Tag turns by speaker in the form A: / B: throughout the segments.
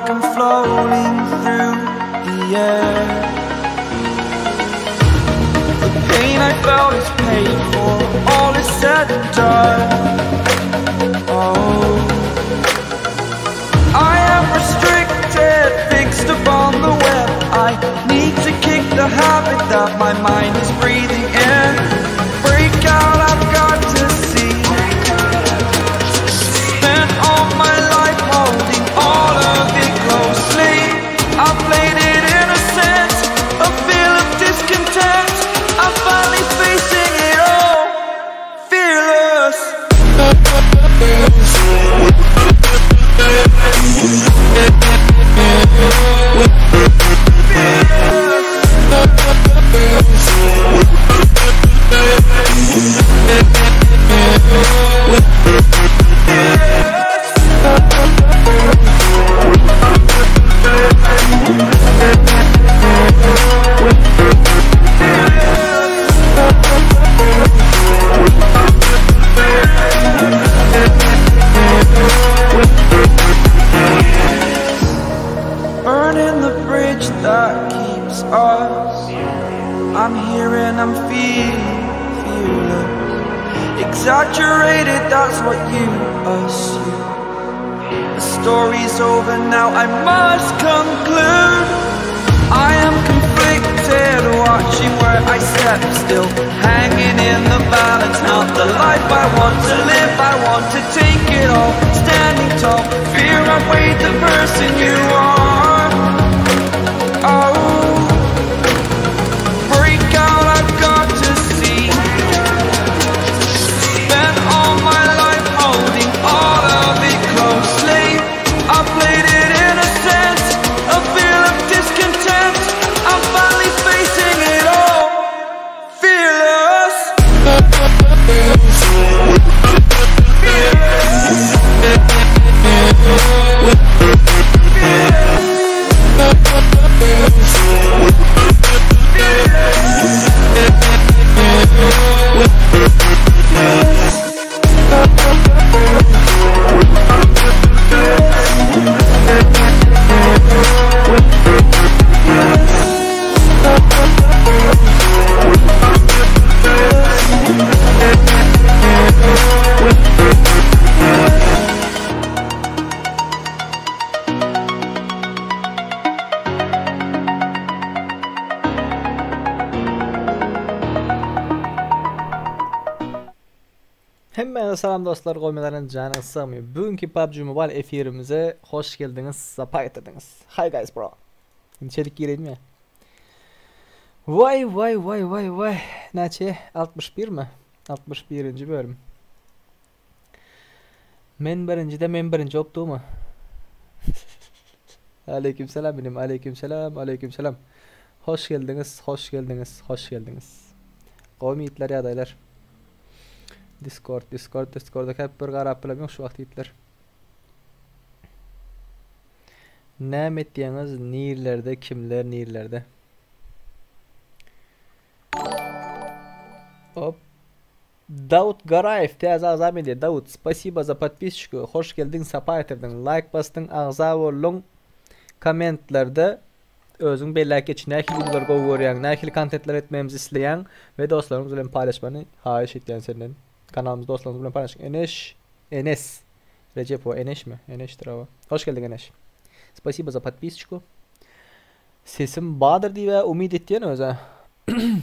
A: like I'm floating through the air. The pain I felt is paid for, all is said and done. Oh, I am restricted, fixed upon the web. I need to kick the habit that my mind is breathing in. Break out, I've got to see. Spent all my life holding all of it closely. I played it innocent, a feel of discontent. I'm finally facing it all, fearless. Burning the bridge that keeps us. I'm here and I'm feeling fearless. Exaggerated, that's what you assume. The story's over now, I must conclude. I am conflicted, watching where I step still, hanging in the balance. Not the life I want to live, I want to take it all. Standing tall, fear outweighed the person you are. Oh, break out, I've got to see. Spent all my life holding all of it closely. I played it innocent, a feel of discontent. I'm finally facing it all, fearless.
B: Hemmäňize salam dostlar goýmalaryň janyňyz sagmy? Bugünki PUBG Mobile efirimize hoş geldiňiz, sapa getirdiňiz. Hi guys bro. Içerik gireýin mi? Waý waý waý waý waý. Näçe? 61 mi? 61-nji bölüm. Men birinjide men birinji bolup Aleyküm selam inim, aleyküm selam, aleyküm selam. Hoş geldiňiz, hoş geldiňiz, hoş geldiňiz. Gowy ýigitler ýagdaýlar. Discord, Discord, Discorda käp bir garap bilem ýok şu wagt ýigitler. Näme etýäňiz, nirlerde, kimler nirlerde? Hop. Dawut Garaýew täze agza men diýýär. Dawut, spasibo za podpisçku. Hoş geldiň, sapa getirdiň. Laýk basdyň, agza bolduň. Kommentlerde özüň belläp geç, nähili wideolary gowy görýäň, nähili kontentler etmegimizi isleýäň we dostlaryňyz bilen paýlaşmany haýyş etýän senden. Kanalymyzy dostlaryňyz bilen paýlaşyň. Eneş, Enes Rejepowa, Eneşmi? Eneşdir hawa. Hoş geldiň Eneş. Spasibo za podpisçku. Sesim bardyr diýip umyt etýän özä.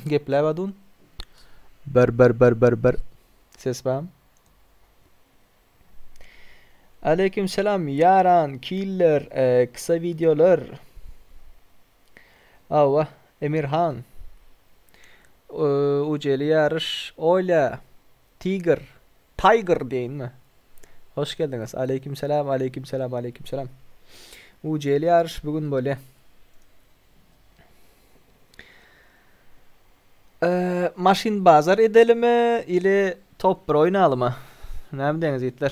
B: Gepläp adun. Bir bir bir bir bir. Ses bam. Aleyküm selam Ýaran, Killer, e, kısa videolar. Awa, Emirhan. E, Uceli ýaryş, Olya, Tiger, Tiger diýinmi? Hoş geldiňiz. Aleyküm selam, aleyküm selam, aleyküm selam. Uceli ýaryş bugün bolýa. Ee, maşyn bazar edelimi ili top bir oýnalymy? Näme diýeňiz ýigitler?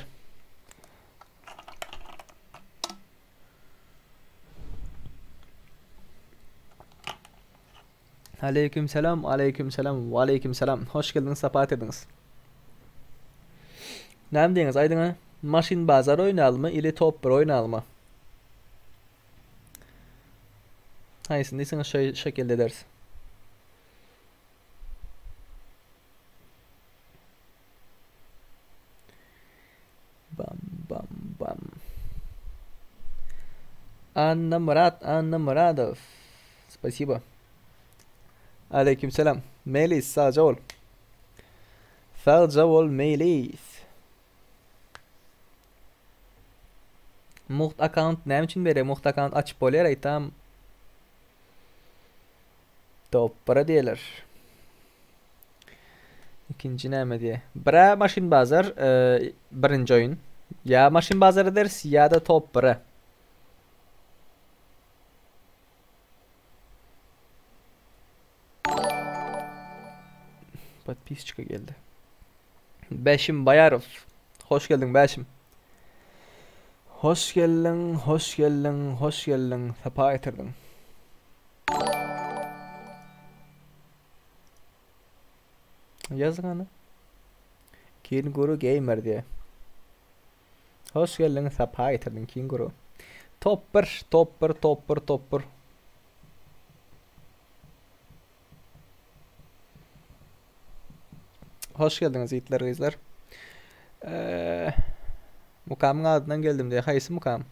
B: Aleyküm selam, aleyküm selam, ve aleyküm selam. Hoş geldiňiz, sapa getirdiňiz. Näme diýeňiz aýdyňa? Maşyn bazar oýnalymy ili top bir oýnalymy? Haýsyny diýseňiz şo şekilde ederis. Bam bam bam. Annamyrat Annamyradow. Spasibo. Aleyküm selam. Melis sagja bol. Sagja bol Melis. Mugt akkaunt näme üçin berýär? Mugt akkaunt açyp bolýar aýtam. Top 1 diýerler. Ikinji näme diýe? Bire maşyn bazar, e, birinji oýun. Ýa maşyn bazar ederis ýa-da top 1-e. Podpisçika geldi. Bäşim Baýarow. Hoş geldiň Bäşim. Hoş geldiň, hoş geldiň, hoş geldiň. Sapa getirdiň. Ýazyň ana. Kinguru Gamer diýe. Hoş geldiň, sapa getirdiň Kinguru. Top 1, top 1, top 1, top 1. Hoş geldiňiz ýigitler gyzlar. Eee, Mukamyň adyndan geldim diýe. Haýsy mukam?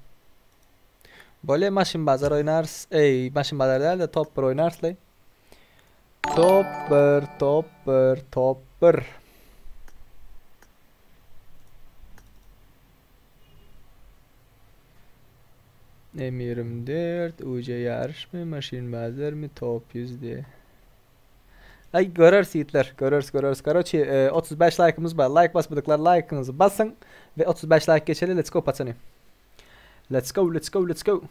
B: Bolýa maşyn bazar oýnarys. Eý, maşyn bazar däl-de top 1 oýnarys laý. Top 1, top 1, top 1. M24, UC ýaryşmy, maşyn bazarmy, top 100 diýe. Ay göreris ýigitler, göreris, göreris. Karoçi, 35 like'ımız bar. Like basmadyklar like'yňyzy basyň we 35 like geçeli. Let's go patsany. Let's go, let's go, let's go.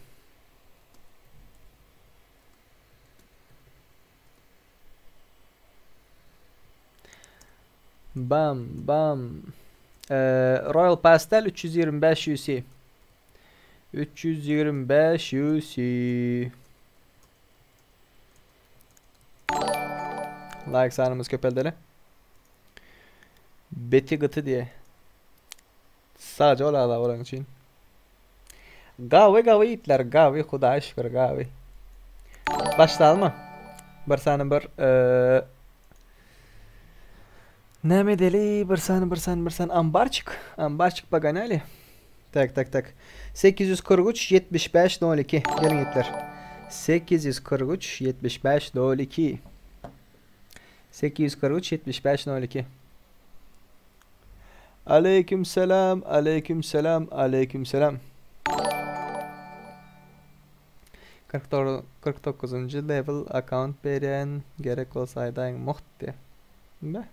B: Bam, bam. Ee, Royal Pastel 325 UC. 325 UC. Like sanymyz köpeldeli. Beti gyty diye. Sadece ol agza bolan üçin. Gawy gawy itler gawy hudaýa şükür gawy. Başlalymy? Bir sany bir eee Näme edeli? Bir sany bir sany bir sany ambarçyk. Ambarçyk paganali. Tak tak tak. 843 75 02. Gelin itler. 843 75 02. 843 75 02. Aleyküm selam, aleyküm selam, aleyküm selam. 49. level account berýän gerek bolsa aýdaýyň mugt diýe. Be.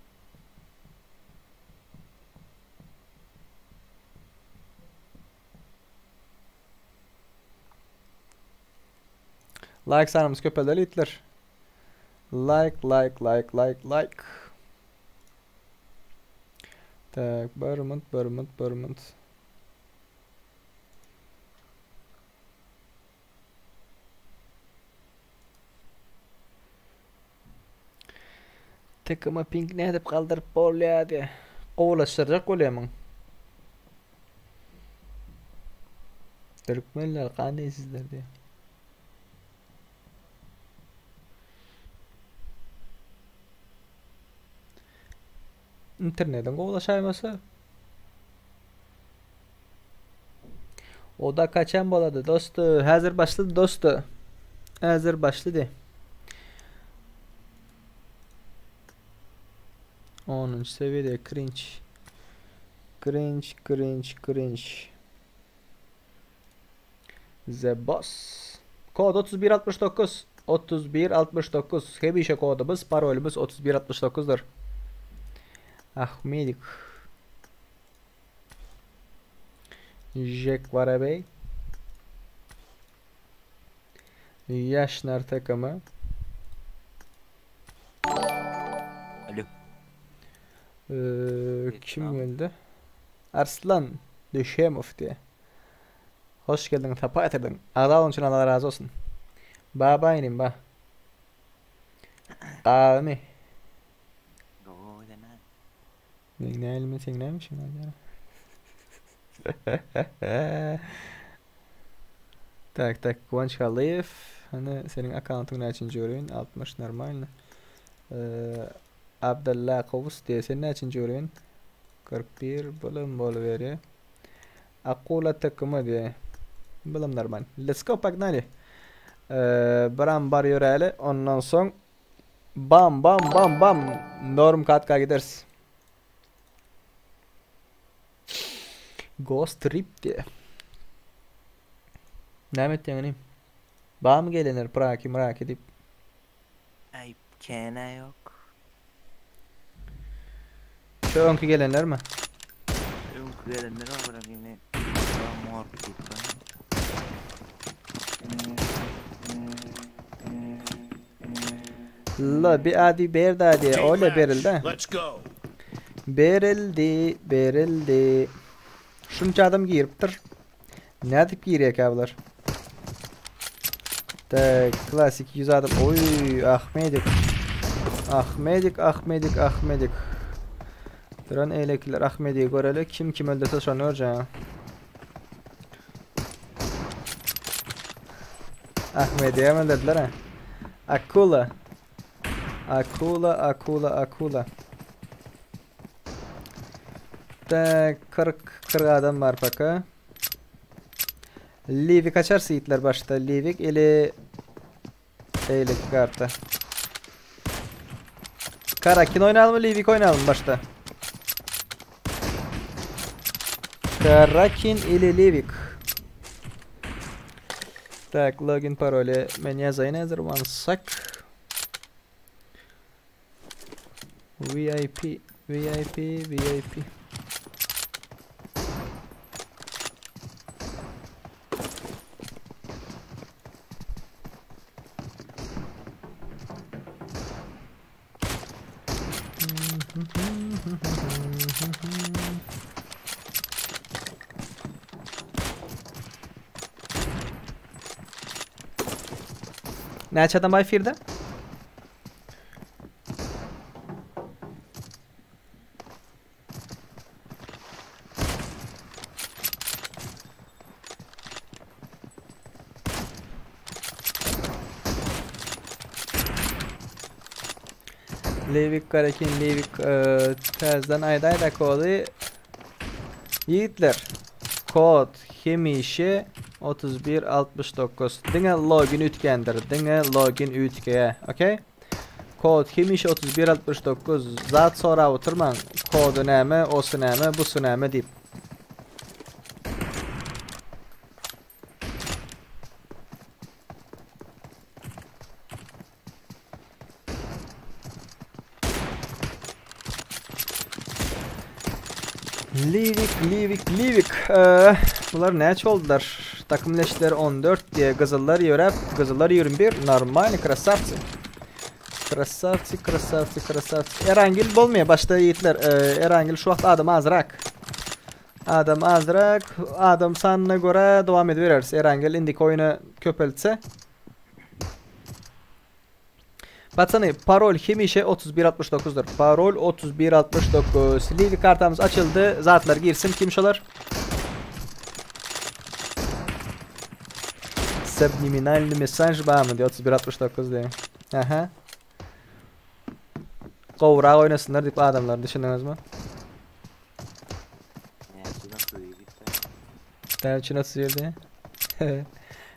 B: Like sanymyz köpeldeli itler. Like, like, like, like, like. Tak, bir minut, bir minut, bir minut. Takıma ping nädip galdyryp bolýar diýe. Gowulaşdyrjak bolýamyň? Türkmenler gany sizler diýe. Internetiň gowulaşaýmasa. O da kaçan bolady dosty. Häzir başlady dosty. Häzir başlady. 10. seviyede cringe. Cringe, cringe, cringe. The Boss. Kod 3169. 3169. Hemişe kodumyz, parolumuz 3169'dur. Ahmedik. Jack Varabey. Yaşnar takımı.
C: Alo.
B: Ee, kim geldi? Arslan Döşemov diye. Hoş geldin, sapa getirdin. Agza bolun üçin Allah razy bolsun. Baba inim ba. Gawymy?
C: Gowy sen
B: Men näilimi sen nämişiň aýdýan. Tak tak Guwanç Hallyýew. Hany seniň akkauntyň näçinji göreýin? 60 normalny. Abdylla Kowus diýe sen näçinji göreýin? 41 bulam boluberýär. Akula takymı diýe. Bulam normal. Let's go pogнали. Bir ambar ýöräli ondan soň bam bam bam bam norm katka gideris. Ghost Trip diýe. Näme etýäň inim? Barmy gelenler praki mraki diýip.
C: Aý känä ýok.
B: Şu öňki gelenlermi?
C: Öňki gelenler bar birak indi mor diýip bar.
B: La bir adi ber da diye
D: Team
B: öyle
D: match.
B: berildi.
D: Let's go.
B: Berildi, berildi. Şunça adam giripdir. Nädip girýärkä bular? Tak, klasik 100 adam. Oy, Ahmedik. Ahmedik, Ahmedik, Ahmedik. Duran eýlekiler Ahmedigi göreli. Kim kim öldürse şony görjek. Ahmedi hem öldürdüler ha. Akula. Akula, Akula, Akula. Tak, 40 40 adam bar paka. Livik açar Yiğitler başta. Livik ili eýleki karta. Karakin oynayalım mı Livik oynayalım mı başta? Karakin ili Livik. Tak, login paroli men ýazaýyn häzir one sec. VIP VIP VIP. Näçe adam bar efirde? Lewik Karakin Lewik e, täzeden aýdaýda kody Ýigitler kod hemişe 3169 diňe login üýtgändir diňe login üýtgeýä okey Kod hemişe 3169 zat sorap oturmaň kody näme osy näme busy näme diýip. Livik, Livik, Livik. Ee, bular näçe oldular? Takım leşleri 14 diye Gyzyllar ýöräp, Gyzyllar 21. Normalny, krasavцы. Krasavцы, krasavцы, krasavцы. Erangil bolmaýar başda ýigitler. Ee, Erangil şu wagt adam azrak. Adam azrak. Adam sanyna görä dowam edibereris. Erangil indiki oýuna köpeltse. Patsany, parol hemişe 3169-dyr. Parol 3169. Livi kartamyz açyldy. Zatlar girsin. Kim şolar? Subliminalny mesaj barmy diýip 3169 diýip. Aha. Gowrak oýnasynlar diýip adamlar düşündiňizmi? Näme üçin 31 diýip?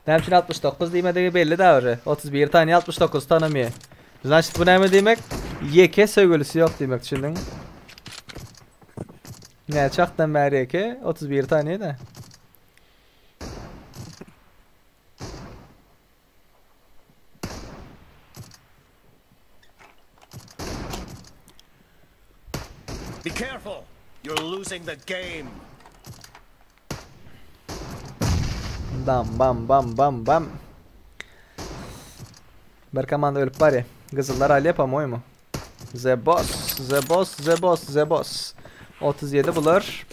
B: Näme üçin 69 diýmedigi belli da uje. 31 tany 69 tanamýar. Значит bu näme diýmek? Ýeke söýgülisi ýok diýmek düşündiňmi? Näçe wagtdan bäri ýeke? 31 tany da.
D: Be careful. You're losing the game.
B: Bam bam bam bam bam. Bir komanda ölüp barýar. Gyzyllar alýar po-moýemu. The Boss, The Boss, The Boss, The Boss. 37 bular.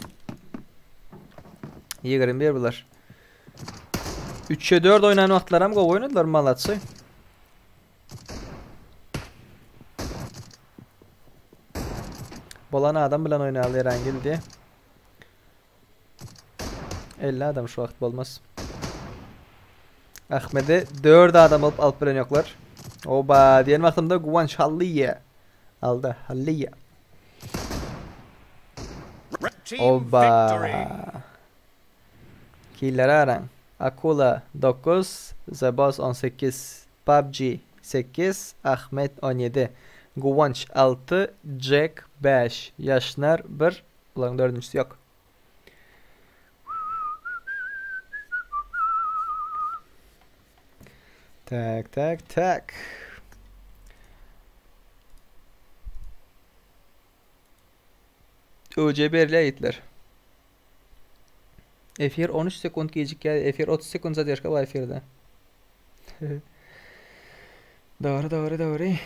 B: 21 bular. 3'e 4 oynayan wagtlaram gowy oynadylar malatsy. Bolan adam bilen oýnaly Erangil diye. 50 adam şu wagt bolmaz. Ahmedi 4 adam bolup alyp bilen ýoklar. Oba diýen wagtymda Guwanç Hallyýa aldy. Hallyýa. Oba. Killere araň. Akula 9, The Boss 18, PUBG 8, Ahmet 17, Guwanç 6, Jack 5, Ýaşnar 1, bularyň dördünjisi ýok. Tak, tak, tak. Öje berilýär ýigitler. Efir 13 sekund gijikýär. Efir 30 sekund zadержка bar efirde. Dogry, dogry, dogry.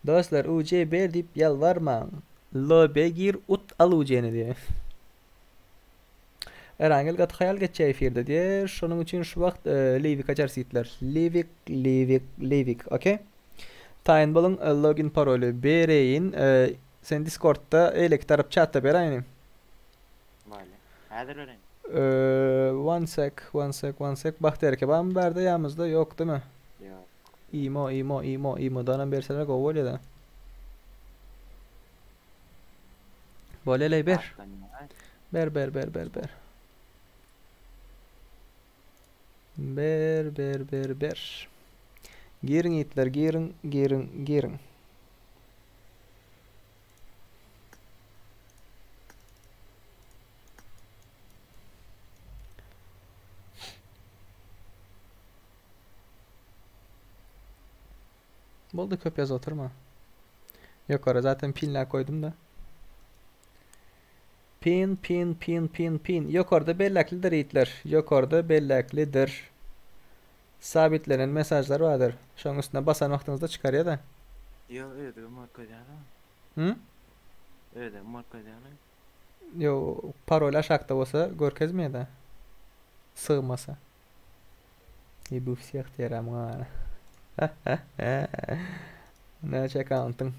B: Dostlar UC ber diýip ýalbarmaň. Lobby'e gir ut al UC-ni diýe. Erangel gaty haýal geçýär efirde diýe. Şonuň üçin şu wagt e, Livik açarys ýigitler. Livik, Livik, Livik. Okey. Taýyn boluň e, login paroly bereýin. E, sen Discordda eýleki tarap chatda beräýiň.
C: Maýly. Häzir bereýin.
B: Eee, one sec, one sec, one sec. Bagtyýar eke barmy bärde ýamyzda? Ýok, demi?
C: Ýok.
B: Imo, imo, imo, imodanam berseler gowy bolýada. Bolýa-leý ber. Ber, ber, ber, ber, ber. Ber, ber, ber, ber. Giriň ýigitler, giriň, giriň, giriň. Boldy köp ýaz oturma. Ýokary zaten pinläp goýdum da. Pin, pin, pin, pin, pin. Ýokarda belläklidir ýigitler. Ýokarda belläklidir. Sabitlenen mesajlar bardyr. Şoň üstüne basan wagtyňyzda çykarýa da.
C: Ýok, özüm görkezýär.
B: Hı?
C: Özem görkezýär.
B: Ýok, parol aşakda bolsa görkezmeýär-de. Sygmasa. I bu всех diýer muňa. Näçe akkauntyň?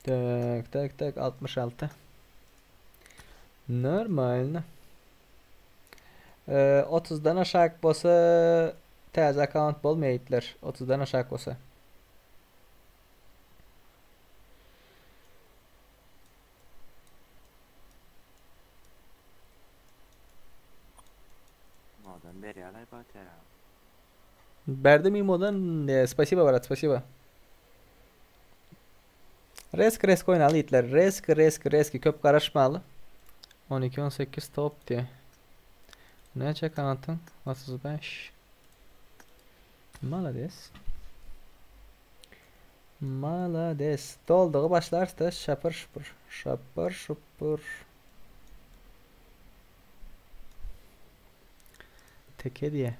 B: Tak, tak, tak, 66. Normalno. Ee, 30-dan aşak bolsa täze akkaunt bolmaýar ýigitler. 30-dan aşak bolsa.
C: Modan berýärler Bagtyýar aga.
B: Berdim imodan. E, spasibo brat, spasibo. Resk resk oýnaly ýigitler. Resk resk resk köp garaşmaly. 12 18 top diýe. Näçe kanatyn? 35. Malades. Malades. Doldugy başlarys da şapır şupur. Şapır şupur. Teke diýe.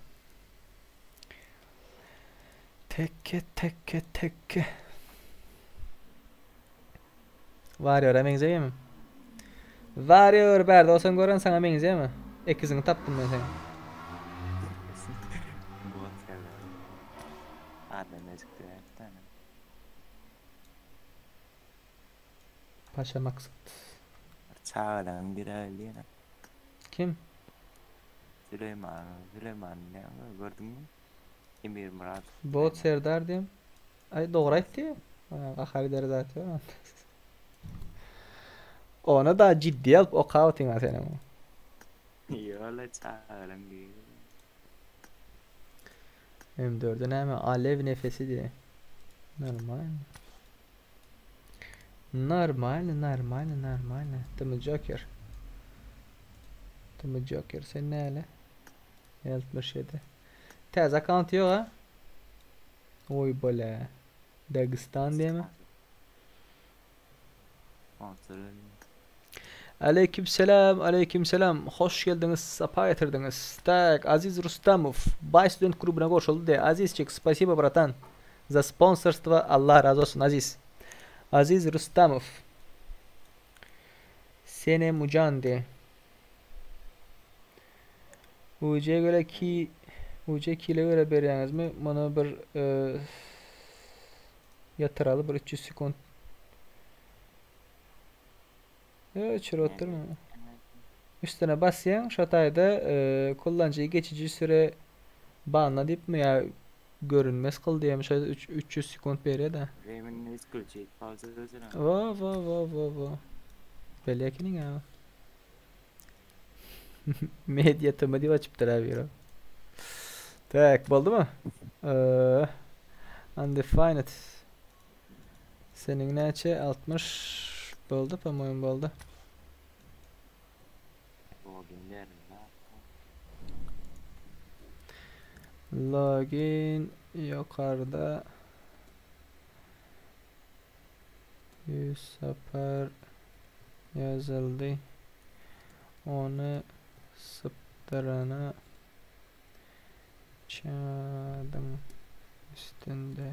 B: Tekke tekke tekke. Warrior'a meňzeýärmi? Warrior bärde bolsaň gören saňa meňzeýärmi? Ekiziňi tapdym men seň.
C: Bot geldi. Adam ezikdi bir tane.
B: Paşa Maksat.
C: Çagalaryň biri öldü ýene.
B: Kim?
C: Süleyman, Süleyman ne gördüňmi? Emir Murat.
B: Bot Serdar diýem. Aý dogry aýtdy. Gahar eder zat ýok. Ony da ciddi alyp okap otyň senem.
C: Ýola çagalaň biri.
B: M4-e näme? Alew nefesi diýe. Normal. Normalny, normalny, normalny. Tüm Joker. Tüm Joker sen näle? 67. Täze akkaunt ýok ha? Oý bole. Dagestan diýme. Aleyküm selam, aleyküm selam. Hoş geldiňiz, sapa getirdiňiz. Tak, Aziz Rustamov, Bay Student klubuna goşuldy. Azizçik, spasibo bratan. Za sponsorstvo Allah razı olsun Aziz. Aziz Rustamov. Sene Mucandi. UC göre ki. UC kile göre berýäňizmi? Muny bir e, ýatyraly bir 300 sekund. Öçür oturma. Üstüne basýaň, şo taýda e, kullanjyy geçiji süre banla diýipmi ýa görünmez kyl diýemi şo 300 sekund berýär-de.
C: Временно исключить пользователя.
B: Wo wo wo wo wo. Belli ekeniň ha. Media tm diýip açypdyr ha biri. Tak, boldumy? Ee, undefined. Seniň näçe? 60 boldy, po-moýemu boldy.
C: Login nerede?
B: Login ýokarda 100 sapar ýazyldy. Ony sypdyrana çadyň üstünde.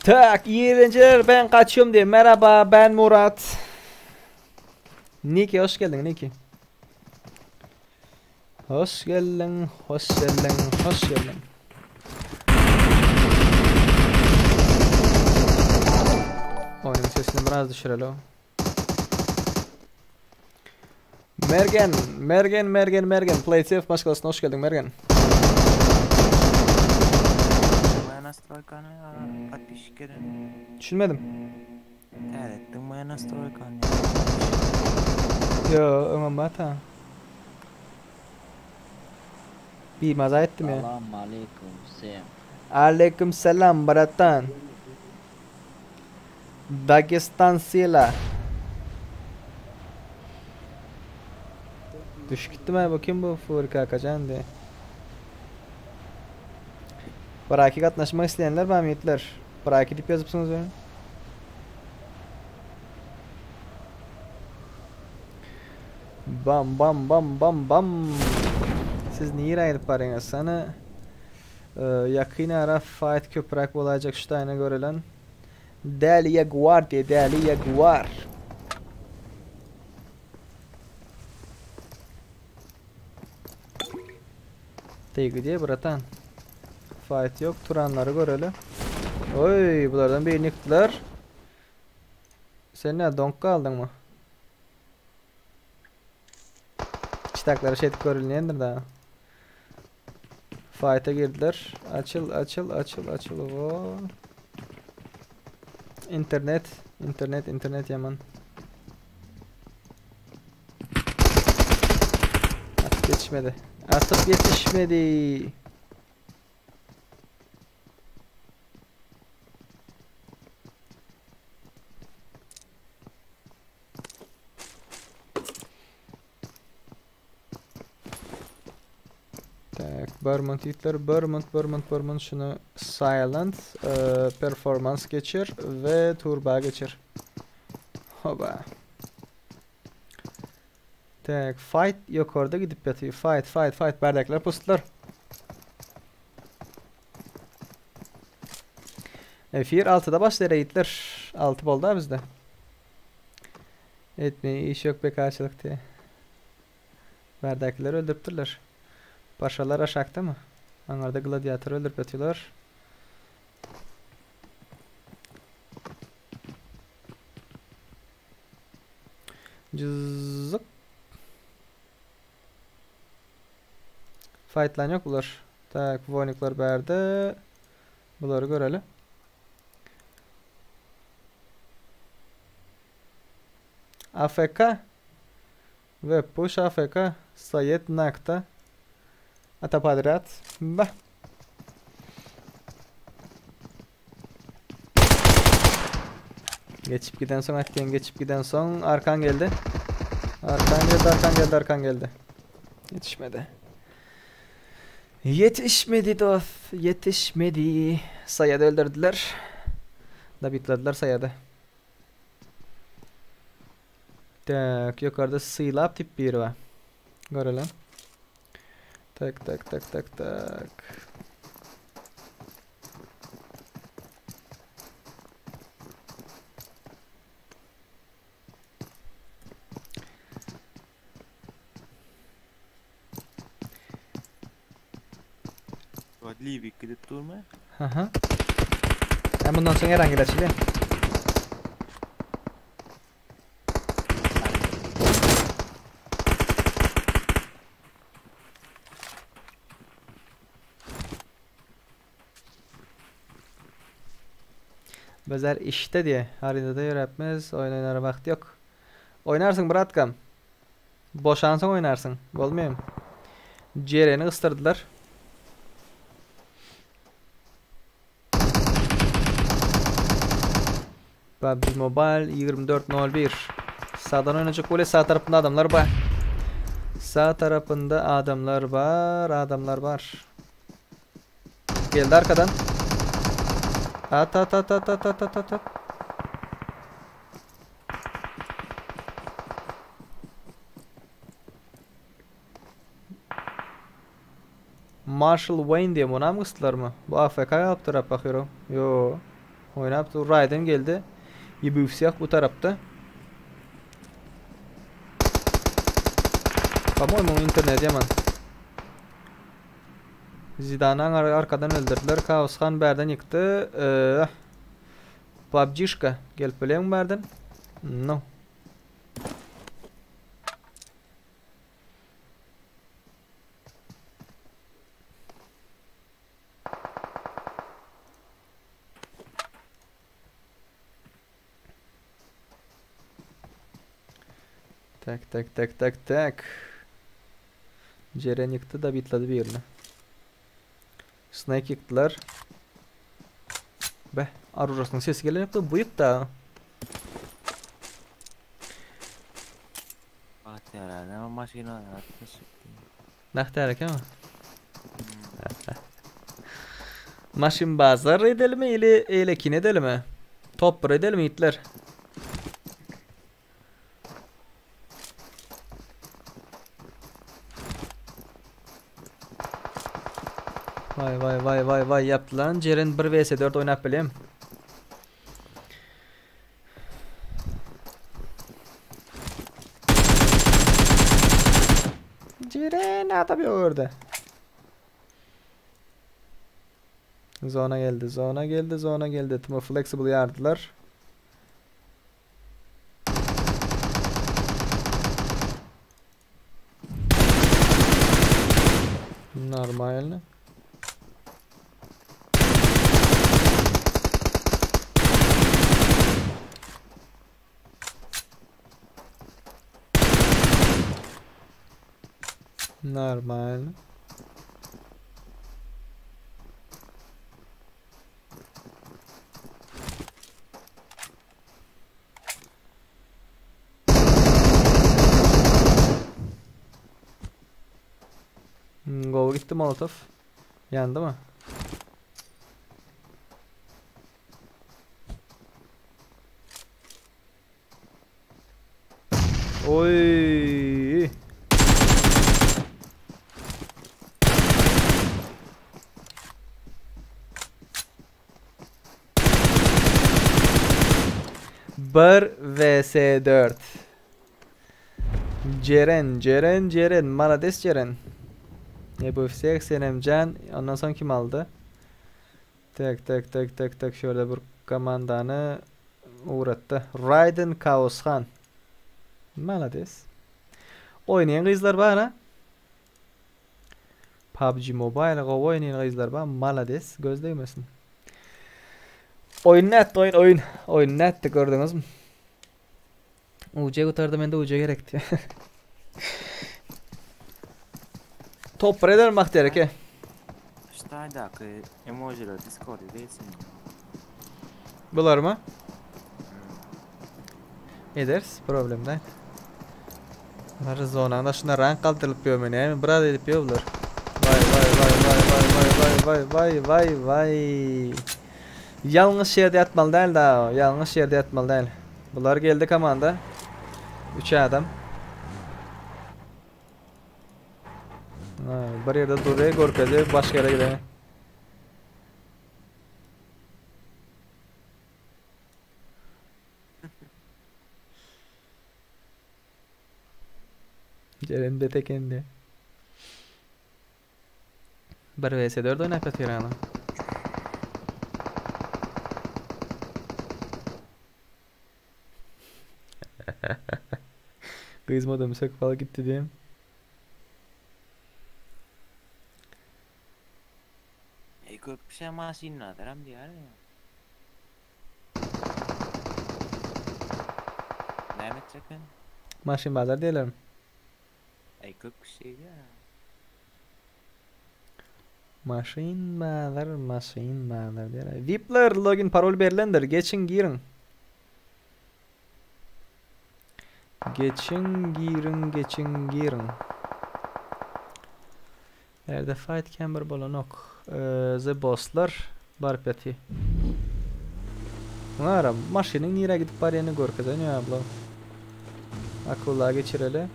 B: Tak, iyi eğlenceler. Ben kaçıyorum diye. Merhaba, ben Murat. Niki hoş geldin Niki. Hoş geldin, hoş geldin, hoş geldin. Oyunun sesini biraz düşürelim. Mergen, Mergen, Mergen, Mergen. PlaySafe maşgalasyna hoş geldin Mergen.
C: Moja nastroykany podpisik eden.
B: Düşünmedim.
C: Täze etdiň moja nastroykany.
B: Yo, öňem bar ta. Bimaza etdim ya.
E: Salam aleyküm всем.
B: Aleyküm selam bratan. Dagestan sila. Düş gittim ha bakayım bu Furka kaçan diye. Braki gatnaşmak isteyenler bana yiğitler. Braki dip yazıpsınız beni. Bam bam bam bam bam. Siz niye gidip barýaňyz? Sana e, yakın ara fight köpräk bolajak şu tane görülen. Deli Jaguar diye Deli Jaguar. Teygi diye bratan. Fight yok. Turanları görelim. Oy bulardan birini yıktılar. Sen ne donk aldın mı? Çıtakları şey görülmeyendir daha. Fight'a girdiler. Açıl açıl açıl açıl. Oo. İnternet, internet, internet yaman. Artık yetişmedi. Artık yetişmedi. Tak, Vermont Hitler, Vermont, Vermont, Vermont şunu silent, e, performans geçir ve turba geçir. Hoba. Tak, fight yok orada gidip yatıyor. Fight, fight, fight. Bardaklar postlar. Efir 6'da başlar Yiğitler. 6 boldu ha bizde. Etmeyi iş yok be karşılık diye. Bardakları öldürttüler. Paşalar aşakta mı? Anlarda gladyatörü öldürüp yatıyorlar. Cızık. Fightline yok bular. Tak, voyniklar berde. Buları görelim. AFK ve push AFK Sayet Nakta Atapadrat. Bah. Geçip giden son atlayan geçip giden son arkan geldi. Arkan geldi, arkan geldi, arkan geldi. Yetişmedi. Yetişmedi dost. Yetişmedi. Saya'da öldürdüler. Da bitlediler Saya'da. Tak, yukarıda Silap tip bir var. Görelim. Tak tak tak tak tak.
C: Libik gidip durma.
B: Aha. Ben bundan soň Erangel açylýar. Bizler işte diye haritada ýöräpmiz, oýun oýnara wagt ýok. Oýnarsyň bratkam. Boşansoň oýnarsyň. Bolmaýam. Jereni gysdyrdylar. PUBG Mobile 24.01 Sağdan oynayacak böyle sağ tarapında adamlar var. Sağ tarapında adamlar var, adamlar var. Geldi arkadan. At at at at at at at at. Marshall Wayne diýen onam gysdylarmy? Bu AFK galypdyr ap bakıyorum. Yo. Oynap dur. Raiden geldi. Ibüfsiyah bu tarapda. По-моему, internet yaman. Zidane'ı ar arkadan öldürdüler. Kaos Han bärden ýykdy. Ee, PUBG'şka gelip bilýäňmi bärden? No. Tak tak tak tak tak. Ceren yıktı da bitladı bir yerine. Snake yıktılar. Be, Aruras'ın sesi gelen yoktu. Bıyık da.
C: Fatih herhalde ama maşina atmış.
B: Nahti hareket mi? Maşin bazar edelim mi ili elekin edelim mi? Top bir edelim mi itler? Vay vay vay vay vay yaptı lan. Ceren 1 vs 4 oynap bileyim. Ceren adam yok orada. Zona geldi, zona geldi, zona geldi. Timo flexible yardılar. Нормально. Нормально. Go gitti Molotov. Yandı mı? Oy. Bir vs 4. Ceren, Ceren, Ceren, Malades Ceren. Ebu всех Senemcan. Ondan sonra kim aldı? Tek tek tek tek tek şöyle bir komandany uğratdy. Raiden Kaoshan. Malades. Oýnaýan gyzlar bar ha. PUBG Mobile gowy oýnaýan gyzlar bar. Malades göz degmesin. Oýun nätdi oýun oýun. Oýun nätdi gördüňizmi? UC gutardy mende UC gerekdi. Top eder Bahtiyar eke.
C: Ştaýdaky emojiler Discord'da değilsin.
B: Bular mı? Ederiz. Problem değil. Bunlar zonanın daşynda rank galdyrylyp ýör meni. Näme biraz edip ýör bular. Vay vay vay vay vay vay vay vay vay vay vay. Ýalňyş ýerde ýatmaly däl da. Ýalňyş ýerde ýatmaly däl. Bular geldi komanda. 3 adam. Ha, bir ýerde durýar, görkezýär, başga ýere gidýär. Jeren bet eken diýýär. 1 vs 4 oýnap ýatyr ýaly. Gyz modemi söküp alyp gitdi diýen.
C: Ey köp kişi maşynladyram diýer ya. Näme etjek men?
B: Maşyn bazar diýerler.
C: Ey köp kişi diýýär.
B: Maşyn bazar, maşyn bazar diýerler. Vipler login parol berlendir. Geçiň giriň. Geçiň giriň geçiň giriň. Bärde fight kän bir bolanok. The bosslar baryp ýatyr. Muňa maşynyň nirä gidip barýanyny görkezen ýa abla. Akula geçireli.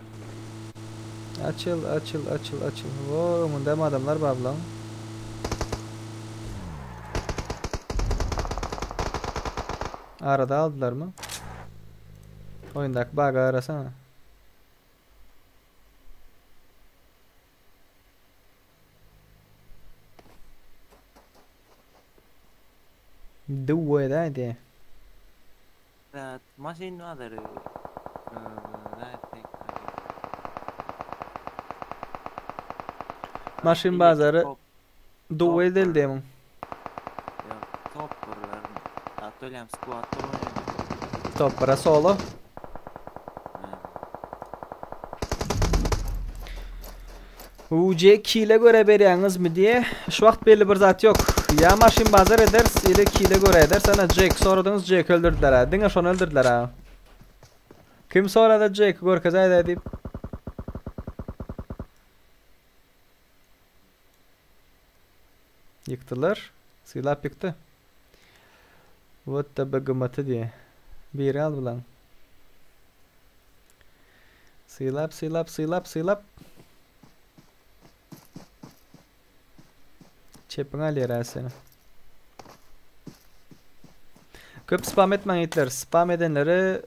B: Açyl, açyl, açyl, açyl. Wo, öňündem adamlar bar bulaň. Arada aldylarmy? Oýundaky baga arasana. Duw edäýdi.
C: Zat maşyn bazary.
B: Maşyn bazary duw edildi diýemiň.
C: Ýok, topperler. Zat bolýam squad oýnaýar.
B: Toppera solo. UC kile göre berýäňizmi diýe. Şu wagt belli bir zat ýok. Ýa maşyn bazar ederis, ili kile göre ederis. Ana Jack soradyňyz Jack öldürdüler ha. Diňe şony öldürdüler ha. Kim sorady Jack görkezäýdä diýip. Ýykdylar. Sylap ýykdy. What the BGMT diýe. Biri al bilen. Sylap, sylap, sylap, sylap. Çepiň alýar seni. Köp spam etmäň itler. Spam edenlere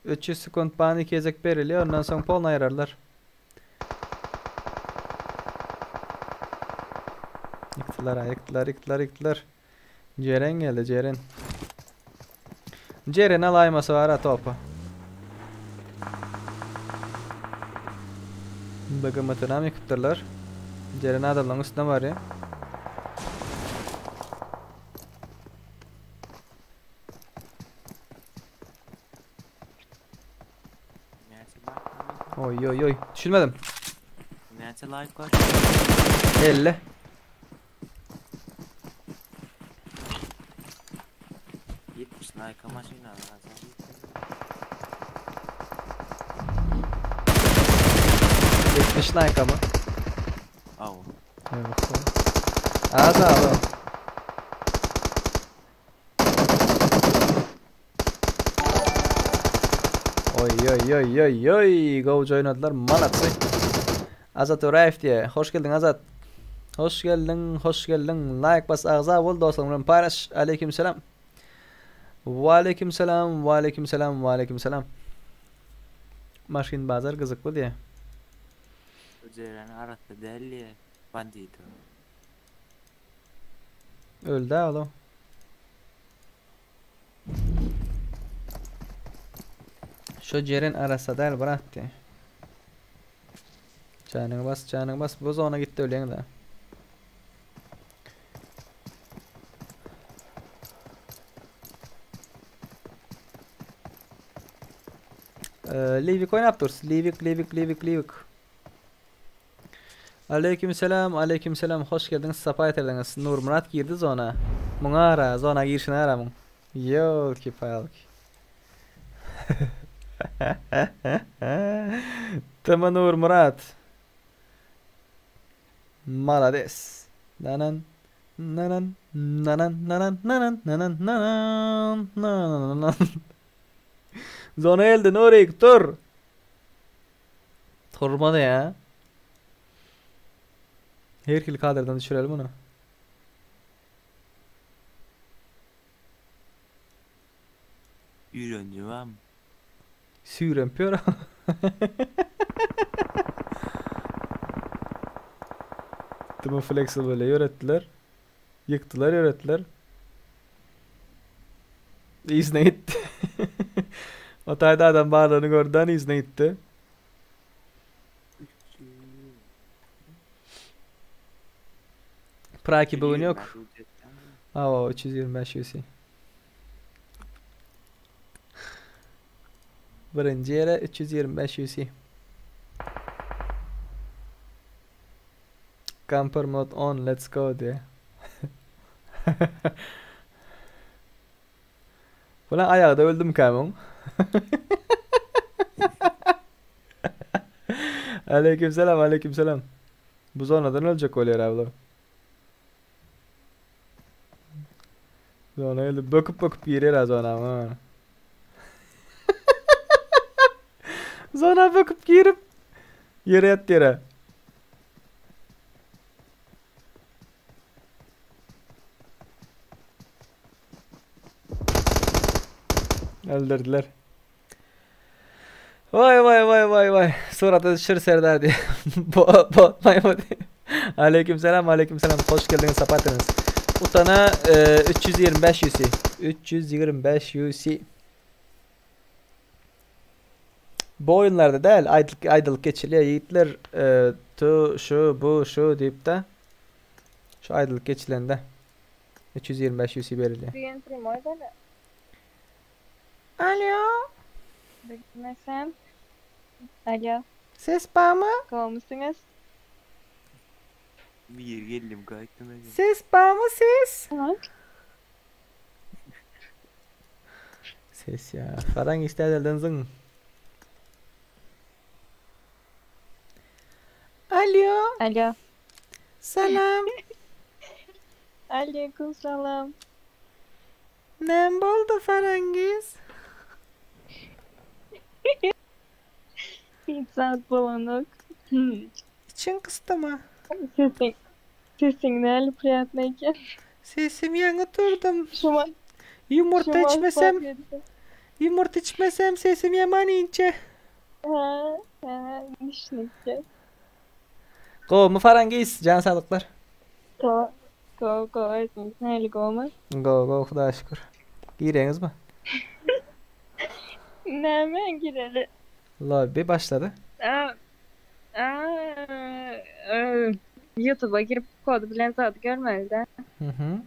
B: 300 sekund ban 2 gezek berilýär, ondan soň polny aýyrarlar. Ýykdylar, ýykdylar, ýykdylar, ýykdylar. Jeren geldi, Jeren. Jeren alaýmasy bar ha topa. BGMT-nam ýykypdyrlar. Jeren adamlaryň üstüne barýar. Oy oy oy. Düşünmedim.
C: Näçe like var?
B: 50.
C: 70 like maşyn alacak.
B: 70 like ama.
C: Aw.
B: Evet. Az abi. Oy oy oy oy oy. Gowja oýnadylar. Malatsy. Azat Öräýew diýe. Hoş geldiň Azat. Hoş geldiň, hoş geldiň. Like bas, agza bol dostlaryň bilen paýlaş. Aleyküm selam. Waleyküm selam, waleyküm selam, waleyküm selam. Maşyn bazar gyzykly diýe.
C: Jeren arasy däl diýe. Bandit.
B: Öldi oğlum. Şu Ceren arasa däl brat diýe. Janyňy bas, janyňy bas. Bu zona gitdi ölýäň da. Ee, Livik oýnap durus. Livik, Livik, Livik, Livik. Aleyküm selam, aleyküm selam. Hoş geldiňiz, sapa getirdiňiz. Nurmyrat girdi zona. Muňa ara, zona girişine ara muň. Ýolki palki. Tama Nurmyrat. Malades. Nanan nanan nanan nanan nanan nanan nanan nanan nanan. Zona geldi Nurik dur. Turmadı ya. Her hili kadrdan düşürelim onu.
C: Ýürenji barmy?
B: Süýrenip ýör. Timo Flexel bile ýöretdiler. Ýykdylar ýöretdiler. Yzyna gitdi. O taýda adam barlygyny gördüden yzyna gitdi. Praki bugün yok. Aa 325 UC. Birinji ýere 325 UC. Camper mod on let's go diýe. Buna aýagda öldümkä muň? Aleyküm selam, aleyküm selam. Bu zonadan öljek bolýar abla. Zona geldi. Böküp böküp girýär ha zona. Ha. Zona böküp girip ýere ýatýar. ha. Öldürdüler. Vay vay vay vay vay. Surata düşür Serdar diye. Bo botmayma diye. Aleyküm selam aleyküm selam. Hoş geldiniz sapatınız. Utana e, 325 UC. 325 UC. Bu oyunlarda değil aydılık aydılık geçiliyor. Yiğitler e, tu şu bu şu deyip de şu aydılık geçilende 325 UC berilýär.
E: Bugün primoy bana.
B: Alo.
E: Bilmesem. Alo.
B: Ses bar mı?
E: Kovmuşsunuz.
C: Bir geldim gaýtdym özüm.
B: Ses bar mı ses?
E: Ha?
B: Ses ya. Faran isterden zın. Alo.
E: Alo.
B: Salam.
E: Aleyküm selam.
B: Nem boldy Farangiz?
E: Hiç saat bulanık.
B: İçin kısdy mı?
E: Sesin, sesin näli priýatny eken.
B: Sesim ýaňy turdum.
E: Şuma,
B: Ýumurta
E: şuma
B: içmesem,
E: fark etdim.
B: ýumurta içmesem sesim ýaman inçe.
E: Ha, ha, düşünükçe.
B: Gowmy Farangiz? Jan saglyklar.
E: Go, go, go, özüňiz näli gowmy?
B: Gowy, gowy, Hudaýa şükür. Gireňizmi?
E: Näme gireli?
B: Lobby başlady.
E: Aa, aa, e, YouTube'a girip kod bilen zat görmeli de.
B: Hı hı.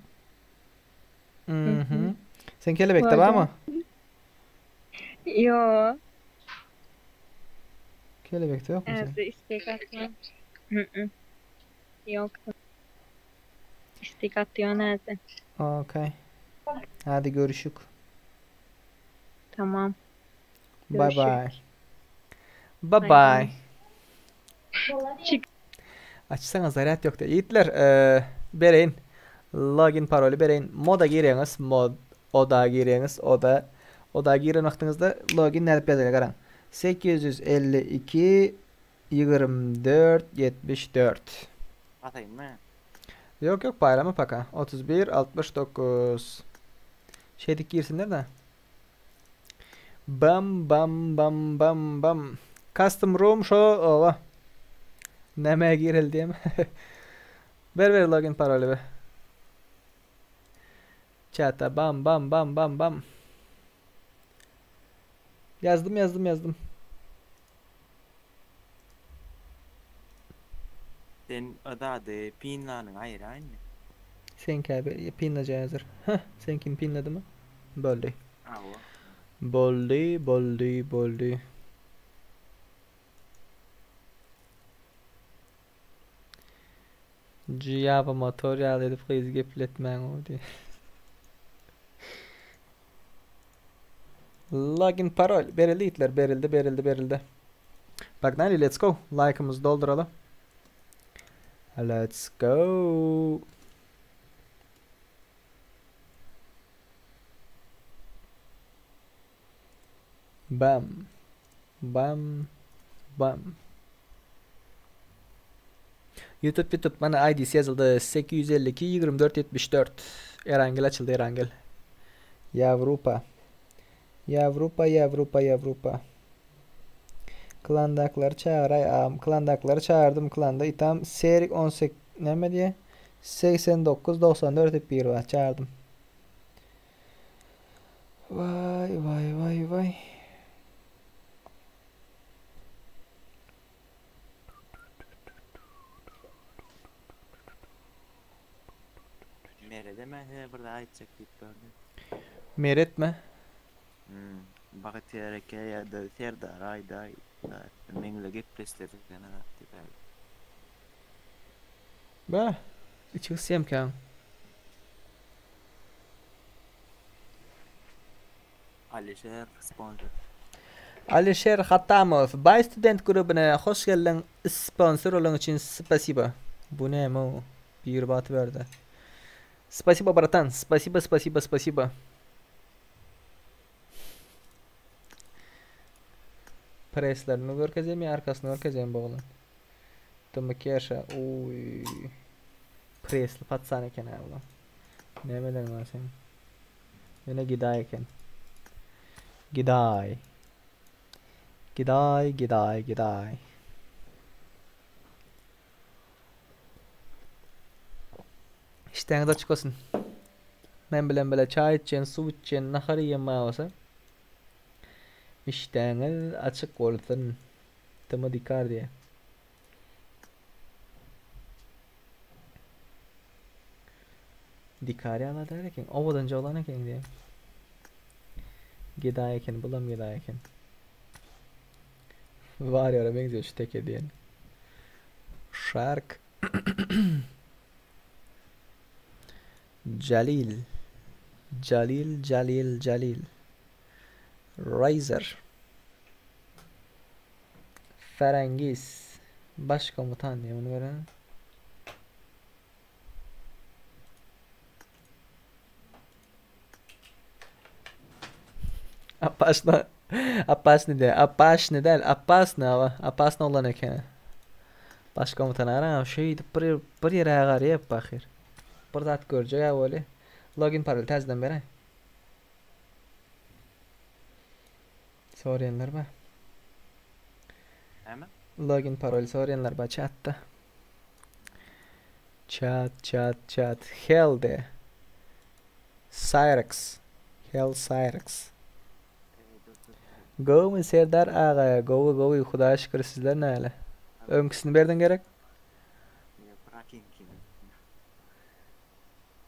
E: Hı
B: Hı
E: hı.
B: hı. Sen kelebekde barmy?
E: Yo.
B: Kelebekde ýokmy sen?
E: Evet, istek atma. Hı hı. Yok. İstek atıyor nerede?
B: Okey. Hadi görüşük.
E: Tamam.
B: Bye
E: Görüşürüz.
B: bye. Bye
E: Bye
B: bye.
E: bye. Çık.
B: Açsana zaryad ýok diýýär. Ýigitler, eee, bereýin. Login paroly bereýin. Moda girýäňiz, mod oda girýäňiz, oda oda giren wagtyňyzda login nädip ýazylýar garaň. 852 24 74.
C: Ataýynmy?
B: Ýok ýok paýlama paka. 31 69. Şeýdip girsinler de. Bam bam bam bam bam. Custom room şo oba. Nämä gireli diýem. Ber ber login paroly ber. Çata bam bam bam bam bam. Ýazdym ýazdym ýazdym.
C: Sen adady pinlanyň aýyraýynmy?
B: Seňkä bir pinlejek häzir. Heh, seňkini pinledimi? Boldy.
C: Hawa.
B: Boldy, boldy, boldy. Java motor ýaly edip gyzy gepletmäň o diýip. Login parol berildi ýigitler, berildi, berildi, berildi. Pognaly, let's go. Like'ymyzy dolduraly. Let's go. Bam. Bam. Bam. Youtube youtube mana ID'si ýazyldy 852 24 74 Erangel açyldy Erangel. Ýewropa. Ýewropa Ýewropa Ýewropa. Klandakylary çagyraý agam. Klandakylary çagyrdym klanda itam Serik 18 näme diýe? 89 94 diýip biri bar çagyrdym. Waý waý waý waý.
C: Merede men size bir zat aýtjak diýip gördüm.
B: Meretmi?
C: Hmm. Bagtyýar eke ýa-da Serdar aýdaý. Meň bilen gepleşdirdik ýene zat diýip.
B: Bä, içi gysýamkaň.
C: Alişer sponsor.
B: Alişer Hatamow, Baý student grubuna hoş geldiň, sponsor bolan üçin spasiba. Bu näme o? Biri batyberdi. Spasiba bratan, spasiba spasiba spasiba. Preslerini görkezeyim ya arkasyny görkezeyim bu oglan. Dymykeşa, uý. Presli patsan eken ha bulam. Nämeler bar seň? Ýöne gedaý eken. Gedaý. Gedaý, gedaý, gedaý. Işdäňiz açyk bolsun. Men bilen bile çaý içen, suw içen, nahar iýen bar bolsa. Işdäňiz açyk bolsun. Tymy dikar diýe. Dikar ýaly däl eken. Owadanca oglan eken diýe. Gedaý eken, bulam gedaý eken. Warrior'a benziyor şu teke diýen. Shark. Jalil. Jalil, Jalil, Jalil. Riser. Ferengiz. Baş komutan diye bunu gören. Опасно. Опасny däl. Опасny däl. Опасny awa. Опасny oglan eken. Baş komutan aram şeýdip bir bir ýere garýap bakyr. Bir zat görjek ä weli. Login parol täzeden beräý. Soraýanlar bar.
C: Näme?
B: Login parol soraýanlar bar chatda. Chat chat chat. Hell de. Cyrex. Hell Cyrex. Gowmy Serdar aga gowy gowy Hudaýa şükür sizler näle? Öňküsini berdiň gerek?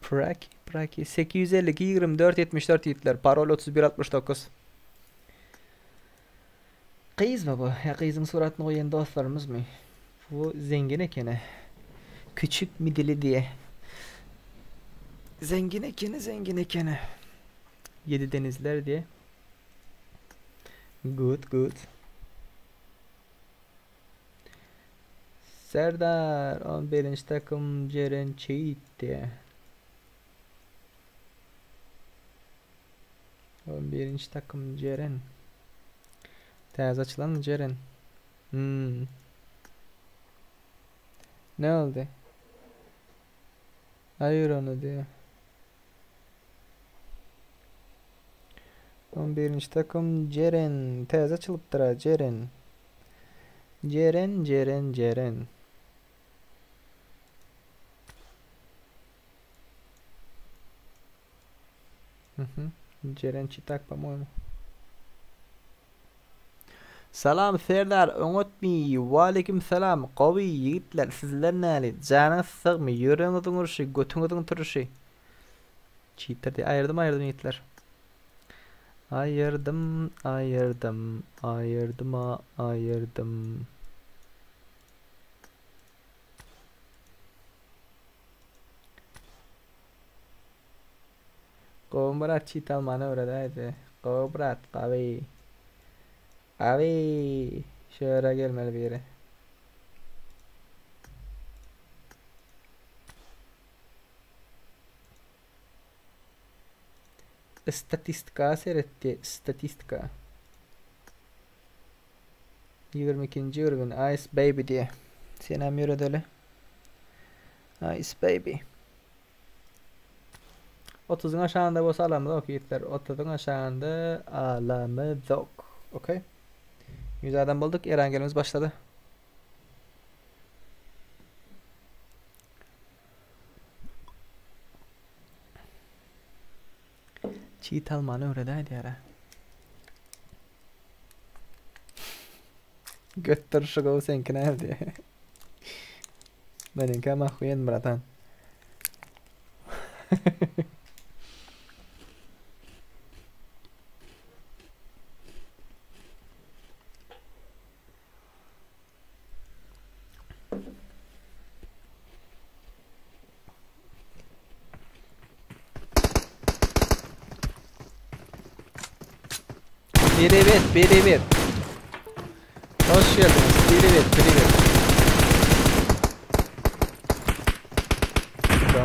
B: Praki praki 852 24 74 ýigitler parol 31 69. Gyzmy bu? Ýa gyzyň suratyny goýan dostlarymyzmy? Bu zengin ekeni. Küçük midili diýe. Zengin ekeni zengin ekeni. Ýedi denizler diýe. Good good. Serdar 11-nji takym Jeren Çeýit diýe. 11-nji takym Jeren. Täze açylan Jeren. Hmm. Ne oldy? Aýyr ony diýe. 11-nji takym Jeren. Täze açylypdyr Jeren. Jeren, Jeren, Jeren. Mhm. Jeren Çitak, po-moýemu. Salam Serdar oňatmy Waleýkim salam gowy ýigitler sizler näli janyňyz sagmy ýüregiňiziň urşy götüňiziň turuşy Çiter diýip aýyrdym aýyrdym ýigitler aýyrdym aýyrdym aýyrdyma aýyrdym. Gowy brat çit almany öwredäýdi. Gowy brat gawy. Gawy. Şu ýere gelmeli biri. Statistika seretdi, statistika. 22-nji ýurgun Ice Baby diýe. Senem ýöredeli. Nice baby. 30-yň aşagynda bolsa alamyzok ýigitler. 30-yň aşagynda alamyzok. Okey. 100 adam bolduk. Erangelimiz başlady. Çiğ almany öwredäýdi ýara. Göt durşy gowy seňki näme diýýär. Meniňkem ahuýen bratan. Privet, privet. Hoş geldiniz. Privet, privet.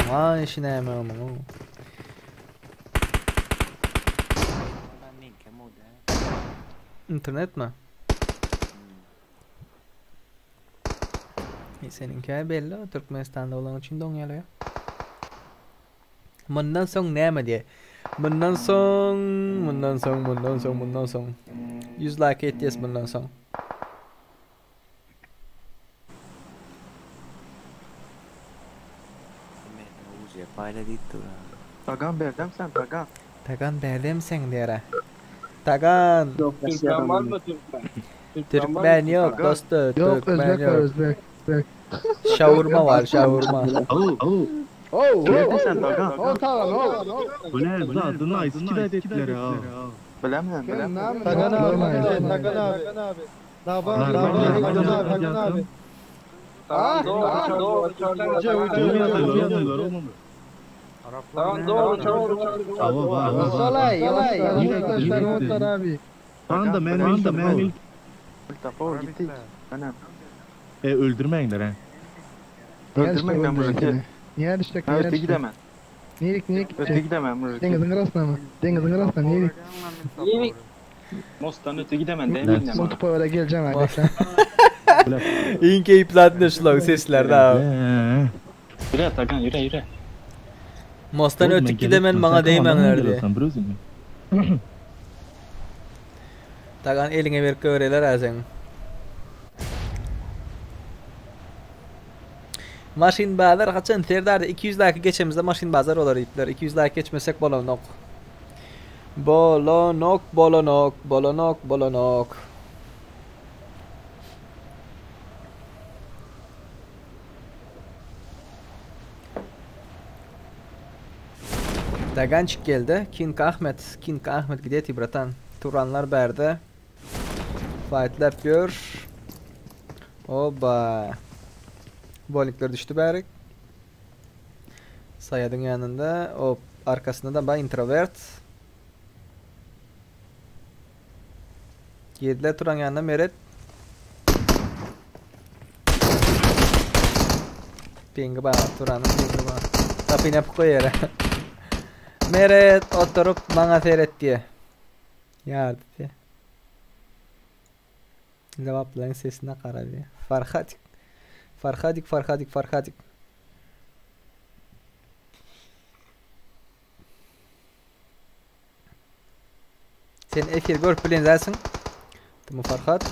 B: Tamam işine mi oğlum? Internet mi? E, seniňkä belli, Türkmenistanda bolan üçin doňýarlar. Mundan soň näme diýe? Mundan soň, mundan soň, mundan soň, mundan soň. 100 like etýäs mundan soň.
C: Tagan berdem sen Tagan.
B: Tagan berdem sen diýär. Tagan.
F: Türkmen var mı Türkmen?
B: Türkmen yok dostu.
G: Yok
B: Türkmen
G: Özbek var
B: yok.
G: Özbek. Özbek.
B: Şavurma var şavurma.
H: Oh,
G: Oh,
C: Nerede sen Tagan?
G: oh, tamam, oh.
H: Bu ne? Adını iskide ettiler ha.
C: Bilemem bilemem.
G: Tagan abi,
I: Tagan abi. Naban,
H: Narman,
I: Naban,
H: Narman,
I: Tagan abi,
H: Narman.
I: Tagan abi.
F: Tamam doğru doğru.
H: Doğru olmalı.
F: Tamam doğru doğru.
H: Ava var var.
G: Solay,
H: Yine-
G: yolay.
H: yine-
G: abi.
H: Anda men da men
C: Mustafa gitti. Anam.
H: E öldürmeyinler ha.
C: Öldürmek ben mujiki.
G: Niye düştük?
C: Ha öte gidemem.
G: Niye niye
C: Öte gidemem mujiki.
G: Denizin arasına mı? Denizin arasına niye?
C: Mostan öte gidemem değil mi?
G: Motopa öyle geleceğim abi. Sen.
B: İň keyifli adını şulan seslerde abi.
C: Yürü Tagan yürü yürü.
B: Mostan ötük gidemen bana değmenler diye. Tagan eline bir köreler ha sen. Maşin bazar haçan Serdar 200 like geçemizde maşin bazar olar ipler. 200 like geçmesek bolonok. Bolonok, bolonok, bolonok, bolonok. Dagançik geldi. King Ahmet, King Ahmet gidiyor bratan. Turanlar berde. Fightler yapıyor. Oba. Bowlingler düştü bari. Sayadın yanında. O arkasında da ben introvert. Girdiler Turan yanına Meret. Pingi bana Turan'ın pingi bana. Kapıyı yapıp koy yere. Meret oturup bana seyret diye. Yardı diye. Cevapların sesine kara diye. Farhadik. Farhadik, Farhadik, Farhadik. Sen efir görüp bilen zaten. Tamam Farhat.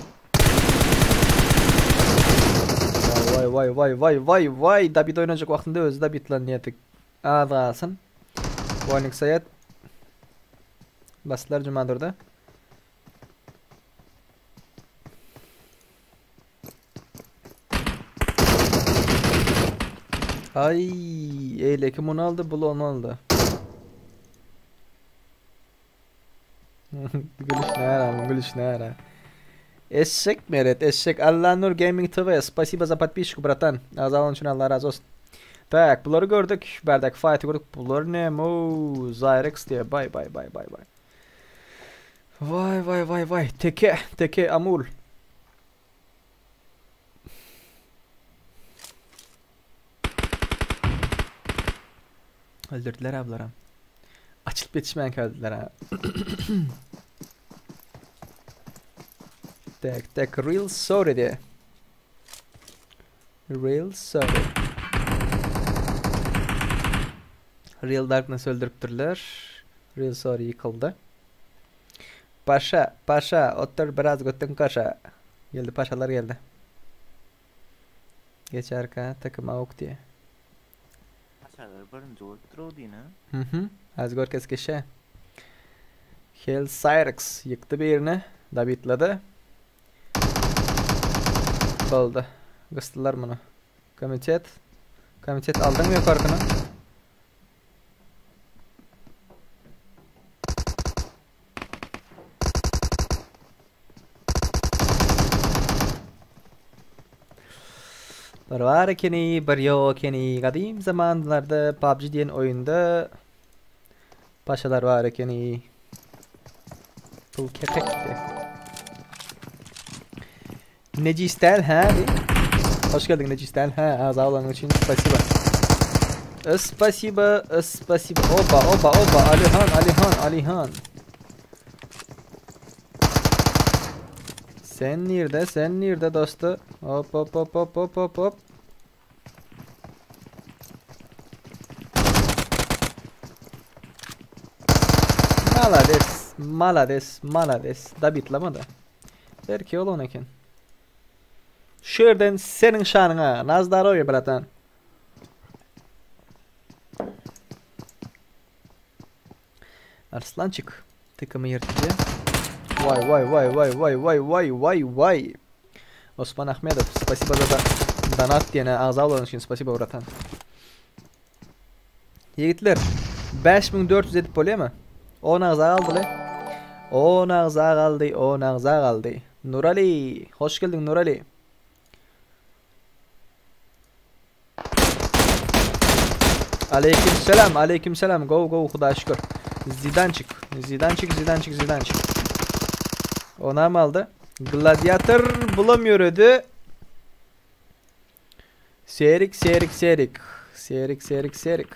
B: Vay vay vay vay vay vay. Dabit oynayacak vaktinde özü Dabit lan niyeti. Az kalsın. Boynik Sayat. Bastılar Cumadur'da. Ay, eyle kim onu aldı, bulu onu aldı. Gülüş ne ara, gülüş ne ara. Eşek Meret, eşek. Allah Nur Gaming TV. Спасибо за подписчику, братан. Azalın için Allah razı olsun. Tak, bunları gördük. Berdak Fight'ı gördük. Bunlar ne? Mo, Zyrex diye. Bay bay bay bay bay. Vay vay vay vay. Teke, teke amul. Öldürdüler ablara. Açılıp yetişmeyen kaldılar ha. Tek tek real sorry diye. Real sorry. Real Darkness öldüripdirler. Real Sorry ýykyldy. Paşa, paşa, otur biraz götüň kaşa. Geldi paşalar geldi. Geçerkä takym awuk diýe.
C: Paşalar birinji bolupdyr o diýne.
B: Mhm. Az görkez kişi. Hell Cyrex ýykdy birini. Dabitlady. Boldy. Gysdylar muny. Komitet. Komitet aldyňmy ýokarkyny? Bir bar ekeni, bir ýok ekeni. Gadym zamanlarda PUBG diýen oýunda paşalar bar ekeni. Pul kepekdi. Necis däl hä? Hoş geldiň Necis däl hä? Agza bolanyň üçin spasiba. Spasiba, spasiba. Oba, oba, oba. Alihan, Alihan, Alihan. Sen nirde, sen nirde dostu? Hop hop hop hop hop hop hop. Malades, malades, malades. Dabitlama da. Belki ol eken. Şu ýerden seniň şanyňa, nazdaroýe bratan. Arslançyk tykymy ýyrtyjy. Waý waý waý waý waý waý waý waý waý. Osman Ahmedow, spasibo za donat diýene agza bolanyň üçin spasibo bratan. Ýigitler, 5400 edip bolýamy? 10 agza galdy. 10 agza galdy, 10 agza galdy. Nurali, hoş geldiň Nurali. Aleyküm selam, aleyküm selam. Go go Hudaýa şükür. Zidançik, Zidançik, Zidançik, Zidançik. Onam aldy. Gladiator bulamıyor ödi. Serik, serik, serik. Serik, serik, serik.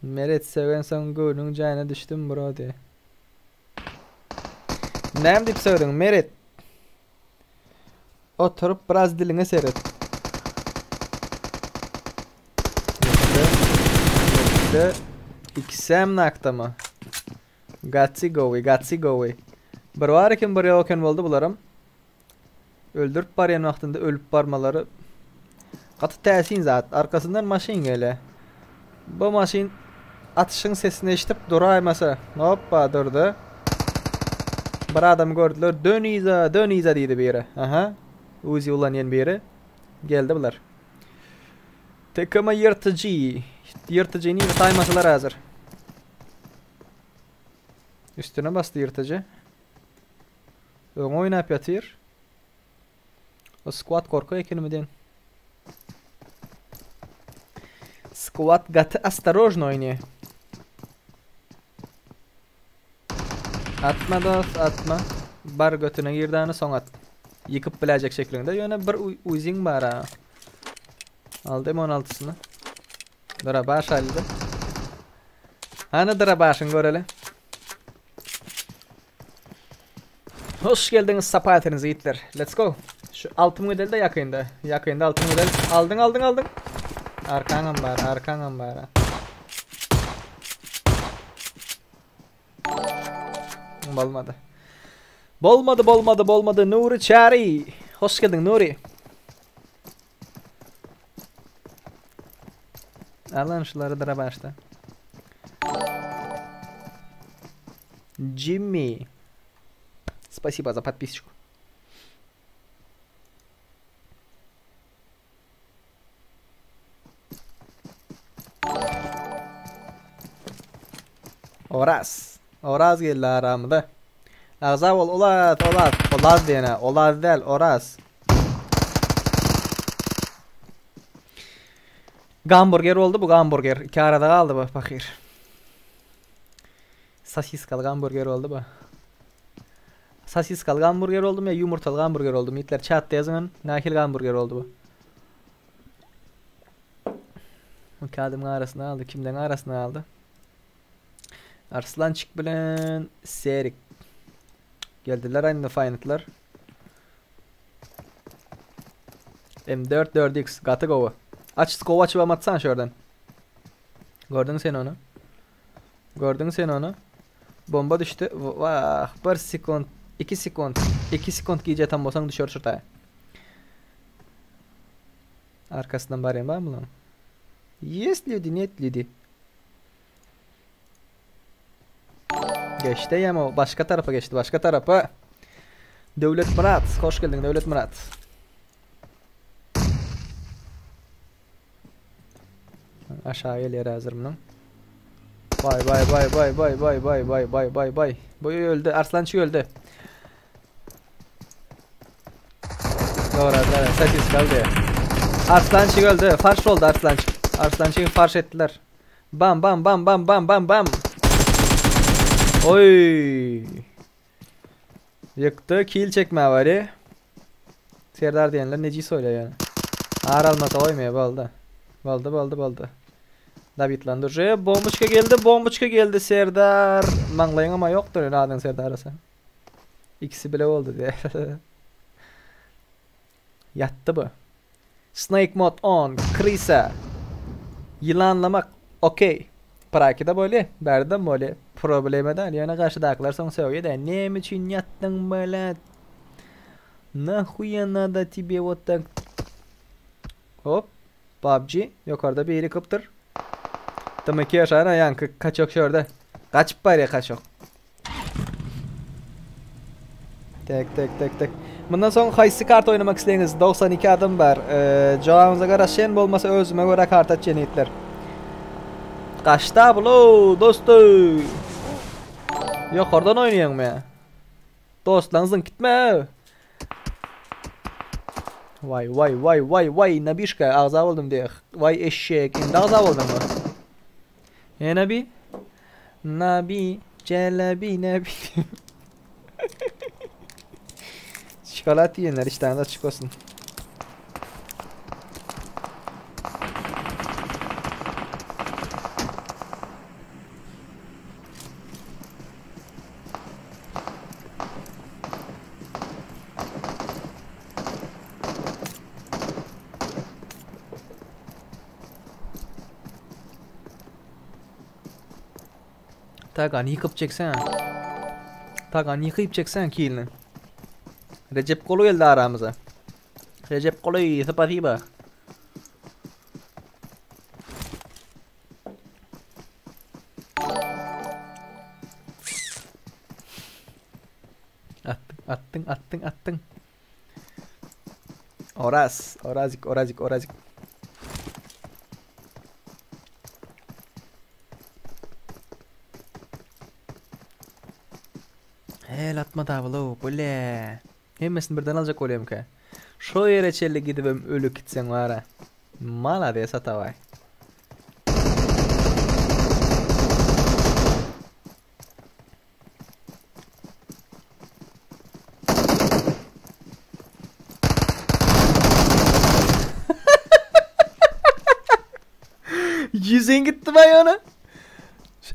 B: Meret sögensoň göwnüň jaýyna düşdüm bro diýe. Näme diýip sögdüň Meret? Oturyp biraz diliňe seret. Ýetdi. Ýetdi. Ikisem nakdamy? Gaty gowy, gaty gowy. Bir bar eken, bir ýok eken boldy bularam. Öldürip barýan wagtynda ölüp barmalary gaty täsin zat. Arkasyndan maşyn gelýär. Bu maşyn atyşyň sesini eşidip duraýmasa, hoppa durdy. Bir adamy gördüler. Dön yza, dön yza diýdi biri. Aha. Uzi ulanýan biri. Geldi bular. TKM ýyrtyjy. Ýyrtyjyny ýyrtaýmasalar häzir. Üstüne basdy ýyrtyjy. Öňe oýnap ýatyr. O squad gorkak ekenimi diýen. Squad gaty ostorojno oýnaýar. Atma dost, atma. Bar götüne girdany soň at. Ýykyp biläjek şekliňde. Ýöne bir uziň bar ha. Aldy M16-syny. Dura baş aldy. Hany dura başyň göreli. Hoş geldiňiz, sapa getirdiňiz ýigitler. Let's go. Şu altyn medal da ýakynda. Ýakynda altyn medal. Aldyň, aldyň, aldyň. Arkaňam bar, arkaňam bar. Bolmady. Bolmady, bolmady, bolmady. Nuri Çary. Hoş geldiň Nuri. Alan şulary dara başla. Jimmy. Спасибо за подписчику. Oraz. Oraz geldi aramyza. Agza bol Olaz, Olaz. Olaz diýene, Olaz däl, Oraz. Gamburger boldy bu gamburger. Iki arada galdy bu pahyr. Sosiskaly gamburger boldy bu. Sosiskaly gamburger boldumy ýa ýumurtaly gamburger boldumy? Ýigitler çatda ýazyň. Nähili gamburger boldy bu? İki adamyň arasynda galdy. Kimden arasynda galdy? Arslançik bilen Serik. Geldiler aynı Finetler. M4 4X gaty gowy. Aç skow açybam atsan şu ýerden. Gördüň sen ony. Gördüň sen ony. Bomba düşdi. Wah, 1 sekund, 2 sekund, 2 sekund gijä atan bolsaň düşer şu taýa. Arkasyndan barýan barmy lan? Есть люди, нет люди. Geçdi ýa o başga tarapa geçdi, başga tarapa. Döwlet Myrat, hoş geldiň Döwlet Myrat. Aşağı gelýär häzir munuň. Bay bay bay bay bay bay bay bay bay bay bay. Bu öldü. Arslançyk öldü. Doğru, doğru. Sekiz kaldı. Arslançyk öldü. Farş oldu Arslançyk. Arslançygy farş etdiler. Bam bam bam bam bam bam bam. Oy. Ýykdy, kill çekmä bari. Serdar diýenler nejis oýlar ýöne. Ar almasa goýmaýar boldy. Boldy, boldy, boldy. David Landurje bomboçka geldi, bomboçka geldi Serdar. Maňlaýyň ama ýokdur ýöne adyň Serdarasa. Ikisi bile boldy diýär. Ýatdy bu. Snake mod on, krisa. Ýylanlamak okey. Prakide bolýa, bärde bolýa. Problema däl, ýöne garşydakylar soň sögýä-dä, näme üçin ýatdyň blet? Nahuýa nada tebe wot tak? Hop, PUBG, ýokarda biri ýykypdyr. Tmk ýaşaýan ýaňky kaçok şu ýerde. Gaçyp barýa kaçok. Tek tek tek tek. Mundan soň haýsy karta oýnamak isleýiňiz? 92 adam bar. Ee, jogabyňyza garaşýan bolmasa özüme görä karta açýan ýigitler. Gaçda bulo dostu. Ýokardan oýnaýaňmy? Dostlaryň zyňk gitme. Waý waý waý waý waý Nabişka agza boldum diýe. Waý eşek indi agza bolduňmy? E Nabi? Nabi, Celebi, Nebi. Şokolat yiyenler iştahınız açık olsun. Tagan ýykyp çeksen. Tagan ýykyp çeksen kilini. Recep Kolu geldi aramyza. Recep Kolu, spasiba. Atdyň, atdyň, atdyň, atdyň. Oraz, Orazik, Orazik, Orazik. El atma dablo, bile. Hemmesini birden aljak bolýamka. Şo ýere çenli gidibem ölüp gitseň bara. Malades Atabaý. Ýüzün gitdi baý ona.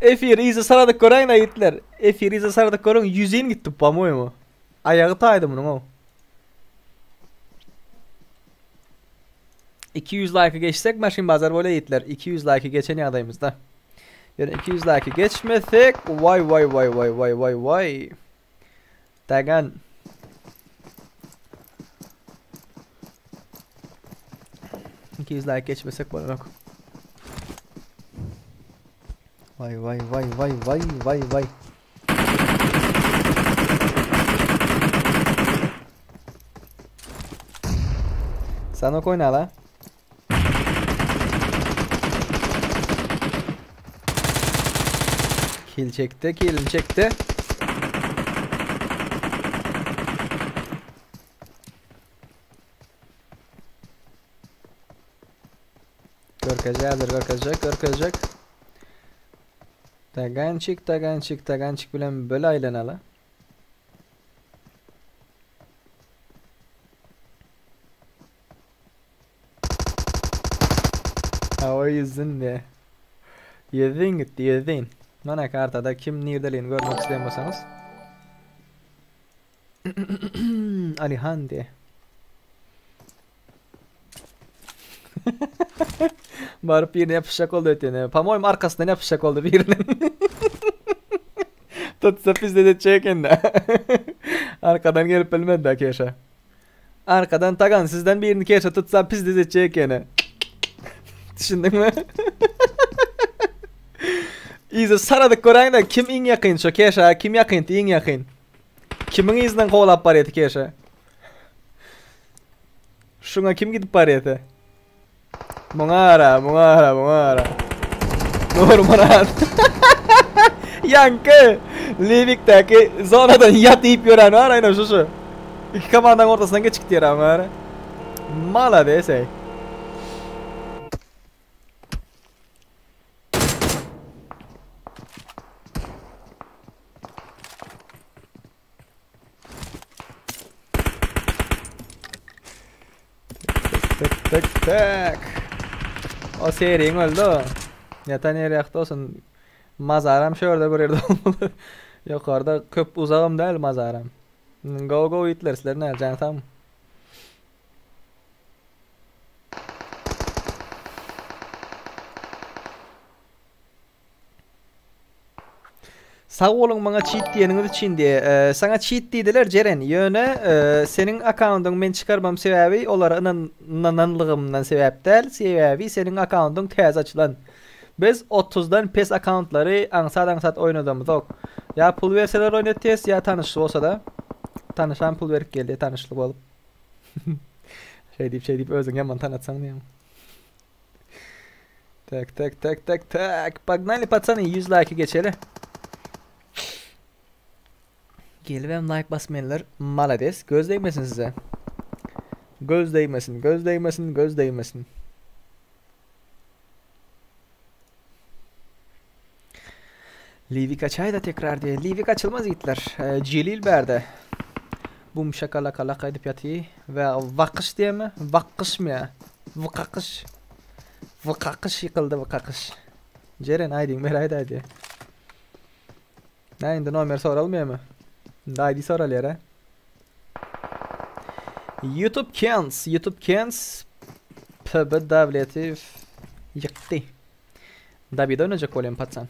B: Efiri yza saradyk göräýin aýytlar. Efiri yza saradyk görüň ýüzün gitdi po-moýemu. Aýagy taýdy munuň o. 200 laýky geçsek maşyn bazar bolýar ýigitler. 200 laýky geçen ýagdaýymyzda. Ýöne 200 laýky geçmesek waý waý waý waý waý waý waý. Tagan. 200 laýk geçmesek bolanok. Waý waý waý waý waý waý waý. Sanok oýnala. Kill çekdi, killini çekdi. Görkezýärdir, görkezjek, görkezjek. Tagançik, tagançik, tagançik bilen böle aýlanaly. Hawa ýüzdün diýe. Ýüzdün gitdi, ýüzdün. Mana kartada kim nirdeligini görmek isleýän bolsaňyz. Alihan diýe. Baryp birine ýapyşjak boldy öýtýän. Pamoýum arkasyndan ýapyşjak boldy biriniň. Tutsa pizdet etjek eken-dä. Arkadan gelip bilmedi-dä Keşa. Arkadan Tagan sizden birini Keşa tutsa pizdet etjek ekeni. Düşündiňmi? Yza saradyk göräýiň-de kim iň ýakyn şo Keşa kim ýakyn iň ýakyn. Kimiň yzyndan kowalap barýardy Keşa? Şuňa kim gidip barýardy? Muňa ara, muňa ara, muňa ara. Nurmyrat. Ýaňky Liwikdäki zonadan ýat diýip ýören bar aýna şu şu. Iki komandaň ortasyndan geçip gitýär aňa ara. Malades ey. Tek tek tek. O seriň öldü. Ýatan ýeri ýakdy olsun. Mazaram şu ýerde bir ýerde bolmaly. Ýokarda köp uzagam däl mazaram. Go go itler sizler näme jan sagmy? Sag boluň maňa çit diýeniňiz üçin diýe. Saňa çit diýdiler Jeren. Ýöne seniň akkaundyňy men çykarmam sebäbi olara ynananlygymdan sebäp däl. Sebäbi seniň akkaundyň täze açylan. Biz otuzdan pes akkauntlary aňsat aňsat oýnadamyzok. Ýa pul berseler oýnatýas ýa tanyşly bolsada. Tanyşam pul berip geldi tanyşly bolup. Şeýdip şeýdip özüňi ýaman tanatsaň diýýän. Tak tak tak tak tak. Pognaly pacany 100 like geçeli. Gelibem like basmayanlar malades. Göz değmesin size. Göz değmesin, göz değmesin, göz değmesin. Livik açay da tekrar diye. Livik açılmaz yiğitler. Ee, Celil berde. Bum şakalaka laka edip ýaty we wakyş diýemi? Wakgyşmy ýa? Wykakyş. Wykakyş ýykyldy wykakyş. Jeren aýdyň ber aýda diýe. Nä indi nomer soralmaýamy? Indi ID soralýar a. YouTube Kens, YouTube Kens PB Dawleti ýykdy. David oýnajak bolýan paçan.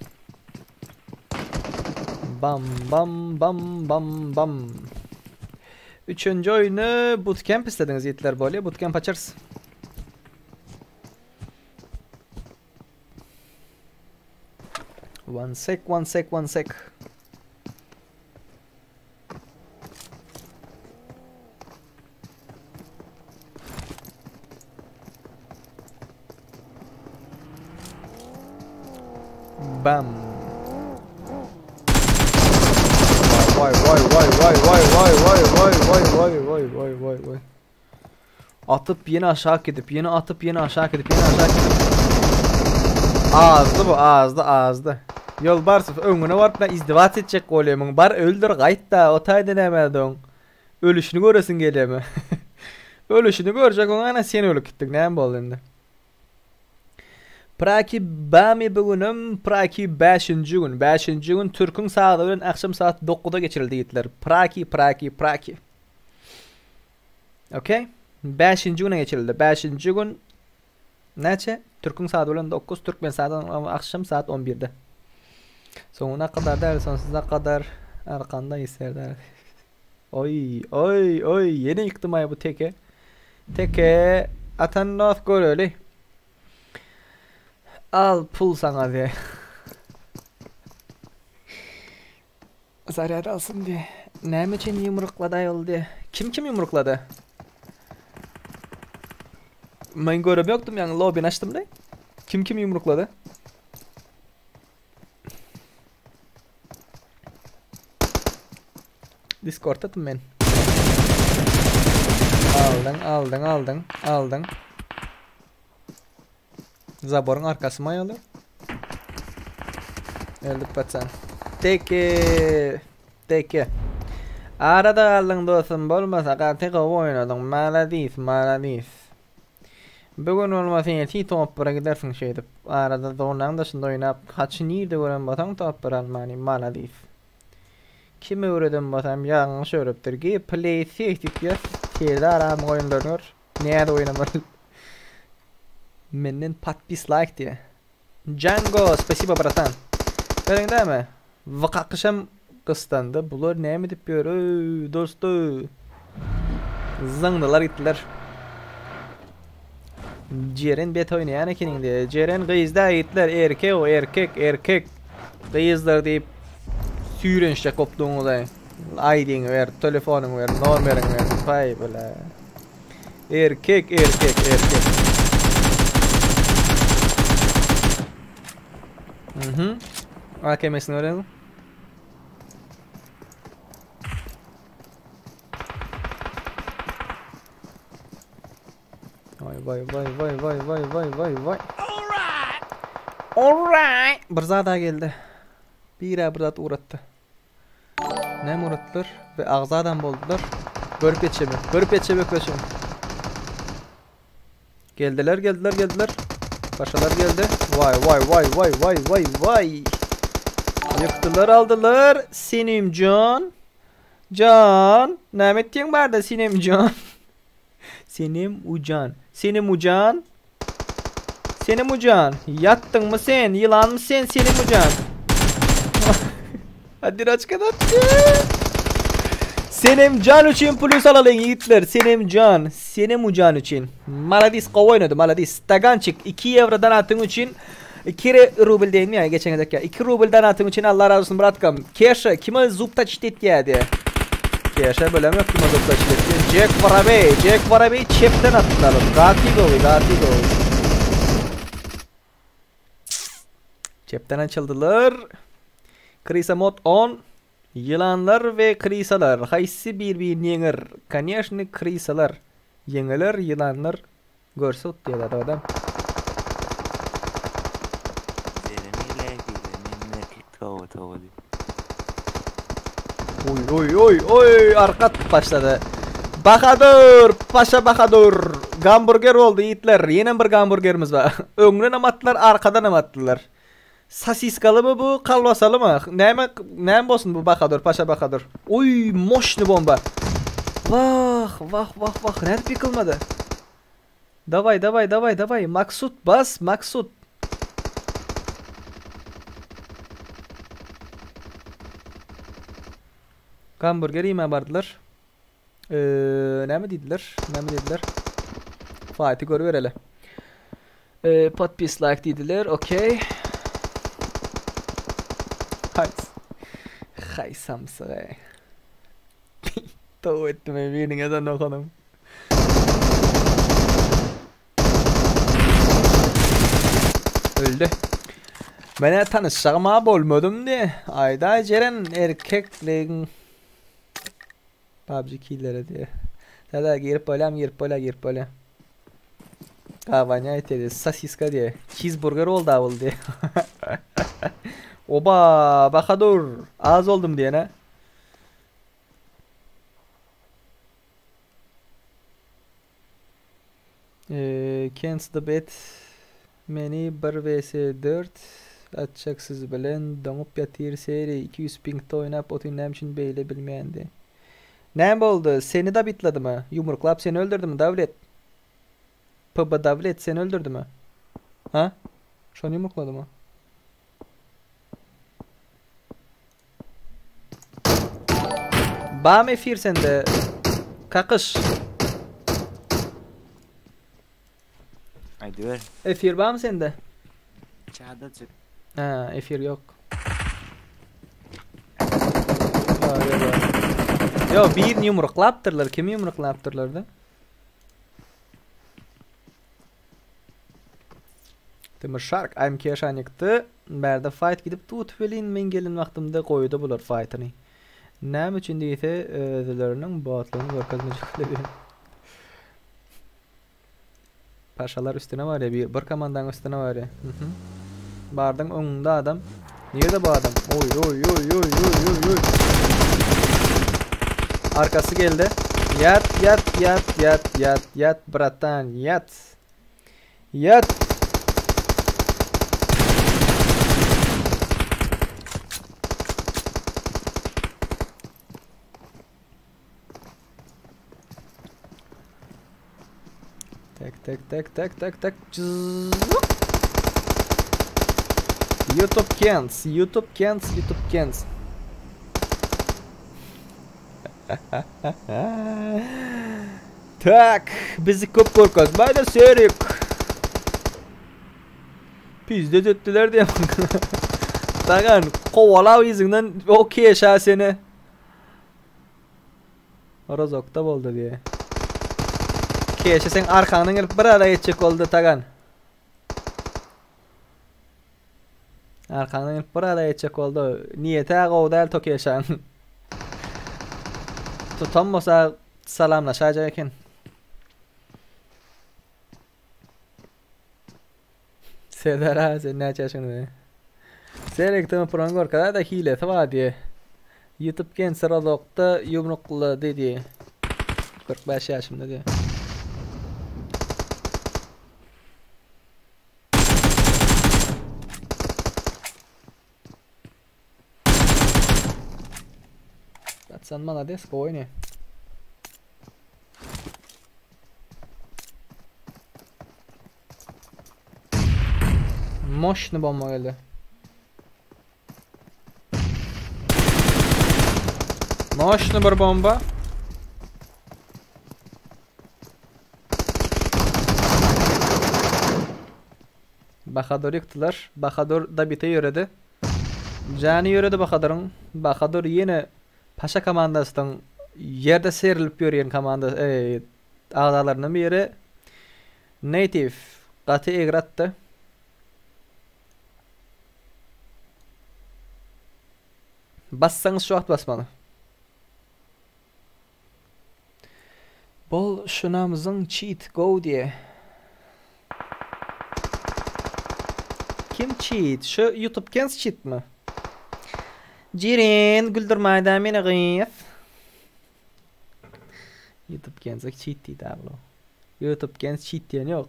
B: Bam bam bam bam bam. Üçünji oýny bootcamp islediňiz ýigitler bolýa bootcamp açarys. One sec, one sec, one sec. Bam. Vay vay vay vay vay vay vay vay vay vay vay vay vay vay. Atyp ýene aşak gidip, ýene atyp ýene aşak gidip, ýene aşak gidip. Azdy bu, azdy, azdy. Ýolbarsow öňüne baryp na izdiwats etjek bolýamyň. Bar öldür gaýt-da, o taýda näme doň. Ölüşini göresiň gelýärmi? Ölüşini görjek oň ana sen ölüp gitdiň. Näme boldy indi? Praki bamy bu günüm Praki bäşinji gün. Bäşinji gün türküň sagady bilen akşam saat 9-da geçirildi ýigitler. Praki Praki Praki. Okey. Bäşinji güne geçirildi. Bäşinji gün näçe? Türküň saady bilen 9, türkmen saady akşam saat 11-de. Soňuna kadar däl, sonsuza kadar arkanda Serdar. Oý, oý, oý, ýene ýykdym aý bu teke. Teke atan dost göreli. Al pul saňa diýe. Zarýad alsyn diýe. Näme üçin ýumruklady aýol diýe. Kim kim ýumruklady? Men görem ýokdum ýaňy lobbyny açdym da. Kim kim ýumruklady? Discord'da men. Aldyň, aldyň, aldyň, aldyň. Zaboryň arkasy maýaly. Öldük paçan. Teke. Teke. Arada galdyň dostum bolmasa gaty gowy oýnadyň. Maladis, maladis. Bu gün bolmasa ertir topbara gidersiň şeýdip. Arada zonaň daşynda oýnap haçy nirde gören bolsaň topbar almany. Maladis. Kim öwreden bolsam ýalňyş öwrepdir. Gi play safe diýip ýaz. Serdar agamyň oýunlaryny gör. Näde oýnamaly. Menden podpis like diýe. Django spasibo bratan. Gördüň dämi? Vykakyşam gystandy. Bular näme edip ýör öý dostu. Zyňdylar gitdiler. Jeren bet oýnaýan ekeniň diýe. Jeren gyz da gitdiler. Erkek o erkek erkek. Gyzlar diýip süýrenişjek bolup duňuzaý. ID-ňi ber, telefonyňy ber, nomeriňi ber. Paý bile. Erkek, erkek, erkek. Mhm. AKM-sini görelim. Vay vay vay vay vay vay vay vay vay. Alright. Bir zat daha geldi. Bire bir zat uğrattı. Näme uğratdylar? We agza adam boldular. Görüp ýetişemek. Görüp ýetişemek göçüm. Geldiler, geldiler, geldiler. Paşalar geldi. Vay vay vay vay vay vay vay. Ýykdylar, aldylar. Senemjan. Jan. Näme etdiň barda Senemjan? Senem ujan. Senem ujan. Senem ujan. Ýatdyňmy sen? Ýylanmy sen Senem ujan? Hadi raçka atdy. Senem can üçin plus alalyň ýigitler. Senem can. Senem ujan üçin. Maladis gowy oýnady, maladis. Stagançik 2 ýewro donatyň üçin 2 rubl diýenmi ýa geçen gezek ýa. 2 rubl donatyň üçin Allah razy bolsun bratkam. Keşa kime zub taçit etýärdi? Keşa bilemok kime zub taçit etýär. Jack Vorobey, Jack Vorobey çepden atdylar. Gaty gowy, gaty gowy. Çepden açyldylar. Krisa mod 10. Ýylanlar we krisalar haýsy bir-birini ýeňer? Koneşny krisalar ýeňiler, ýylanlar görse utýar adam.
C: Seni nähili men erkek toba toba diýip.
B: Oý oý oý oý arka atyp başlady. Bahadur, Paşa Bahadur. Gamburger boldy ýigitler. Ýenem bir gamburgerimiz bar. Öňdenem atdylar, arkadanam atdylar. Sosiskalymy bu, kalbasalymy? Näme näme bolsun bu Bahadur, Paşa Bahadur. Oý, moşny bomba. Wah, wah, wah, wah, nädip ýykylmady? Daway, daway, daway, daway. Maksut bas, Maksut. Gamburger iýmä bardylar. Eee, näme diýdiler? Näme diýdiler? Fatih görübereli. Eee, podpis like diýdiler. Okey. Haý. Haý samsygy. Tow etdim biriniň ezan okanym. Öldi. Menä tanyşjagym-a bolmadym diý. Aýdaý Jeren erkekligiň PUBG killere diýe. Täze girip bolýam, girip bolýa, girip bolýa. Gabanýa diýe, sosiska diýe. Cheeseburger boldy bul diýe. Oba, Bahadur, az oldum diýene. Eee, Cancel the bet. Meni 1 vs 4 atjak siz bilen doňup ýatyr seri 200 pingde oýnap otyn näme üçin beýle bilmeýändi. Näme boldy? Seni dabitladymy? Ýumruklap seni öldürdimi Dawlet? PB Dawlet seni öldürdimi? Ha? Şony ýumrukladymy? Bam efir sende. Kakyş.
C: Aýdyber.
B: Efir bamy sende?
C: Çadajyk.
B: Ha, efir ýok. Ýok, ýok, ýok. Ýok, birini ýumruklapdyrlar. Kimi ýumruklapdyrlar da? Timur Shark AMK şanikdi. Bärde fight gidip tut welin men gelen wagtymda goýdy bular fightyny. Näme üçin diýse özleriniň botlygyny görkezmejekleri. Paşalar üstüne barýar bir, bir komandaň üstüne barýar. Mhm. Bardyň öňüňde adam. Nirede bu adam? Oý oý oý oý oý oý oý. Arkasy geldi. Ýat ýat ýat ýat ýat ýat bratan ýat. Ýat. Tek tek tek tek tek tek. Czzz. YouTube Kents, YouTube Kents, YouTube Kents. Tak, bizi köp görkezmäýler Serik. Pizdet etdiler diýen. Tagan kowalap yzyňdan o keşa seni. Rozokda boldy diýe. Keşe sen arkaňdan gelip bir ara geçjek boldy Tagan. Arkaňdan gelip bir ara geçjek boldy. Niýeti gowy däl Tokeşaň. Tutan bolsa salamlaşaýjak eken. Serdar aga sen näçe ýaşyňda? Serik tm proň görkezäýdä hilesi bar diýe. Youtube genç rozokda ýumruklady diýe. 45 ýaşymda diýe. Sen malades gowy oýnaýa. Moşny bomba geldi. Moşny bir bomba. Bahadur ýykdylar. Bahadur dabite ýöredi. Jany ýöredi Bahaduryň. Bahadur ýene Paşa komandasynyň ýerde serilip ýörýän komanda agzalaryndan biri. Native gaty egri atdy. Bassaňyz şu wagt basmaly. Bol şunamyzyň cheat go diýe. Kim cheat? Şu YouTube kens cheatmi? Jiren güldürmäýdä meni gyz. YouTube kens cheat diýdi ablo. YouTube kens cheat diýen ýok.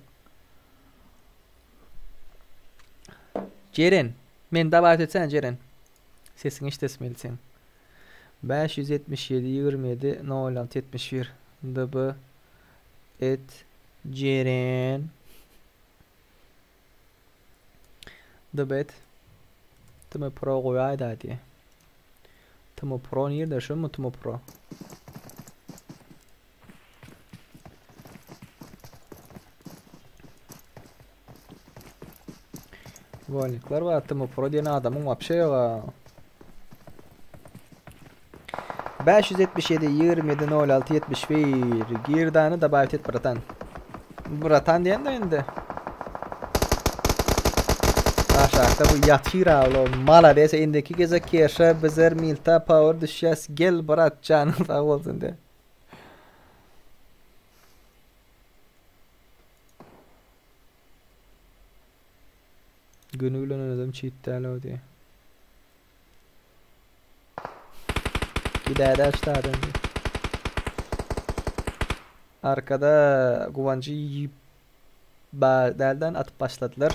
B: Jeren, men dabat etsen Jeren. Sesiňi eşidesim geldi seň. 577 27 06 71 db et Jeren db et Tm Pro goýaýda diýe. Tm Pro nirde şumy Tm Pro? Wolnikler bar, Timo Pro diýen adamyň wapşe ýok a. 577 27 06 71 Girdany dobawit et bratan. Bratan diýen de indi. Aşakda bu ýatyr awlo. Malades indiki gezek keşe bizer milta power düşýäs gel brat janyň sag bolsun de. Günü bilen özüm cheat däl o diye. Gidäde aşadan diye. Arkada Guvancı yiyip dälden atyp başladylar.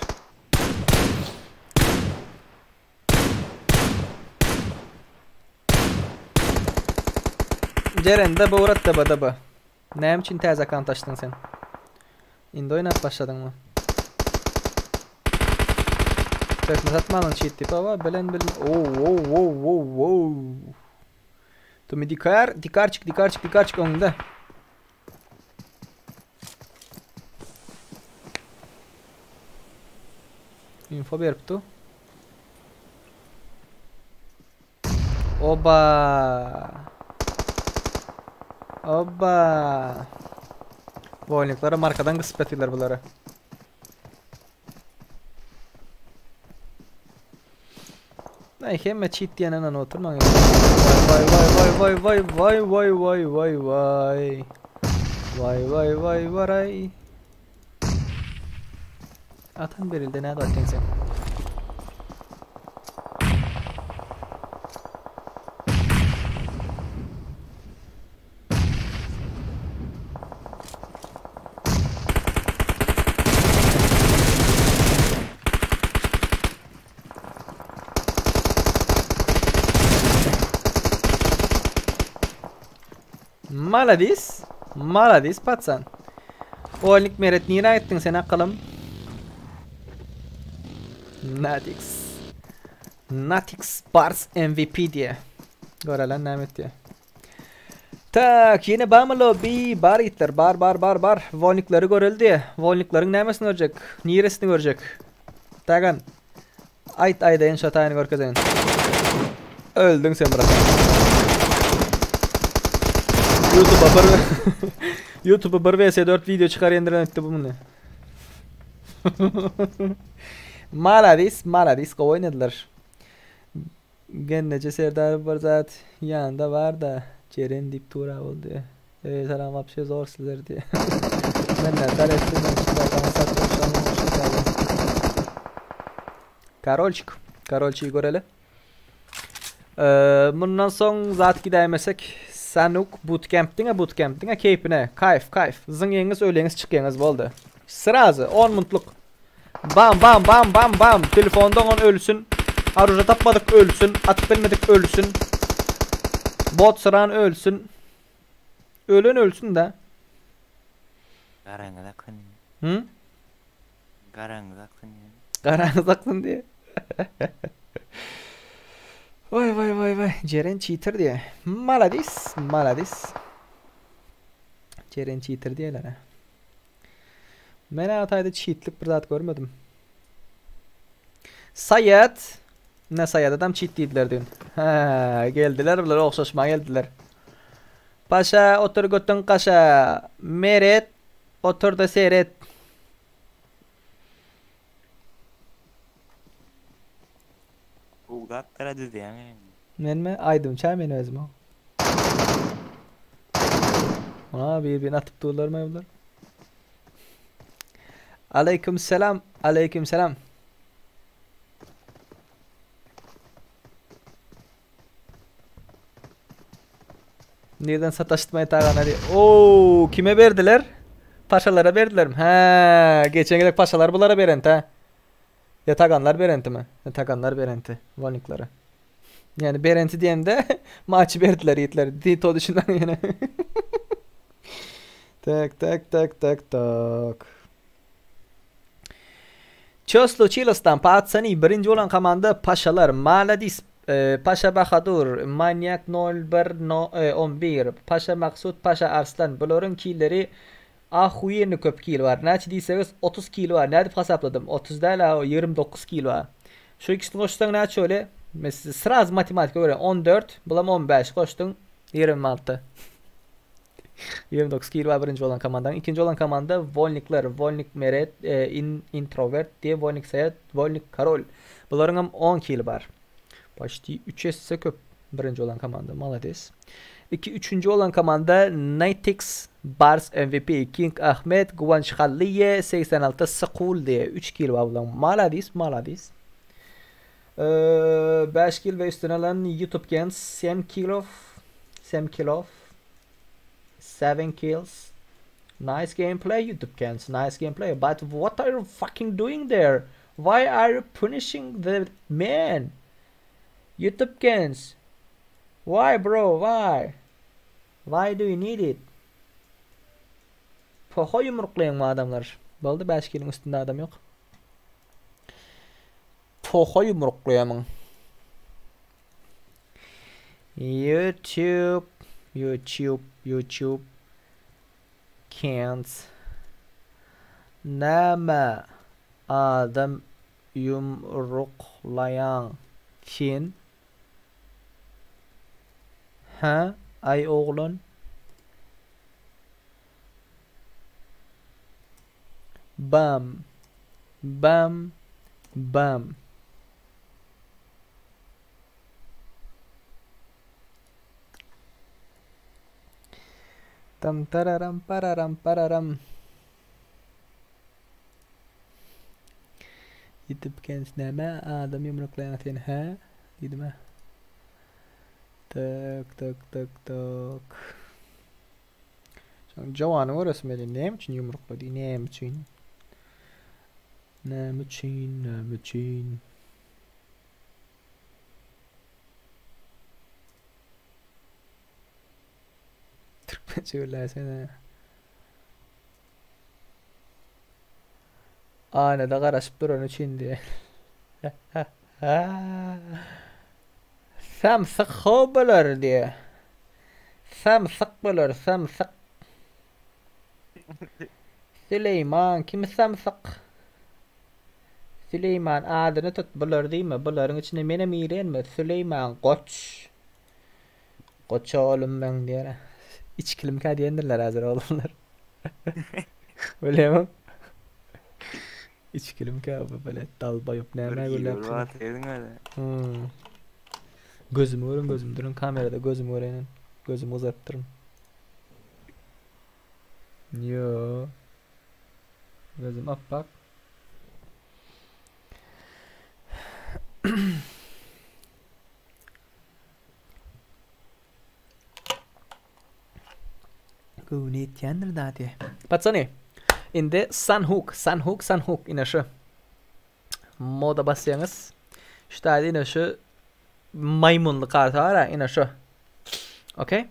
B: Ceren de bu da da bu. Näme üçin täze akkaunt açdyň sen? Indi oýnap başladyňmy? Tökme satmalyň cheat diýip awa bilen bilen ow ow ow ow ow. Tumi dikar, dikarçyk dikarçyk dikarçyk öňünde. Info beripdi. Oba. Oba. Wolniklara markadan gysyp ýatyrlar bulary. Ay hemme cheat diýenen ony oturmaň. Vay vay vay vay vay vay vay vay vay vay. Vay vay vay vay. Atan berildi näde atdyň sen? Maladis. Maladis patsan. Olnik Meret nirä gitdiň sen akylym? Natix. Natix Bars MVP diýe. Görelen näme etdi. Tak, ýene barmy lobby? Bar itler, bar bar bar bar. Wolnikleri göreldi. Wolnikleriň nämesini görjek? Niresini görjek? Tagan. Aýt aýdaýyn şo taýyny görkezeýin. Öldüň sen brat. YouTube'a bir YouTube'a 1 vs 4 video çykarýandyr öýtdi bu muny. Maladis, maladis gowy oýnadylar. Genneje Serdar bir zat ýanynda bar-da Jeren diýip tura boldy. Eý salam wapşe zor sizler diýe. Men nätar etdim men şu zatlaryň satdym şonuň üçin ýaly. Karolçik. Karolçiyi göreli. Ee, mundan soň zat gidäýmesek Sanuk bootcamp diňe bootcamp diňe keýpine kaýf kaýf zyňyňyz öleňiz çykýaňyz boldy. Srazy 10 minutlyk Bam bam bam bam bam telefonda on ölsün Aruja tapmadyk ölsün atyp bilmedik ölsün Bot syran ölsün Ölen ölsün da.
C: Garaňyz aksyn.
B: Hı?
C: Garaňyz aksyn.
B: Garaňyz aksyn diye. Vay vay vay vay. Ceren cheater diye. Maladis, maladis. Ceren cheater diýerler. Men Altayda cheatlik bir zat görmedim. Sayat. Ne Sayat adam cheat diýdiler düýn. Ha, geldiler bular ogşaşma geldiler. Paşa otur götün kaşa. Meret otur da seyret.
C: Bu zatlara düzýäň.
B: Menmi? Aýdymçy men özüm. Aa bir-birini atyp durlar mı bular? Aleyküm selam. Aleyküm selam. Nirden sataştmaýy tagan hadi. Oo, kime berdiler? Paşalara berdiler mi? He, geçen gezek paşalar bulara berent ha. Yataganlar berenti mi? Yataganlar berenti. Voniklara. Yani berenti diýemde maçy berdiler ýigitler. Dito düşünen ýene. Tak tak tak tak tak. Ço sluçilos tam patsani birinji bolan komanda Paşalar Maladis e, Paşa Bahadur Manyak 01 no, e, 11 Paşa Maksut Paşa Arslan bularyň killeri Ahuýenli köp kil bar. Näçe diýseňiz 30 kil bar. Nädip hasapladym? 30 däl a 29 kil bar. Şu ikisini goşsaň näçe bolýar? Men size sraz matematika görä 14, bulam 15 goşduň 26. 29 kil bar birinji bolan komandaň. Ikinji bolan komanda Wolnikler, Wolnik Meret, e, in, Introvert diye Wolnik Sayat, Wolnik Karol. Bularyň hem 10 kil bar. Почти 3 esse köp birinji bolan komanda. Malades. 2 üçünji bolan komanda Nightix Bars MVP King Ahmet Guvanç Halliye 86 Sıkul diye 3 kill var bulan. Maladis, maladis. Ee, 5 kill ve üstüne alan YouTube Gens Sam Kilov Sam Kilov 7 kills. Nice gameplay YouTube Gens. Nice gameplay. But what are you fucking doing there? Why are you punishing the man? YouTube Gens. Why bro? Why? Why do you need it? Poho yumruklaýan bu adamlar. Boldy 5 kiliň üstünde adam ýok. Poho yumruklaýamyň. YouTube, YouTube, YouTube can't Näme adam yumruklaýaň sen? Hä, aý oglan? Bam. Bam. Bam. Tam tararam pararam pararam. Ýitip kendisi näme adam ýumruklaýan sen hä? Diýdim hä. Tak tak tak tak. Şoň jowany göresim gelýär. Näme üçin ýumruklady? Näme üçin? Näme üçin? Näme üçin? Türkmençe gürläýsene. Aýnada garaşyp durany üçin diýýär. Samsyk how bolar diýýär. Samsyk bolar, samsyk. Süleýman kim samsyk? Süleýman adyny tut bular diýme bularyň içine menem girenmi Süleýman goç. Goç oglum meň diýer. Içkilimkä diýendirler häzir oglanlar. Bilýäňmi? Içkilimkä bu bile dalbaýyp näme gürläp. Hmm. Gözümi görün gözüm durun kamerada gözüm göreýin. Gözüm gyzaryp durun. Yo. Gözüm appak. Göwni ýetýändir dady. Patsany. Indi Sanhuk, Sanhuk, Sanhuk ine şu. Moda basýaňyz. Şu taýda ine şu maýmunly karta bar ine şu. Okey.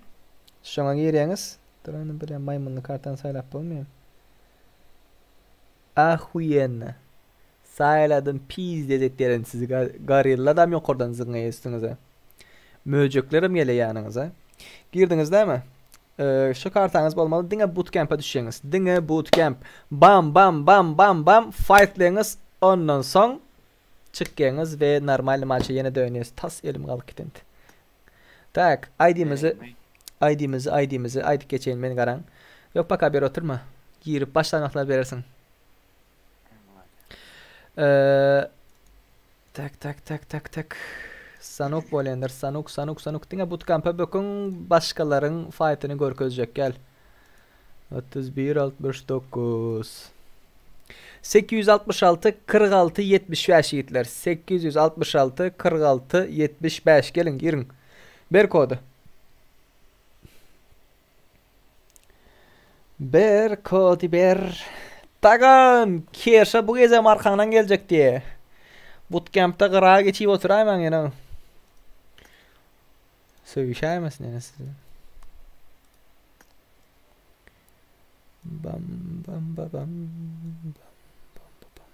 B: Şoňa girýäňiz. Dur indi bir maýmunly kartany saýlap bolmaýar. Ahuýenna. Saýladym pizdez etýärin sizi gorilladam ýokardan zyňaýa üstüňize. Möjeklerem gele ýanyňyza. Girdiňiz dämi? Şu kartaňyz bolmaly diňe bootcamp'a düşýäňiz. Diňe bootcamp. Bam bam bam bam bam fightleňiz ondan soň çykýaňyz we normalny maça ýene dönýäs. Tas elim galyp gitenti. Tak, ID-mizi ID-mizi ID-mizi aýdyp geçeýin men garaň. Ýok paka bir oturma. Girip başlanaklar berersiň. Eee Tak tak tak tak tak. Sanuk bolýandyr. Sanuk sanuk sanuk. Diňe bootcamp'a böküň başgalaryň faýtyny görkezjek gel. 31 69 866 46 75 ýigitler. 866 46 75 geliň giriň. Ber kody. Ber kody ber. Tagan! Keşa bu gezem arkaňdan geljek diýe. Bootcampda gyraga geçip oturaýmaň ýene. Sögüşäýmesin ýene sizi. Bam bam ba bam bam bam ba bam.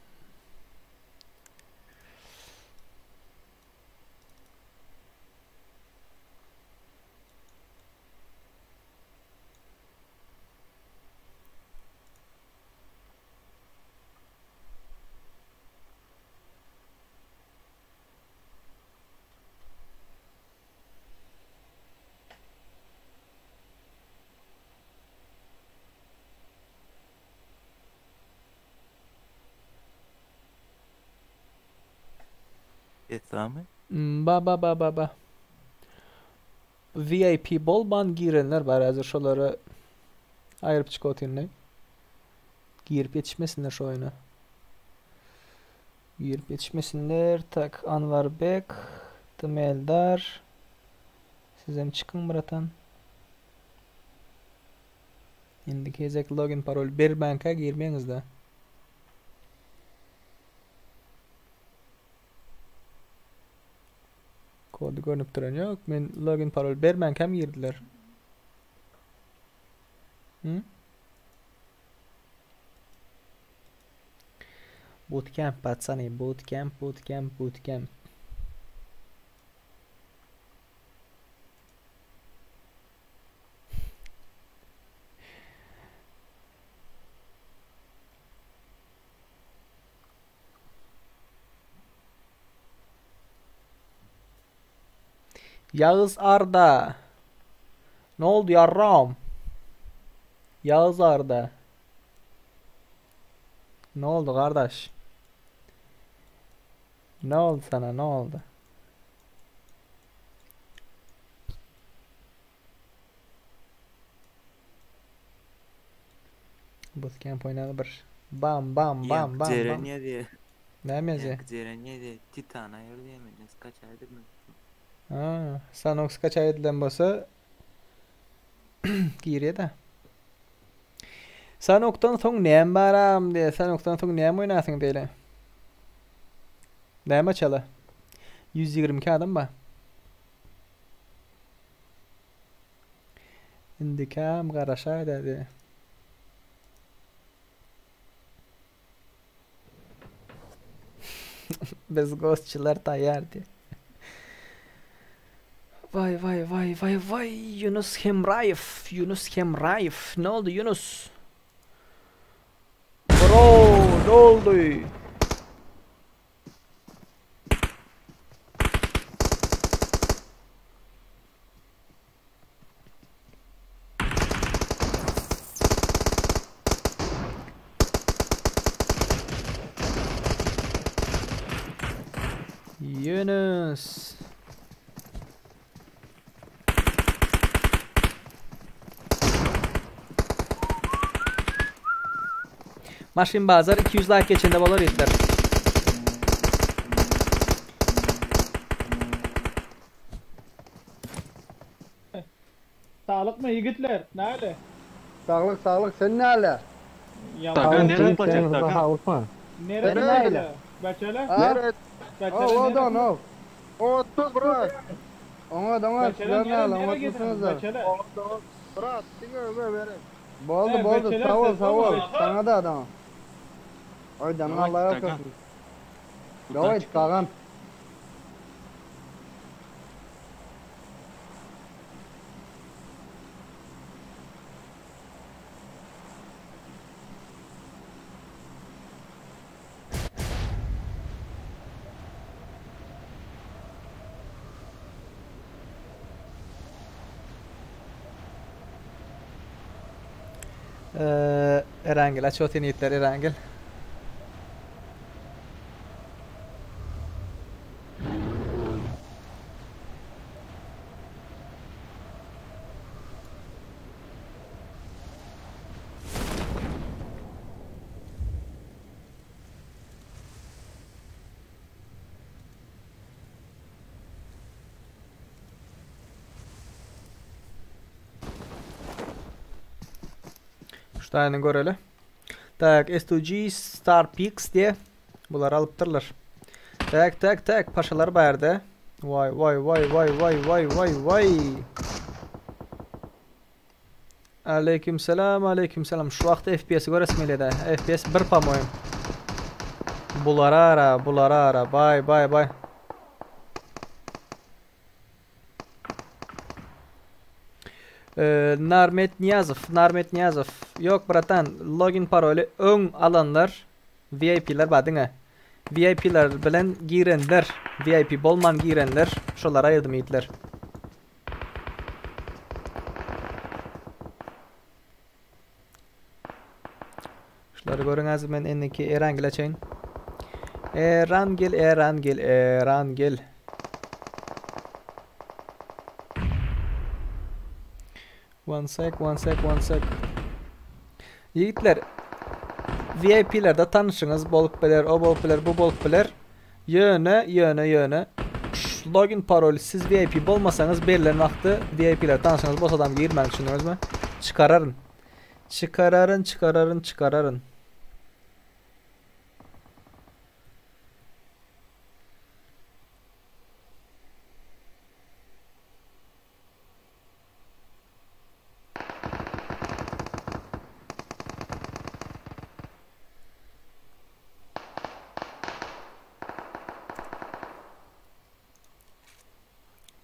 C: Esramy?
B: Ba ba ba ba ba. VIP bolman girenler bar häzir şolary aýryp çykyp otyryn. Girip ýetişmesinler şu oýuna. Girip ýetişmesinler. Tak Anwarbek, Tmeldar. Sizem çykyň bratan. Indiki gezek login parol bermänkä girmeňizde. Kody görnüp duran ýok. Men login parol bermänkäm girdiler. Hı? Bootcamp patsany, bootcamp, bootcamp, bootcamp. Ýagyz Arda. Ne oldu yarram? Ýagyz Arda. Ne oldu kardeş? Ne oldu sana ne oldu? Bootcamp oýnaly bir. Bam bam bam bam
C: Jeren
B: bam.
C: ýazýar.
B: Näme ýazýar?
C: Ýaňky Jeren ýazýar. Titan aýyr diýýär menden skaçaý edilmedi.
B: Ha, Sanox skaçaý edilen bolsa girýär-de. Sanokdan soň näme baram diýýär. Sanokdan soň näme oýnarsyň diýle. Näme açaly? 122 adam bar. Indikäm garaşaý-da diýýär. Biz gosçylar taýýar diýýär. Waý waý waý waý waý Ýunus Hemraýew Ýunus Hemraýew ne oldy Ýunus? Bro ne oldy? Yunus. Maşyn bazar 200 like geçende bolar ýigitler.
J: Saglykmy ýigitler, näle?
I: Saglyk saglyk sen näle?
H: Takan nereye atlayacak Takan?
J: Nere
I: Näle?
J: Beçele?
I: Nere?
J: Beçele
I: O
J: nere?
I: o no. Otuz brat. Oňa doňa
J: Beçele
I: sizler
J: nere
I: näle
J: nere
I: oňatmysyňyz?
J: getirdin Beçele?
I: Brat diňe öme berin. Boldy
J: He,
I: boldy
J: beçeler
I: sag ol
J: ses
I: sag ol.
J: bolmaýar.
I: Sana da adam. Oýdan
C: Daway
I: Allah
C: Takan.
I: ýalkasyn.
C: Buradan
I: Daway
C: çıkalım.
I: Tagan.
B: Ee, Erangel aç otin yiğitler Erangel. Şu taýyny göreli. Tak, S2G Star Peaks diye bular alypdyrlar. Tak tak tak paşalar bardy. Vay vay vay vay vay vay vay vay. Aleyküm selam aleyküm selam. Şu wagtda FPS göresim gelýär. FPS 1 по-моему. Bulara ara, bulara ara. Bay bay bay. Ee, Narmet Niyazov, Narmet Niyazov. Yok bratan, login paroli öň alanlar VIP'ler bar diňe. VIP'ler bilen girenler, VIP bolman girenler şolara aýyrdım ýigitler. Şulary görüň az men indiki Erangel açayyn. Erangel, Erangel, Erangel. One sec, one sec, one sec. Ýigitler, VIP'lerde tanışyňyz bolup biler, o bolup biler, bu bolup biler. Ýöne, ýöne, ýöne. Şu login paroli siz VIP bolmasaňyz berilen wagty VIP'ler tanışyňyz bolsa adam girmäň düşündiňizmi? Çykararyn. Çykararyn, çykararyn, çykararyn.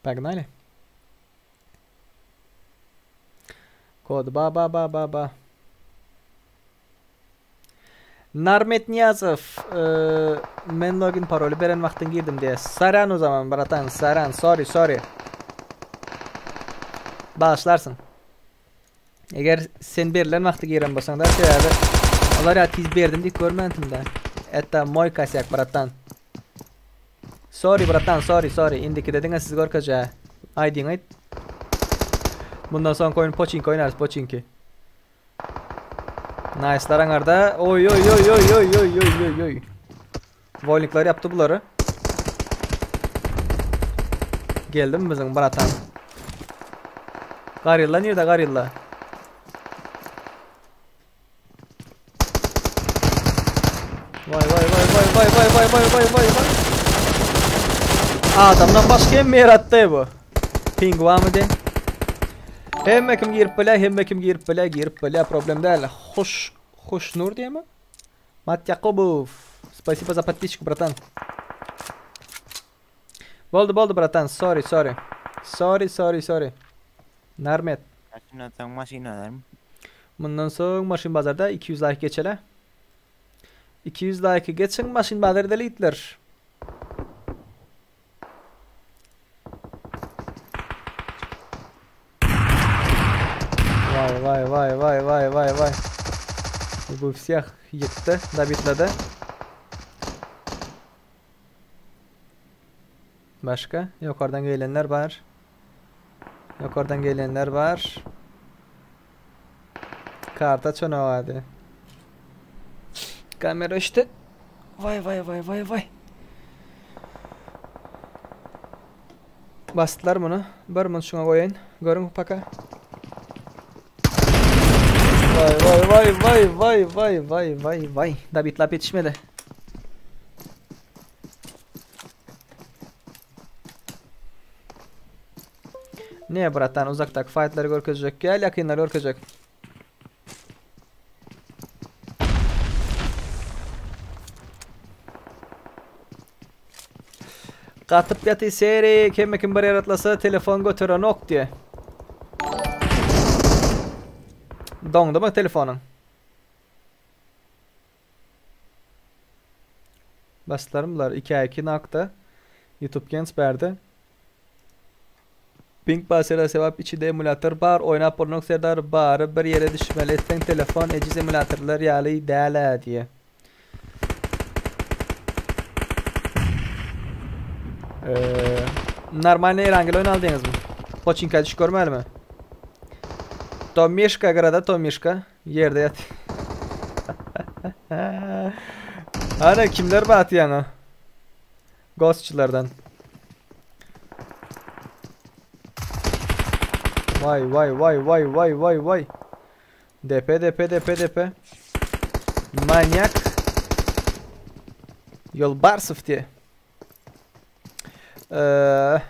B: Погнали. Kod ba ba ba ba ba. Narmet Niyazov e, men login paroli beren wagtyň girdim diye. Saran o zaman bratan saran sorry sorry. Bağışlarsın. Eger sen berilen wagty giren bolsaň da sebäbi olar ya tiz berdim diýip görmändim da. Это мой косяк, братан. Sorry bratan, sorry sorry. Indiki dediňe siz görkezje. Aýdyň aýt. Bundan soň oyun poçinki oýnarys poçinki. Nice'lar aňarda. Oy oy oy oy oy oy oy oy oy. Voyliklar yaptı buları. Geldim mi bizim bratan? Garilla nerede Garilla? Vay vay vay vay vay vay vay vay vay vay vay. Adamdan başka hem yaratты bu. Pingua mı de? Hem kim girip bile hem kim girip bile girip bile problem değil. Hoş Hoşnur diye mi? Mat Yakubov. Спасибо за подписчику, братан. Boldy boldy bratan sorry sorry. Sorry sorry sorry. Narmet.
C: Şundan soň maşyn alarmy?
B: Mundan soň maşyn bazarda 200 like geçele. 200 like geçiň maşyn bazar edeli itler. Vay vay vay vay vay vay vay. Bu всех ýykdy, dabitledi. Başga ýokardan gelenler bar. Ýokardan gelenler bar. Karta çonawady. Kamera öçdi. Vay vay vay vay vay. Basdylar muny. Bir muny şuňa goýaýyn. Görüň paka. Vay vay vay vay vay vay vay vay vay. Dabitlap ýetişmedi. Ne bratan uzakdaky faýtlary görkezjek gel ýakynlary görkezjek. Gatyp ýaty seri kemme kim bir ýer atlasa telefon göterenok diýe. Doňdumy telefonyň? Baslarym bular 2 2 nokta YouTube Gens bärde. Pink bar Serdar sebap içide emulator bar oýnap bolnok Serdar bary bir ýere düşmeli etseň telefon ejiz emulatorlar ýaly dälä diýe. Eee normalny Erangel oýnaly diýeňizmi? Poçinka düşüp görmälimi? Tomişka gyrada Tomişka ýerde ýat. Ana kimler baty ýaňa? Ghostçylardan. Vay vay vay vay vay vay vay. Depe depe depe depe. Manyak. Ýolbarsow diýe. Eee,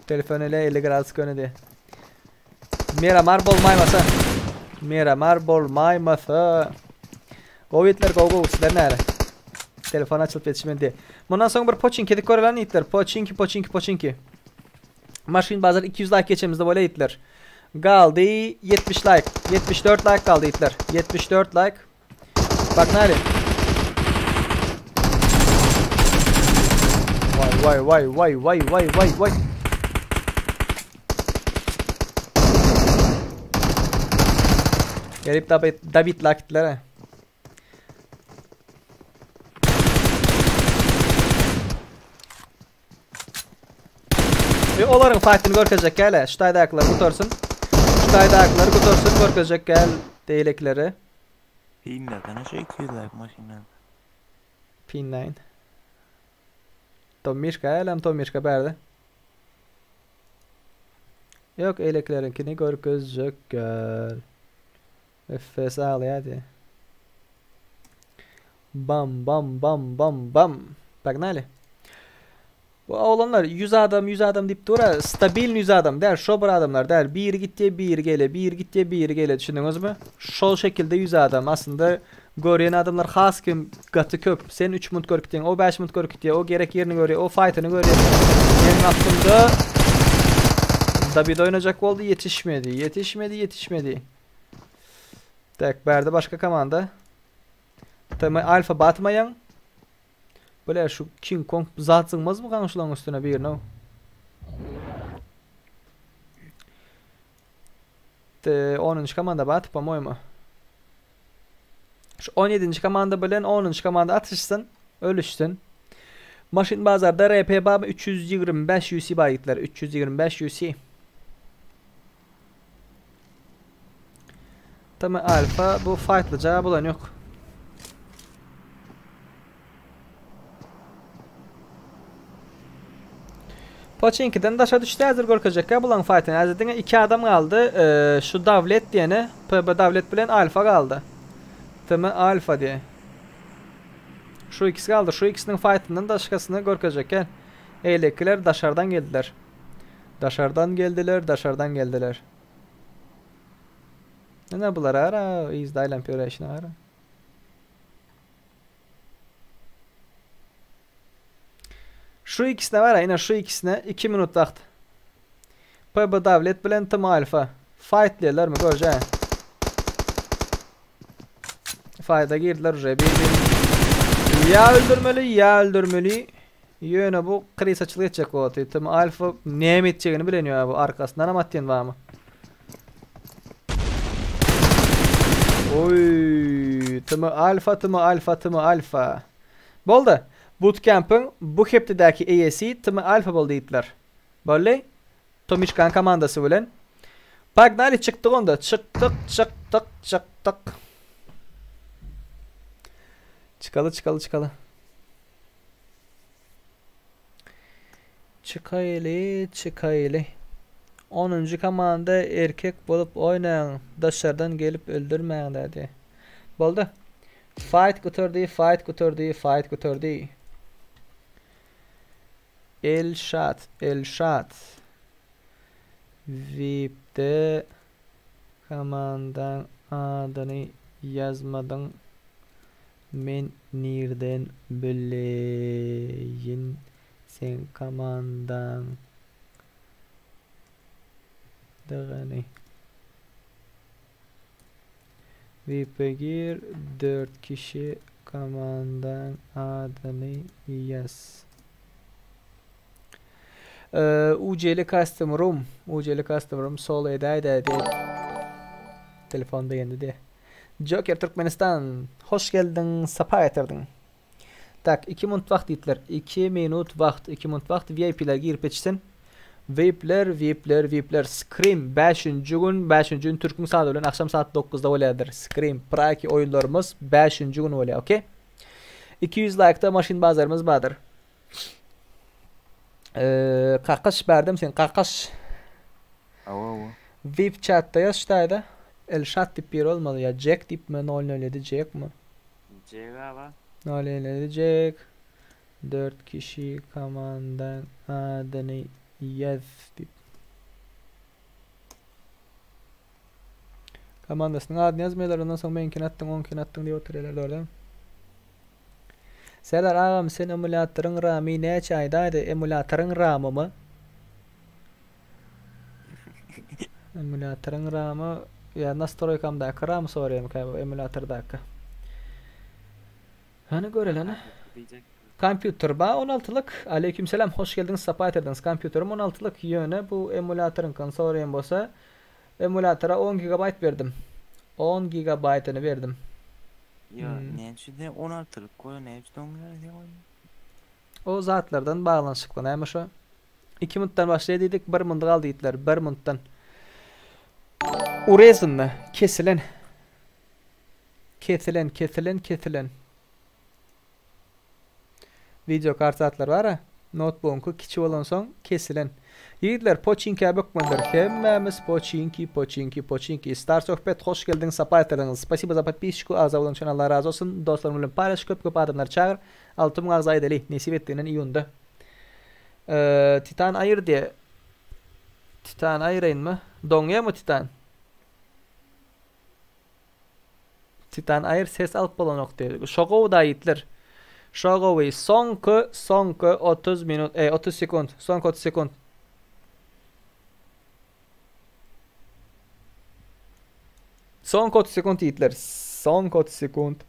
B: telefon ile 50 gradus göni diýe. Miramar bolmaýmasa. Miramar bolmaýmasa. Gowy itler gowy gowy sizler näle? Telefon açylyp ýetişmedi diýe. Mundan soň bir poçinki edip görelen itler. Poçinki poçinki poçinki. Maşyn bazar 200 like geçemizde bolýa itler. Galdy 70 like. 74 like galdy itler. 74 like. Bak näle? Vay vay vay vay vay vay vay vay. Gelip David David lakitlere. E, olaryň faýtyny görkezjek gel, şu taýdakylar gutarsyn. Şu taýdakylar gutarsyn görkezjek gel beýlekileri.
C: Pinlerden şu 200 like maşyndan.
B: P9. Tomişka elem Tomişka bärde. Yok eýlekileriňkini görkezjek gel. Efes aglaýar diýe. Bam bam bam bam bam. Pognaly. Bu oglanlar 100 adam 100 adam diýip dur-a, stabilny 100 adam däl, şo bir adamlar däl. Biri gitýär, biri gelýär, biri gitýär, biri gelýär. Düşündiňizmi? Şol şekilde 100 adam. Aslynda görýän adamlar has kim gaty köp. Sen 3 minut görüp gitýäň, o 5 minut görüp gitýär, o gerek ýerini görýär, o faýtyny görýär. Meniň aslymda David oýnajak boldy, ýetişmedi, ýetişmedi, ýetişmedi. Tak, bärde başga komanda. TM Alfa batmaýaň. Bile şu King Kong zat zyňmazmy gaňşylaň üstüne birine? T 10. komanda bat, po-moýemu. Şu 17. komanda bilen 10. komanda atyşsyn, ölüşsün. Maşyn bazarda RP bamy 325 UC bar ýigitler, 325 UC. Tm Alfa bu fightlyja bulan yok. Poçinkiden daşa düşdi häzir görkezjekkä bulaň fightini. Häzir diňe 2 adam galdy. Ee, şu Davlet diýeni PB Davlet bilen Alfa galdy. TM Alfa diýe. Şu ikisi galdy. Şu ikisiniň fightyndan daşgasyny görkezjekkä. Eýlekiler daşardan geldiler. Daşardan geldiler, daşardan geldiler. Ine bular ara yzda aýlanyp ýöräýşine gara. Şu ikisine bar ine şu ikisine 2 minut wagt. PB Davlet bilen Tm Alfa. Fight diýerlermi görjä. Fight'a girdiler uje bir bir. Ýa öldürmeli, ýa öldürmeli. Ýöne bu krisaçylyk etjek boldy. Tm Alfa näme etjegini bilenýär bu arkasyndan hem atýan barmy? Oy, Tm Alfa, Tm Alfa, Tm Alfa. Boldy. Bootcamp'yň bu hepdedäki eýesi Tm Alfa boldy diýdiler. Boldy. Tomiçkan komandasy bilen. Pagnali çykdyk onda. Çykdyk, çykdyk, çykdyk. Çykaly, çykaly, çykaly. Çykaýly, çykaýly. 10-njy komanda erkek bolup oýnaň, daşardan gelip öldürmäň dedi. Boldy. Fight gutardy, fight gutardy, fight gutardy. Elşat, Elşat. VIP'de komandaň adyny ýazmadyň. Men nirden bileýin seň komandaň dygyny. VIP'e gir, 4 kişi komandaň adyny ýaz. UCL Custom Room. UCL Custom Room solo edäýdä diýip. Telefonda geldi diýe. Joker Türkmenistan. Hoş geldiň, sapa getirdiň. Tak, 2 minut wagt diýdiler. 2 minut wagt, 2 minut wagt VIP-ler girip geçsin. VIP'ler, VIP'ler, VIP'ler. Scream 5-nji gün, 5-nji gün Türküň saady bilen akşam saat 9-da bolýardyr. Scream Praki oýunlarymyz 5-nji gün bolýar, okey? 200 laýkda maşyn bazarymyz bardyr. Eee, kakaş bärde sen kakaş?
C: Awa awa.
B: VIP chatda ýaz ştaýda. Elşat diýip biri bolmaly ýa Jack diýipmi 007 Jack mi?
C: Jack awa.
B: 007 Jack. 4 kişi komandaň adyny ýaz diýip. Komandasynyň adyny ýazmaýarlar ondan soň meňkini atdyň oňkini atdyň diýip oturýarlar dogry. Serdar agam sen emulatoryň ramy näçe aýdaýdy emulatoryň ramymy? Emulatoryň ramy ýa nastroýkamdaky ramy soraýamyka bu emulatordaky. Hany göreli hany. Kompýuter ba 16lyk. Aleykümselam hoş geldiňiz sapa getirdiňiz. Kompýuterim 16lyk ýöne bu emulatoryňkyny soraýan bolsa emulatora 10 gigabaýt berdim. 10 gigabaýtyny berdim.
C: Ýa näme üçin sen 16lyk goýa näme üçin 10 gigabaýt goýmadyň?
B: O zatlardan baglanyşykly näme şo? 2 minutdan başlaýa diýdik, 1 minut galdy diýdiler, 1 minutdan. Urezanny, kesilen. Kesilen, kesilen, kesilen. Video kart zatlar bar-a. Notebook'unky kiçi bolansoň kesilen. Ýigitler poçinkä bökmelidir. Hemmämiz poçinki, poçinki, poçinki. Star Söhbet hoş geldiň, sapa getirdiňiz. Spasibo za podpisçiku, agza bolan üçin Allah razy bolsun. Dostlaryň bilen paýlaş, köp köp adamlary çagyr. 6000 agza edeli. Nesip etdiginden iýunda. Titan aýyr diýe. Titan aýyraýynmy? Doňýamy Titan? Titan Air ses alyp bolanok diýdi. Şo gowy da ýigitler. Şo gowy. Soňky, soňky 30 minut, e, 30 sekund. Soňky 30 sekund. Soňky 30 sekund ýigitler. Soňky 30 sekund.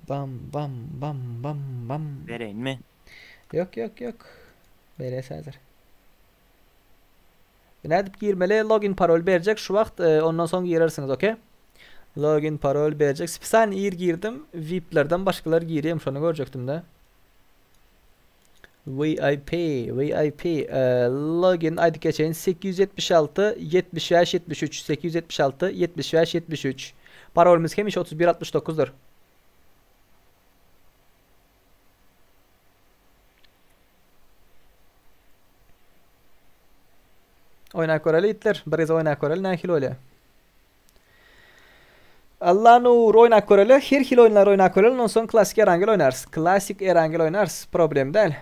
B: Bam bam bam bam bam.
C: Bereýinmi?
B: Ýok, ýok, ýok. Beres häzir. Nädip girmeli? Login parol berjek şu wagt, e, ondan soň girersiňiz, okey? Login parol berjek. Spesialny ir girdim. VIP-lerden başgalar girýär, şony görjekdim-de. VIP, VIP, e, login aýdyp geçeýin 876 75 73 876 75 73. Parolymyz hemişe 31 69-dyr. Oýnap göreli itler. Bir gezek oýnap göreli nähili bolýar. Allah nur oýnap göreli. Her hili oýunlar oýnap göreli. Ondan soň klasik Erangel oýnarys. Klasik Erangel oýnarys. Problem däl.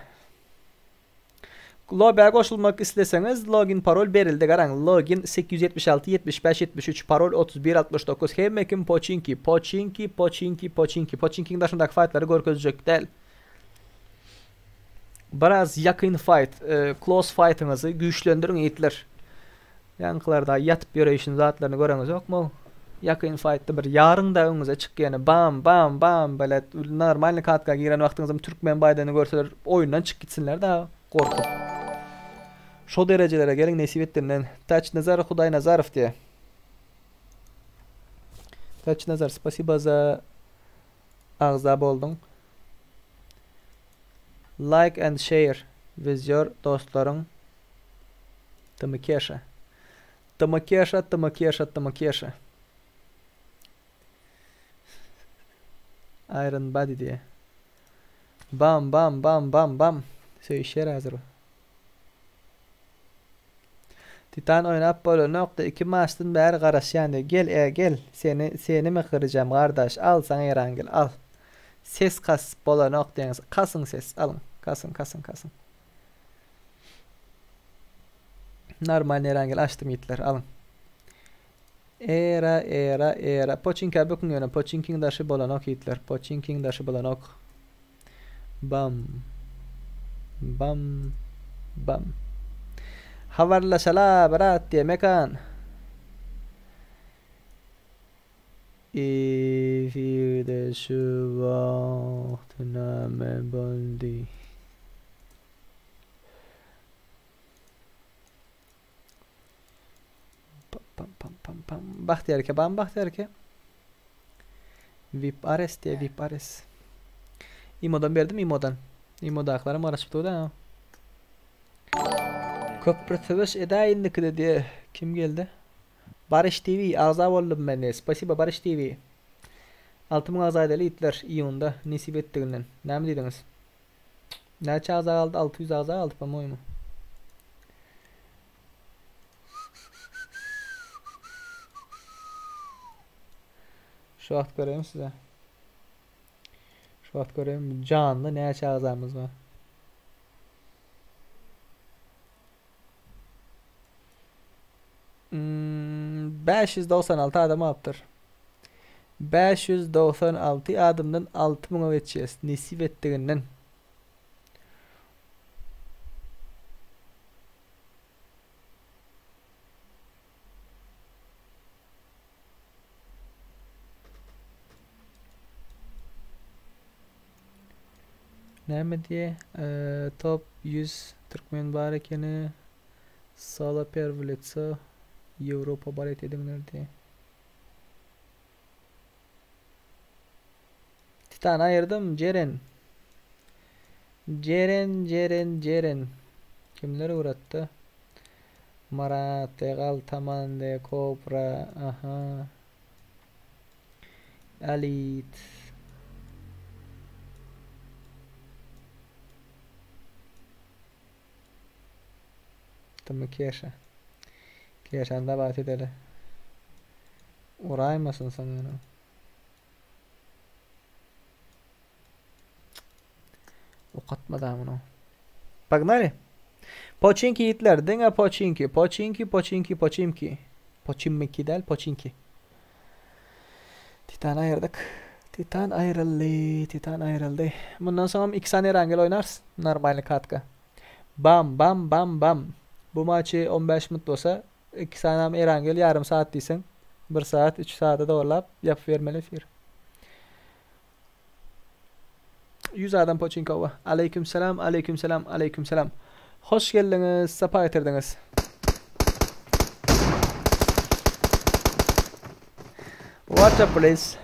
B: Lobä goşulmak isleseňiz login parol berildi garaň login 876 75 73 parol 31 69 hemme kim poçinki poçinki poçinki poçinki poçinkiň daşyndaky faýtlary görkezjek däl. Biraz ýakyn faýt close faýtyňyzy güýçlendiriň ýigitler. Ýaňkylarda ýatyp ýöreýşini zatlaryny göreňizokmy? Ýakyn faýtda bir ýaryň da öňüňize çykýany bam bam bam belet normalny katka giren wagtyňyzam türkmen baýdagyny görseler oýundan çykyp gitsinler da gorkup. Şo derejelere geliň nesip etdinden. Täçnazar Hudaýnazarow diýe. Täçnazar spasiba za agza bolduň. Like and share with your dostlaryň Tmkeşa. Tmkeşa Tmkeşa Tmkeşa. Iron Body diýe. Bam bam bam bam bam. Söýüşýär häzir. Titan oýnap bolanokda iki maçdan bäri garaşýan diýe. Gel e gel. Seni senimi gyrjam gardaş. Al saňa Erangel al. Ses kas bolanok diýeňiz. Kasyň ses alyň. Kasyň kasyň kasyň. Normal Erangel açdym ýitler alyň. Era era era. Poçinkä böküň ýöne poçinkiň daşy bolanok ýitler. Poçinkiň daşy bolanok. Bam. Bam. Bam. Habarlaşala brat diýe Mekan. Efirde şu wagt name boldy? Pam pam pam pam. Bagtyýar eke bam Bagtyýar eke. Vip Ares diýe Vip Ares. Imodan berdim Imodan. Imodakylaram garaşyp dur da. Köprü söweş edäý indikide diýe. Kim geldi? Baryş TV agza boldum men diýe. Spasiba Baryş TV. 6000 agza edeli itler iýunda nesip etdiginden. Näme diýdiňiz? Näçe agza galdy? 600 agza galdy po-moýmu. Şu wagt göreýin size. Şu wagt göreýin janly näçe agzamyz bar. Hmm, 596 adam alypdyr. 596 adamdan 6000-a geçýäs. Nesip etdiginden. Näme diýe? Top 100 türkmen bar ekeni. Solo perwy litso Ýewropa balet ediňler diýe. Titan aýyrdym Jeren. Jeren Jeren Jeren. Kimler ugratdy? Marat de Galtaman de Kobra aha. Alit. Tmy Keşa. Keşany dabat edeli. Uraýmasyn soň ýöne. Okatmada muny. Pognaly. Poçinki ýigitler, diňe poçinki, poçinki, poçinki, poçimki. Poçimmiki däl, poçinki. Titan aýyrdyk. Titan aýryldy, Titan aýryldy. Mundan soňam iki sany Erangel oýnarys. Normalny katka. Bam, bam, bam, bam. Bu maçy 15 minut bolsa, iki sanam Erangel ýarym saat diýseň, bir saat, üç saata dogurlap ýapyp bermeli efir. 100 adam Poçinkowa. Aleyküm selam, aleyküm selam, aleyküm selam. Hoş geldiňiz, sapa getirdiňiz. Water please.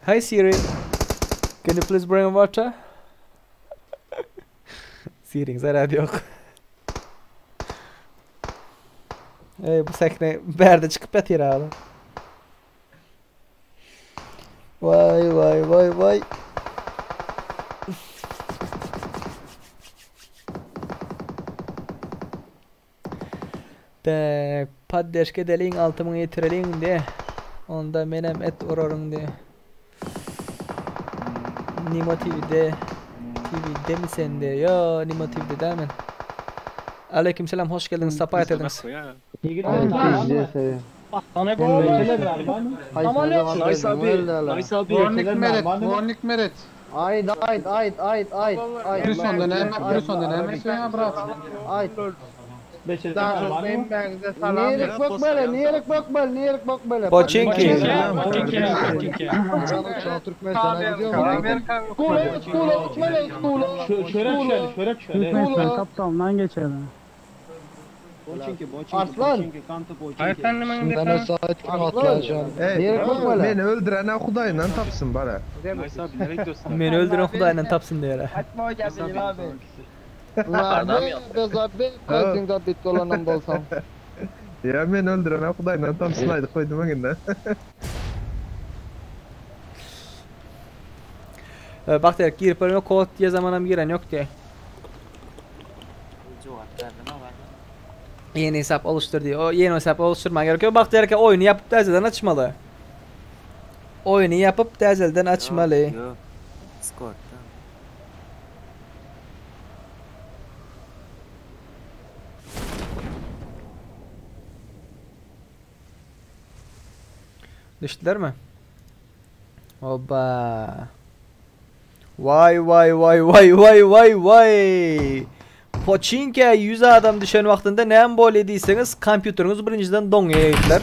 B: Hi Siri. Can you please bring water? Siriň zarady ýok. Ey bu sähne bärde çykyp ýatyr abi. Waý waý waý waý. Tak, poddeşka edeliň, 6000 ýetireliň diýe. Onda menem et uraryn diýe. Nimo TV'de. TV demi sende? Yo, Nimo TV'de däl men. Aleykümselam, hoş geldiňiz, sapa getirdiňiz.
I: Warnik Meret. Aýt aýt aýt aýt aýt aýt. Prisonda näme? Prisonda näme etýäň brat? Aýt. Niýerik bakmaly, niýerik bakmaly, niýerik bakmaly.
B: Poçinki.
H: Türkmenistan kaptalyndan geçelim.
I: Arslan.
K: Meni öldürene Hudaýyndan tapsyn bara.
B: Meni öldüren Hudaýyndan tapsyn diýer.
K: Ya meni öldürene Hudaýyndan tapsyn aýdyp goýdum öňünde.
B: Bak der girip ölme kod diye zamanam giren yok diye. Yeni hesap oluştur diye. O yeni hesap oluşturman gerekiyor. Bak der ki oyunu yapıp terzelden açmalı. Oyunu yapıp terzelden açmalı.
C: Yok, yok. Discord'da.
B: Düştüler mi? Oba. Vay vay vay vay vay vay vay. Poçinke 100 adam düşen vaktinde nem bol ediyseniz kompüteriniz birinciden doňýar ýigitler.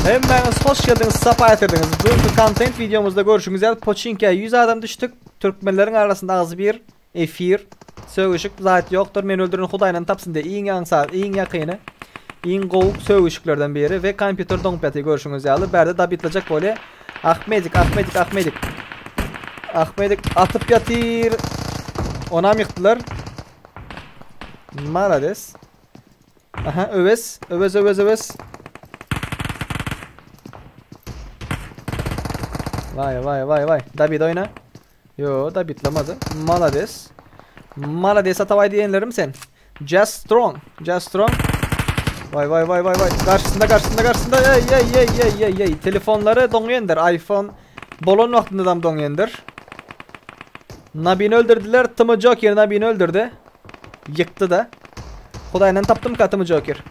B: Hemmäňiz hoş geldiniz, sapa getirdiniz. Bugünkü content videomuzda görüşüňiz ýaly Poçinke 100 adam düştük. Türkmenleriň arasynda agzy bir efir sögüşik zat ýokdur. Men öldüren Hudaýdan tapsyn diye iň aňsat, iň ýakyny, iň gowy sögüşiklerden biri ve kompüter doňup ýatyr görüşüňiz ýaly. Bärde dabitlejek bolýar. Ahmedik, Ahmedik, Ahmedik. Ahmedik atyp ýatyr. Onam ýykdylar. Malades. Aha, Öwez, Öwez, Öwez, Öwez. Vay vay vay vay. David oyna. Yo, Davidlamady. Malades. Malades ataway diýenlerim sen. Just strong. Just strong. Vay vay vay vay vay. Karşısında karşısında karşısında. Ey ey ey ey ey ey. Telefonları doňýandyr. iPhone bolon wagtynda dam doňýandyr. Nabini öldürdüler. Tımı Joker Nabini öldürdü. Yıktı da. Hudaýdan tapdym ka Tımı Joker.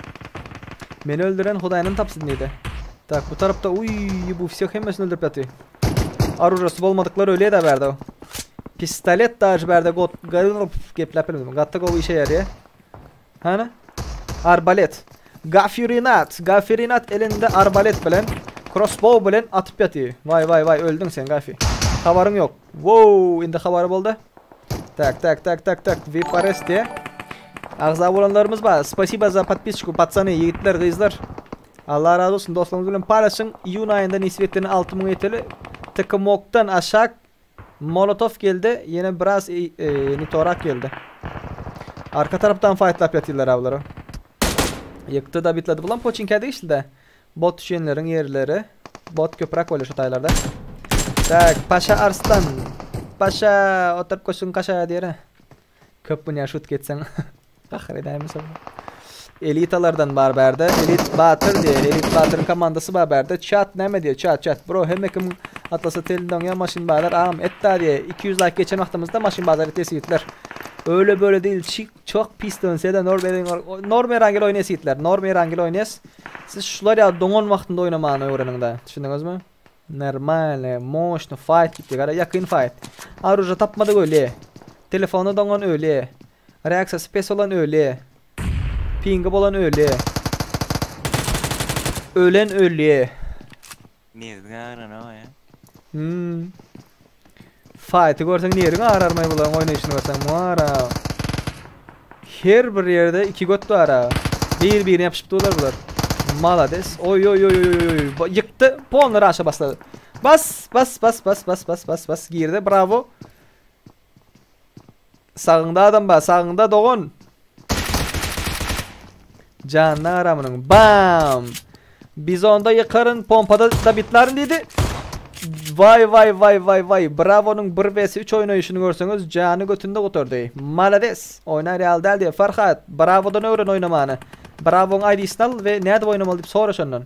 B: Meni öldüren Hudaýdan tapsyn diýdi. Tak bu tarapta uy bu всех hemmesini öldürüp ýatyr. Arujasy bolmadyklar öyle de berdi o. Pistolet daş berdi got geplap bilmedim. Gatta go işe yarıyor. Hani? Arbalet. Gafirinat. Gafirinat elinde arbalet bilen crossbow bilen atyp ýatyr. Vay vay vay öldün sen Gafi. Habaryň yok. Wow, indi habary boldy. Tak tak tak tak tak. Vipares diye. Agza bolanlarymyz bar. Спасибо за подписку, пацаны, ýigitler, gyzlar. Allah razı olsun dostlarımız bilen paylaşın. İyun ayında nisip ettiğini 6000 yeteli. Tıkımoktan aşağı Molotov geldi. Yine biraz e, e, nitorak geldi. Arka taraftan fightlap ýatyrlar awlary. Ýykdy da bitledi. Bulan poçinkä degişli de. Bot düşenleriň ýerleri. Bot köpräk bolýar şu taýlarda. Tak, Paşa Arslan. Paşa oturup koşun kaşa diýere. Köp bu şut geçsen. Kahır edäýmez Elitalardan bar bärde. Elit Batır diye. Elit Batır'ın komandası bar bärde. Chat näme diye. Chat chat. Bro hemme kim atlasa telden ya maşyn bazar ağam etta diye. 200 like geçen wagtymyzda maşyn bazar etesi ýitler. Öyle böyle değil. Çik, çok pis dönse de Norm Norm Erangel oýnaýas ýitler. Norm Erangel oýnaýas. Siz şular ya doňan wagtynda oýnamany öwreniň da. Düşündiňizmi? Normal, мощно fight gitdi. Gara yakın fight. Aruja tapmadyk öyle. Telefonu doňan öyle. Reaksiýasy pes olan öyle. Pingi bolan öyle. Ölen öyle.
C: Nirden aran o ya?
B: Hmm. Fight'ı görsen neriň ararmay bulan oýnaýşyny görsen muara. Her bir yerde iki göt var ha. Bir birine yapışıp durlar bular. Malades. Oy oy oy oy oy oy. Yıktı. Puanları aşağı basladı. Bas bas bas bas bas bas bas bas girdi. Bravo. Sağında adam ba, sağında doğun. Canına aramının. Bam. Biz onda yıkarın pompada da bitlerin dedi. Vay vay vay vay vay. Bravo'nun 1 vs 3 oynayışını görseniz canı götünde oturdu. Malades. Oynar real del diye. Farhat. Bravo'dan öğren oynamanı. Bravo'nun ID'sini al ve nerede oynamalı deyip sonra şundan.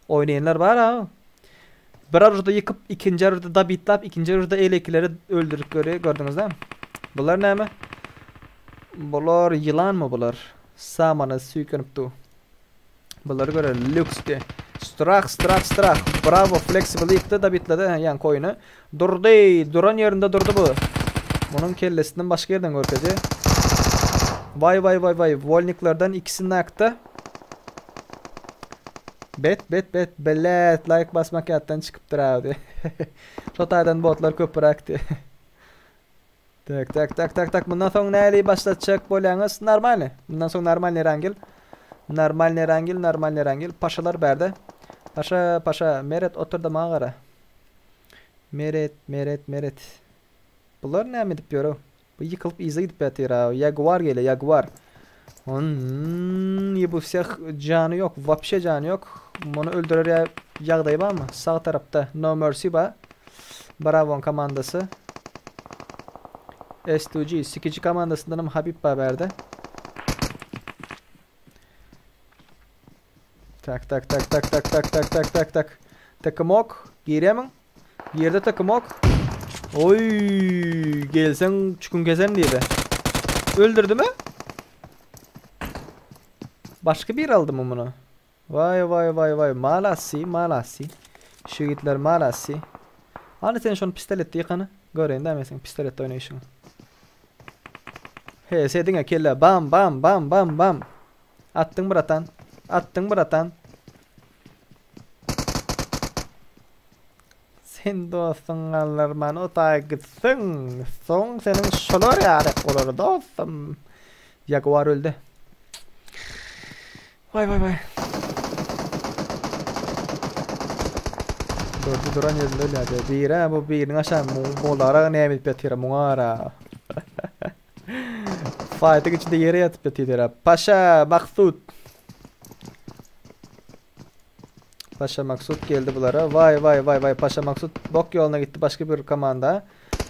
B: Oynayanlar var ha. Bir arujda ýykyp, ikinji arujda dabitlap, ikinji arujda elekileri öldürip görýär, gördüňiz dämi? Bular näme? Bular ýylanmy bular? Samana süýkenip dur. Bulary görelim. Lüksdi. Strah, strah, strah. Bravo, flexible ýykdy, dabitledi, ýaňky oýny. Durdy, duran ýerinde durdy bu. Munuň kellesinden başga ýerden görkezýär. Waý, waý, waý, waý. Wolniklerden ikisi nakda. Bet, bet, bet. Belet, laýk basmak ýatdan çykypdyr abi. Şo taýdan botlar köpüräkdi. Tak, tak, tak, tak, tak. Bundan soň näli başlatjak bolýaňyz? Normalny. Bundan soň normalny rangil. Normalny rangil, normalny rangil. Paşalar bärde. Paşa, paşa. Meret otur da maňa gara. Meret, Meret, Meret. Bular näme edip ýör-ow? Bu ýykylyp yza gidip ýatyr-a. Ýaguar gelýär, ýaguar. Onn, bu wseh jany ýok, wapşe jany ýok. Muny öldürer ýa ýagdaýy barmy? Sag tarapda No Mercy bar. Bravoň komandasy. S2G, Sikici komandasyndanam Habib bar bärde. Tak tak tak tak tak tak tak tak tak tak. Takymok girýärmiň? Girdi takymok. Oý, gelseň çüküň kesen diýdi. Öldürdimi? Başga biri aldymy muny? Waý waý waý waý malasy malasy. Şu ýigitler malasy. Hany sen şony pistoletde ýykany. Göreýin dä men seň pistoletde oýnaýşyňy. He, se diňe kelle bam bam bam bam bam. Atdyň bratan. Atdyň bratan. Sen dostuň galdyrman otaga gitseň, soň seniň şolar ýaly bolar dostum. Jaguar öldi. Waý waý waý. Durdy duran ýerinde ölýärdi. Biri bu biriniň aşagy bolara näme edip ýatyr muňa gara. Faýtyň içinde ýere ýatyp ýatyr. Paşa Maksut. Paşa Maksut geldi bulara. Vay vay vay vay Paşa Maksut bok ýoluna gitdi başga bir komanda.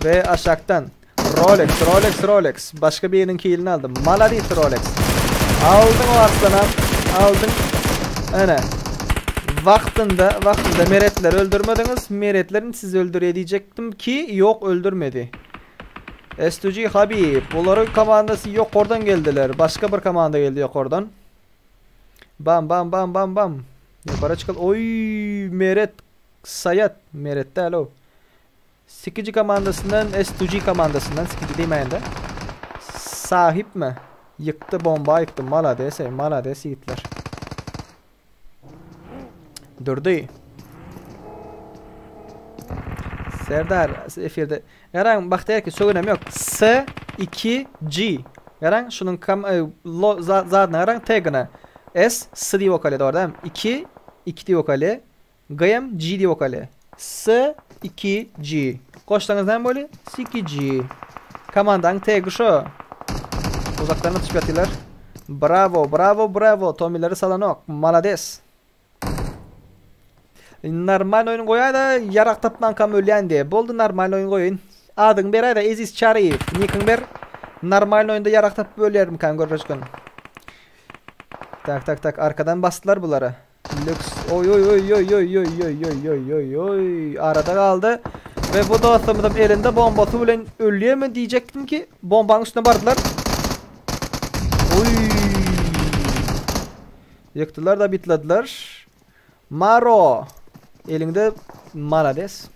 B: We aşakdan Rolex Rolex Rolex başga biriniň kilini aldy. Maladis Rolex. Aldyň o arslanam. Aldyň. Ene. Wagtynda, wagtynda meretleri öldürmediňiz. Meretlerini siz öldürýär diýjekdim ki, ýok öldürmedi. S2G Habib. Bularyň komandasy ýokardan geldiler. Başga bir komanda geldi ýokardan. Bam bam bam bam bam. Ýokara çykyl. Oý, Meret Saýat. Meret däl o. Sikiji komandasyndan S2G komandasyndan Sikiji diýmäýin-de. Sahipmi? Ýykdy bomba ýykdy. Malades, ey, malades ýigitler. Durdy. Serdar efirde. Garaň Bagtyýar ki sögünem ýok. S 2 G. Garaň şunuň kam e, lo, za, zadyna garaň tagına. S S diýip okalýar dogry dämi? 2 2 diýip okalýar. G hem G diýip okalýar. S 2 G. Goşsaňyz näme bolýar? S 2 G. Komandaň tagi şo. Uzakdan atyşyp ýatyrlar. Bravo, bravo, bravo. Tomileri salanok. Malades. Normal oýun goýaýda ýarag tapmankam ölýän diýe. Boldy normal oýun goýaýyn. Adyňy beräýdä Eziz Çaryýew. Nikiňi ber. Normal oýunda ýarag tapyp ölýärmikäm görreçgin. Tak tak tak arkadan basdylar bulary. Lüks. Oý oý oý oý oý oý oý oý oý oý oý. Arada galdy. We bu dostumyzam elinde bombasy bilen ölýärmi diýjekdim ki bombanyň üstüne bardylar. Oý. Ýykdylar da bitladylar. Maro. Eliňde malades.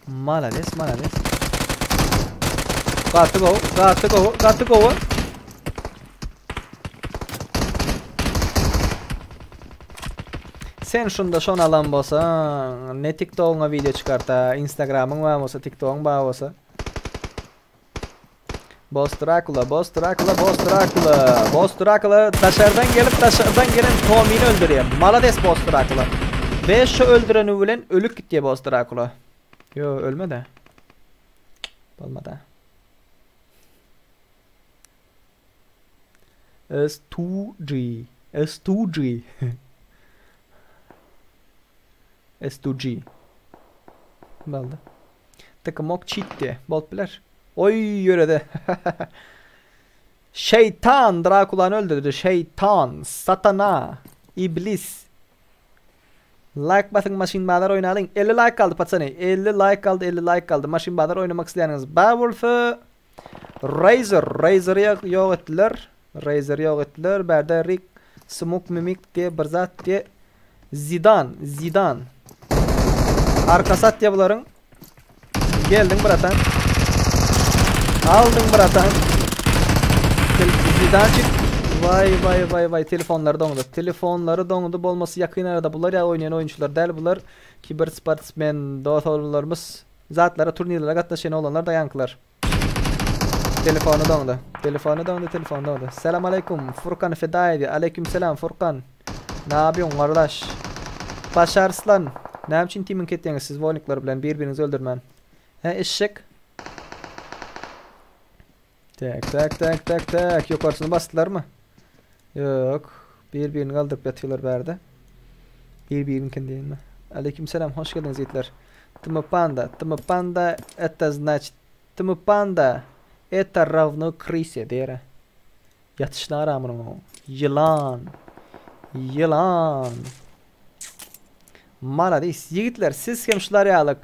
B: Malades, malades. Gaty gowy, gaty gowy, gaty gowy. Sen şunda şony alan bolsaň, ne TikTogyňa video çykarta, Instagramyň bar bolsa, TikTogyň bar bolsa. Boss Dracula, Boss Dracula, Boss Dracula. Boss Dracula daşardan gelip daşardan gelen Tommyny öldürýär. Malades Boss Dracula. Ve şu öldüreni bilen ölüp gitýär Boss Dracula. Yo ölmedi. Bolmady. S2G. S2G. S2G. Boldy. Tykymok çitdi. Bolup biler. Oý ýöredi. Şeýtan Drakulany öldürdi. Şeýtan, satana, iblis. Like basyň maşyn bazar oýnalyň. 50 like galdy patsany. 50 like galdy 50 like galdy. Maşyn bazar oýnamak isleýäniňiz bar bolsa Razer Razer ýok etdiler. Razer ýok etdiler. Bärde Rick Smuk Mimik diýe bir zat diýe Zidan Zidan Arkasy atýa bularyň. Geldiň bratan. Aldyň bratan. Zidançik. Vay vay vay vay telefonlary doňdy. Telefonlary doňdy bolmasy ýakyn arada bular ýa oýnaýan oýunçylar däl bular kiber sportsmen dos oglanlarymyz zatlara turnirlere gatnaşýan oglanlar da ýaňkylar. Telefony doňdy. Telefony doňdy, telefony doňdy. Selam aleýkum Furkan Fedaýewi. Aleýkum selam Furkan. Näbýoň gardaş? Baş Arslan, näme üçin teaming etýäňiz siz wolnikler bilen bir-biriňizi öldürmän? Hä eşek? Tak, tak, tak, tak, tak. Ýokarsyny basdylarmy? Ýok. Bir-birini galdyryp ýatyrlar bärde. Bir-birininkini diýenmi? Aleýkum selam, hoş geldiňiz ýigitler. Tm panda, tm panda, это значит tm panda, это равно крысе diýer. Ýatyşyny gara munuň. Ýylan. Ýylan. Maladis. Ýigitler, siz hem şular ýaly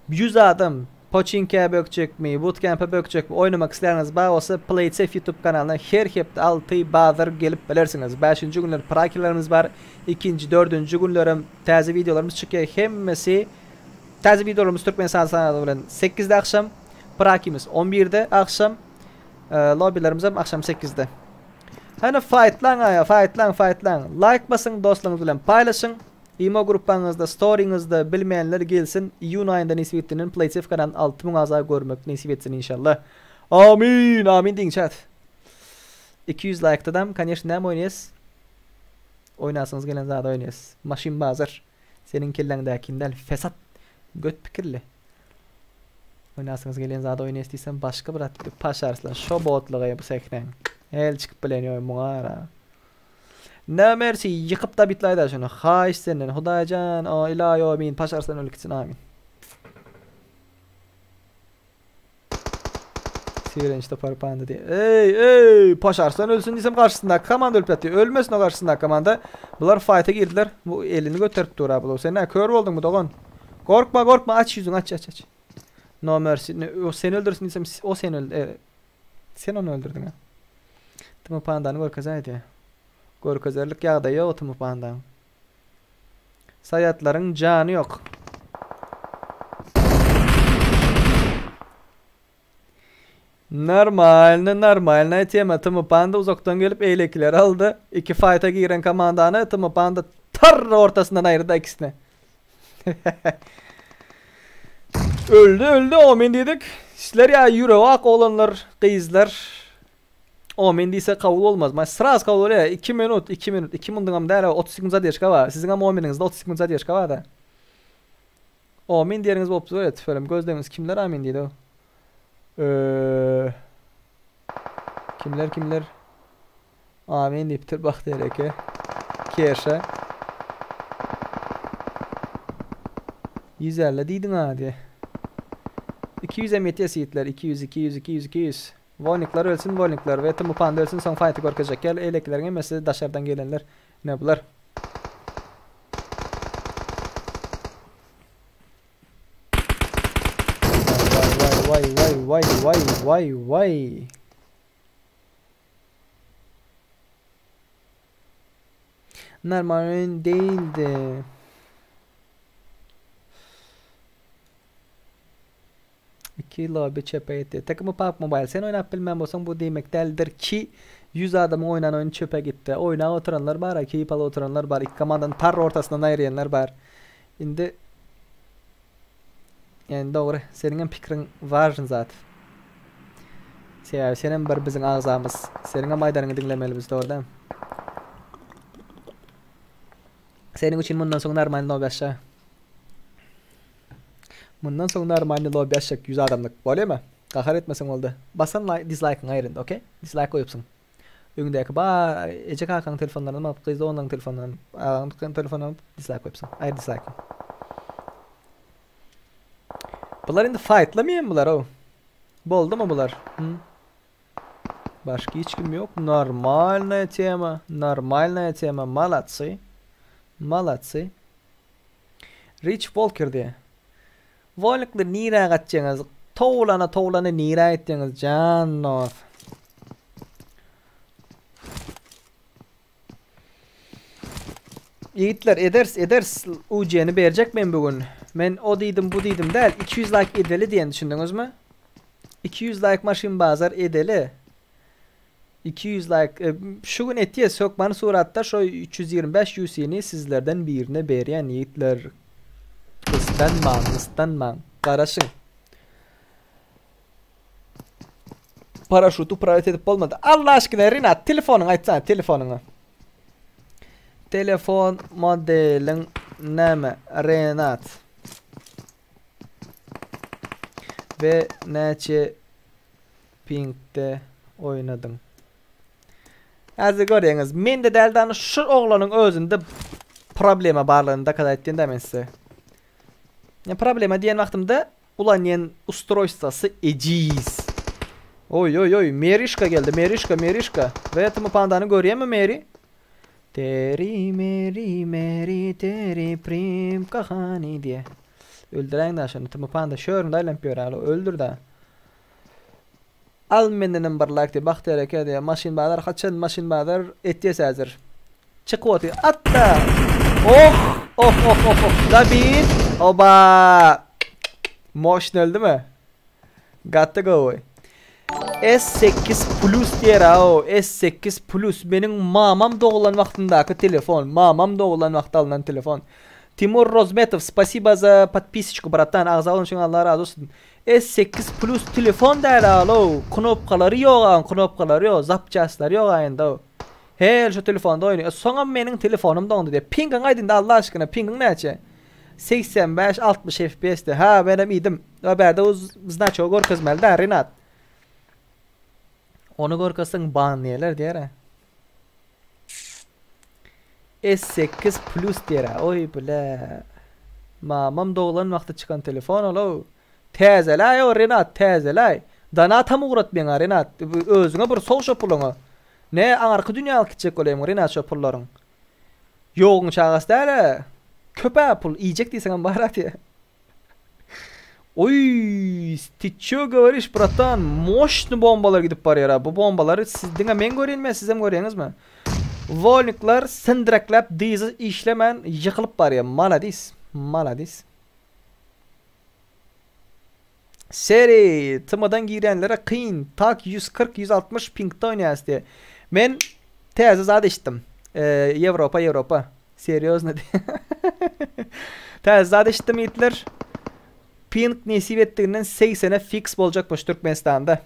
B: 100 adam Poçinkä bökjekmi, bootcamp'e bökjekmi oýnamak isleýäniňiz bar bolsa PlaySafe YouTube kanalyna her hepde 6 bazar gelip bilersiňiz. 5-nji günler prakilerimiz bar. 2-nji, 4-nji günlerem täze wideolarymyz çykýar. Hemmesi täze wideolarymyz Türkmen sagaty bilen 8-de agşam, prakimiz 11-de agşam. Lobbylarymyzam agşam 8-de. Hany faýtlaň aýa, faýtlaň, faýtlaň. Like basyň, dostlaryňyz bilen paýlaşyň. Imo gruppaňyzda, storyňyzda bilmeýänler gelsin. Iýun aýynda nesip etdinden PlaySafe kanalyny 6000 agza görmek nesip etsin inşallah. Amin, amin diýiň chat. 200 like'dadam, конечно, näme oýnaýas? Oýnasyňyz gelen zady oýnaýas. Maşyn bazar. Seniň kelläňdäkini däl, fesat. Göt pikirli. Oýnasyňyz gelýän zady oýnaýas diýsem başga bir at Paş Arslan şo botlygy bu sähnäň. El çykyp bilen ýok muňa ara. No mercy ýykyp da bitlaýda şuny. Haýyş senden Hudaýjan o ilaý amin Paş Arslan ölüp gitsin amin. Sirenç topar panda diýe. Ey ey Paş Arslan ölsün diýsem garşysyndaky komanda ölüp ýatdy. Ölmesin o garşysyndaky komanda. Bular fight'a girdiler. Bu elini göterip dur ha bu. Sen nä kör bolduňmy dogan? Gorkma gorkma aç ýüzüňi aç aç aç. No mercy. Ne, o seni öldürsün diýsem o seni öldü. E, sen ony öldürdüň ha. Timo Pandany görkezäýdi. Görkezerlik ýagdaýy ýok Timo Pandanyň. Saýatlaryň jany ýok. Normalny, normalny tema. Timo Panda uzakdan gelip eýlekileri aldy. Iki fayta giren komandany Timo Panda tar ortasyndan aýyrdy ikisini. Öldü öldü omin diýdik. Sizler ýa ýüregi ak oglanlar, gyzlar. Omin diýse kabul bolmaz. Ma sraz kabul bolýar. 2 minut, 2 minut, 2 minutam däl, 30 sekund zadержка bar. Siziň hem ominiňizde 30 sekund zadержка bar da. Amin diýeriňiz bolupdy öyle tüfelem. Gözleňiz kimler amin diýdi o? Eee Kimler kimler Amin diýipdir Bagtyýar eke. Keşe. 150 diýdiň ha diýe. 200 hem ýetýär ýigitler. 200 200 200 200. Wolnikler ölsün wolnikler we Timo Panda ölsün soň fighty görkezjek gel. Eýlekileriň hemmesi daşardan gelenler. Ne bular? Vay vay vay vay vay vay vay. Normal oyun değildi. 2 lobby çöpe gitdi. Takımı PUBG Mobile. Sen oynap bilmän bolsaň bu diýmek däldir ki 100 adamyň oýnan oýny çöpe gitdi. Oýnap oturanlar bar, keýp alyp oturanlar bar, iki komandany tar ortasyndan aýyrýanlar bar. Indi Yani dogry, seniň hem pikiriň wažny zat. Sebäbi sen hem bir biziň agzamyz. Seniň hem aýdanyňy diňlemeli biz, dogry däl? Seniň üçin mundan soň normalny lobby açja. Mundan soň normalny lobby açjak 100 adamlyk. Bolýamy? Gahar etmeseň boldy. Basan like, dislike-yňy aýyr indi, okey? Dislike goýupsyň. Öňdäki bar eje kakaň telefonlaryny alyp, gyz doganlaryň telefonlaryny, agaň telefonlaryny alyp dislike goýupsyň. Aýyr dislike-yňy. Bular indi fightlamýan bular o. Boldumy bular? Hı? Başga hiç kim ýok. Normalная tema. Normalная tema. Молодцы. Молодцы. Rich Walker diýýär. Wolnikler nirä gaçýaňyz? Towlana towlana nirä gitýäňiz jan dost? Ýigitler eders eders UC-ni berjek men bu gün. Men o diýdim bu diýdim däl 200 like edeli diýen düşündiňizmi? 200 like maşyn bazar edeli. 200 like e, şu gün etýäs hökmany suratda şo 325 UC-ni sizlerden birine berýän ýigitler. Gysdanmaň, gysdanmaň. Garaşyň. Paraşut upravit edip bolmady. Allah aşkyna Rinat telefonyňy aýtsana telefonyňy. Telefon modeliň näme Renat? We näçe pingde oýnadyň? Häzir görýäňiz. Mende däl dany şu oglanyň özünde problema barlygyny dokazat etýän-dä men size. Ne problema diýen wagtymda ulanýan ustroýstwasy ejiz. Oý oý oý Merişka geldi Merişka Merişka. We Tm Pandany görýämi Meri? Teri Meri Meri teri prim kahani diýe. Öldüräýiň da şony Tm Panda şöründe aýlanyp ýör alo öldür da. Al mendenem bir like diýe Bagtyýar eke diýe maşyn bazar haçan maşyn bazar etýäs häzir. Çykyp otyr. Atda! Oh! Oh oh oh oh. Dabit! Oba! Moşny öldümi? Gaty gowy. S8 Plus diýer o. S8 Plus meniň mamam doglan wagtyndaky telefon. Mamam doglan wagtda alnan telefon. Timur Rozmetow, spasiba za podpisочку, bratan. Agza bolun üçin Allah razy bolsun. S8 Plus telefon däl alo. Knopkalary ýok, aň knopkalary ýok, zapçastlary ýok aýynda. Hel şu telefonda oýnaýar. Soňam meniň telefonym doňdy diýýär. Pingiň aýt indi Allah aşkyna pingiň näçe? 85 60 FPS de. Ha menem iýdim. We bärde o znaçogy görkezmeli dä Rinat. Ony görkezseň ban diýerler diýer. S8 Plus diýer. Oý bile. Mamam doglan wagty çykan telefon ol. Täzeläý o Renat täzeläý. Donatam ugrat meňa Renat. Özüňe bir sow şo puluňy. Ne aňarky dünýä alyp gitjek bolýaň Renat şo pullaryň. Ýoguň çagasy däl-ä. Köp-ä pul, iýjek diýseňem bar-a diýä. Oý, ty çö goworiş bratan, moşny bombalar gidip barýar-a. Bu bombalary siz diňe men görýänmi ýa sizem görýäňizmi? Wolnikler sindirekläp dyzy işlemän ýykylyp barýar. Maladis, maladis. Seri, TM-dan girýänlere kyn, tak 140 160 pingde oýnaýas diýe. Men täze zat eşitdim. Ýewropa Ýewropa. Serýozno diýe. Täze zat eşitdim ýigitler. Ping nesip etdiginden 80-e fiks boljakmyş Türkmenistanda.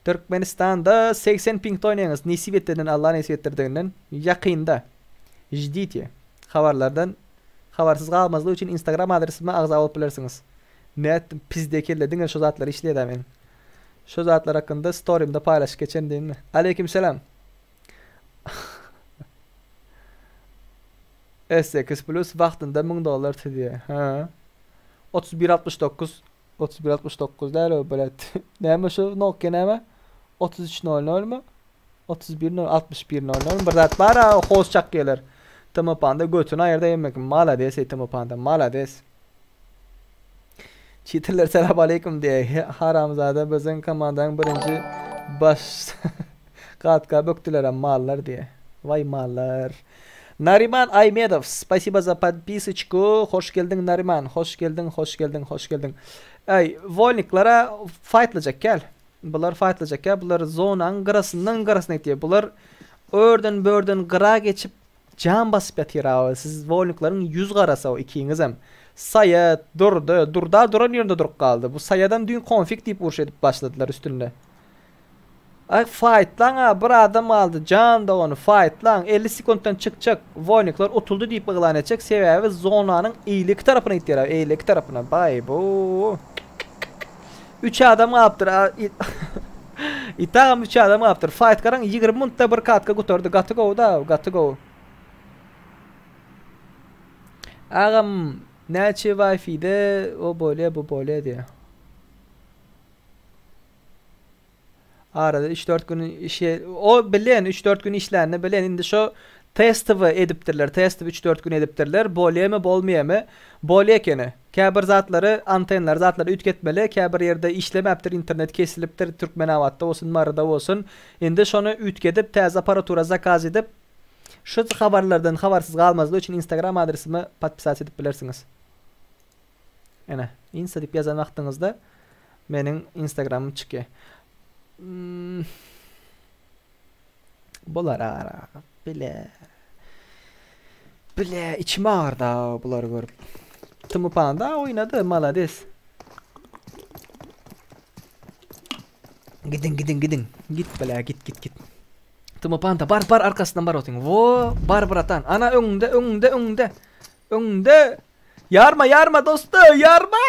B: Türkmenistanda 80 pingde oýnaýaňyz nesip etdiginden Allah nesip etdirdiginden ýakynda. Ždite. Habarlardan Habarsyz galmazlyk üçin instagram adresime agza bolup bilersiňiz. Nätdim pizde kelle diňe şu zatlar işleýdä meň. Şu zatlar hakynda storymda paýlaşyp geçen diýinmi. Aleýkim selam. S8 plus wagtynda 1000 dollar tüzýä. Ha. 31 69 31 69 däl o blet. Näme şu Nokia näme? 33 00 mi? 31 0 61 0 0 bir zat bar a hoz çak geler. Tm panda götüni aýyrda emmek. Malades ey Tm panda malades. Çitirler selam aleyküm diye haramzada biziň komandaň birinji baş gatka bökdüler mallar diye. Vay mallar. Nariman Aymedow, spasibo za podpisочку. Hoş geldiň Nariman. Hoş geldiň, hoş geldiň, hoş geldiň. Ey, wolniklara faýtlajak gel. Bular faýtlajak ýa bular zonaň gyrasyndan gyrasyna gitýär. Bular örden börden gyra geçip jan basyp ýatyr awa. Siz wolnikleriň ýüz garasy o ikiňizem. Saýat durdy. Durda duran ýerinde durup galdy. Bu saýadam düýn konfig diýip uruş edip başladylar üstünde. Aý faýtlaň a bir adam galdy jan dogany faýtlaň 50 sekuntdan çykjak wolnikler utuldy diýip yglan etjek sebäbi zonanyň eýleki tarapyna gitýär a eýleki tarapyna baý bu. Üç adam galypdyr. Itagam üç adam galypdyr. Fight garaň 20 minutda bir katka gutardy. Gaty gowy da, gaty gowy. Agam näçe Wi-Fi-de o bolýa bu bolýa diýä. Arada 3-4 gün işe o bilen 3-4 gün işlänini bilen indi şo Testowy edipdirler, testowy üç-dört gün edipdirler. Bolýamy, bolmaýamy? Bolýa ekeni. Käbir zatlary, antenleri, zatlary üýtgetmeli. Käbir ýerde işlemäpdir, internet kesilipdir, Türkmenabatda bolsun, Maryda bolsun. Indi şony üýtgedip, täze apparatura zakaz edip, şu habarlardan habarsyz galmazlyk üçin Instagram adresime podpisats edip bilersiňiz. Ene, insta diýip ýazan wagtyňyzda meniň Instagramym çykýar. Hmm. Bular ara bile. Bile içim agyrda bulary görüp. Tımı panda oýnady, malades. Gidin gidin gidin. Git bile git git git. Tımı panda bar bar arkasyndan bar otyň. Wo bar bratan. Ana öňünde öňünde öňünde. Öňünde. Ýarma ýarma dosty ýarma.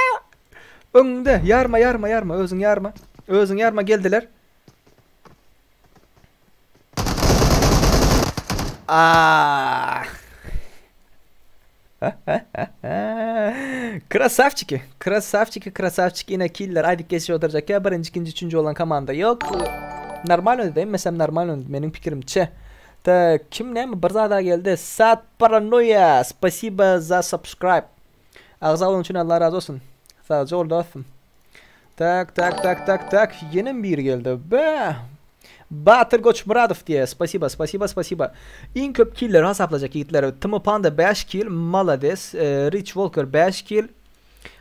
B: Öňünde ýarma ýarma ýarma özüň ýarma. Özüň ýarma geldiler. Aa. Krasavçiki, krasavçiki, krasavçiki ine killer aýdyp geçip oturjak ya birinji, ikinji, üçünji bolan komanda ýok. Normal oýnady, hemmesem normal oýnady meniň pikirimçe. Tak, kim näme bir zada geldi. Sad paranoia, spasiba za subscribe. Agza bolan üçin Allah razy bolsun. Sagja bol dostum. Tak, tak, tak, tak, tak. Ýenem biri geldi. Be. Batyr Goçmyradow diýe. Spasiba, spasiba, spasiba. Iň köp killeri hasaplajak ýigitler. Timo Panda 5 kill, malades. E, Rich Walker 5 kill.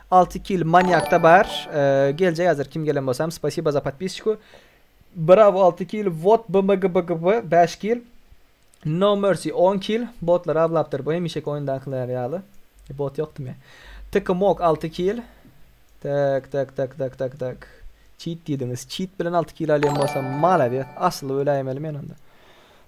B: 6 kill Maniakda bar. E, geljek hazır kim gelen bolsam. Spasiba za podpisku. Bravo 6 kill. Vot BMGBGB 5 kill. No Mercy 10 kill. Botlar awlapdyr. Bu hemişeki oýundakylar ýaly. Bot ýokdy me. Tk Mok 6 kill. Tak tak tak tak tak tak. Cheat diýdiňiz. Cheat bilen 6 kill alýan bolsam malades. Asly öläýmeli men onda.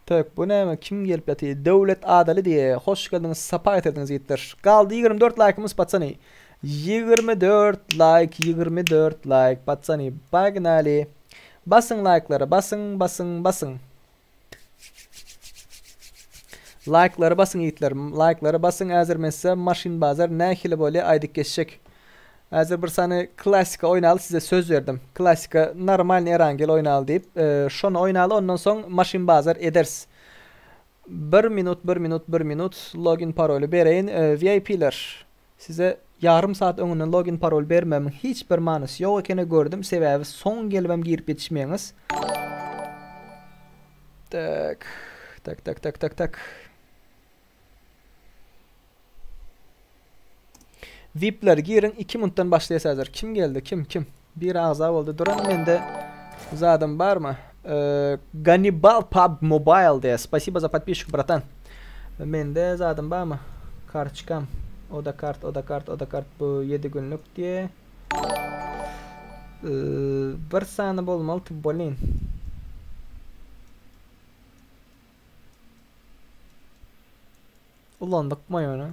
B: Tak bu näme? Kim gelip ýatyr? Döwlet Adaly diýe. Hoş geldiňiz. Sapa getirdiňiz ýigitler. Galdy 24 like'ymyz patsany. 24 like, 24 like patsany. Погнали. Basyň like'lara, basyň, basyň, basyň. Like'lary basyň ýigitler. Like'lary basyň häzir men size maşyn bazar nähili bolýar aýdyp geçjek. Häzir bir sany klassika oýnaly size söz berdim. Klassika normalny erangel oýnaly diýip. E, şony oýnaly ondan soň maşyn bazar ederis. Bir minut, bir minut, bir minut login paroly bereýin. E, VIP-ler size ýarym saat öňünden login parol bermemiň hiç bir manysy ýok ekeni gördüm. Sebäbi soň gelibem girip ýetişmeýäňiz. Tak. Tak tak tak tak tak. VIP'ler girin 2 minutdan başlaýas häzir. Kim geldi? Kim kim? Bir agza boldy. Duran mende zadym barmy? Ee, Gannibal Pub Mobile diýe. Spasibo za подписчик, братан. Mende zadym barmy? Kartçkam. O da kart, o da kart, o da kart bu 7 günlük diýe. Ee, bir sany bolmaly bolin. Ulandyk mı ýöne?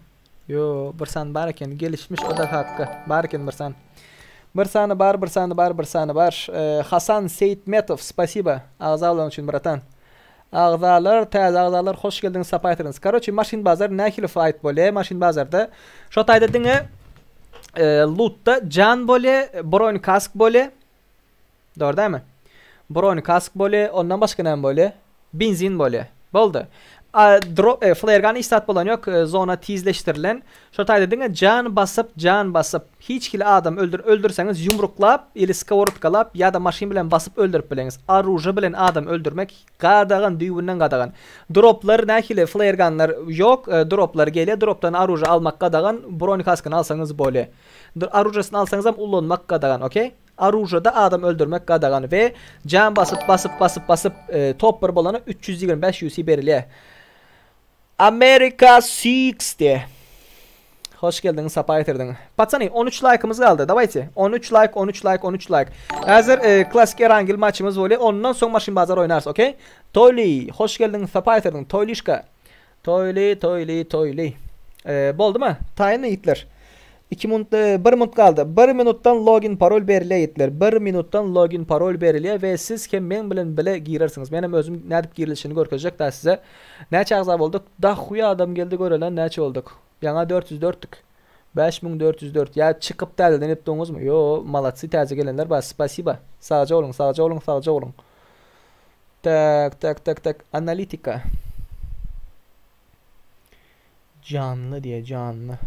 B: Yo, bir sany bar eken. Gelişmiş o da hakkı. Bar eken bir sany. Bir sany bar, bir sany bar, bir sany bar. Ee, Hasan Seyitmetov, spasibo. Agza bolan üçin bratan. Agzalar, täze agzalar hoş geldiňiz, sapa getirdiňiz. Karoçi, maşyn bazar nähili fight bolýar maşyn bazarda? Şo taýda diňe e, lootda jan bolýar, bron kask bolýar. Dogry dälmi? Bron kask bolýar, ondan başga näme bolýar? Benzin bolýar. Boldy. A, drop, e, flare gun hiç zat bolan ýok, e, zona tizleşdirilen. Şo taýda diňe jan basyp, jan basyp, hiç hili adam öldür öldürseňiz ýumruklap, ili skoworodkalap ýa-da maşyn bilen basyp öldürip bileňiz. Aruža bilen adam öldürmek gadagan, düýbünden gadagan. Droplar nähili flare gunlar ýok, e, droplar gelýär, dropdan aruža almak gadagan, bron kaskyny alsaňyz bolýar. Aružasyny alsaňyzam ulanmak gadagan, okey? Aružada adam öldürmek gadagan we jan basyp basyp basyp basyp e, top bir bolana 325 UC berilýär. America 6 diye. Hoş geldiniz, sapa getirdin. Patsany 13 like'ımız kaldı. Давайте. 13 like, 13 like, 13 like. Hazır e, klasik Erangel maçımız bolýar. Ondan soň maşyn bazar oýnarys, okey? Toyli, hoş geldin, sapa getirdin. Toylişka. Toyli, Toyli, Toyli. E, boldy mı? Taýyn ýigitler. 2 minut, 1 minut kaldı. 1 minutdan login parol berilýär ýigitler. 1 minutdan login parol berilýär we siz hem men bilen bile girersiňiz. Menem özüm nädip girilişini görkezjek da size. Näçe agza bolduk? Da huýa adam geldi görelen näçe olduk? Ýaňa 404-dük. 5404. Ya çykyp täzeden etdiňizmi? Yo, malatsy täze gelenler bar. Spasiba. Sagja boluň, sagja boluň, sagja boluň. Tak, tak, tak, tak. Analitika. Janly diýe janly.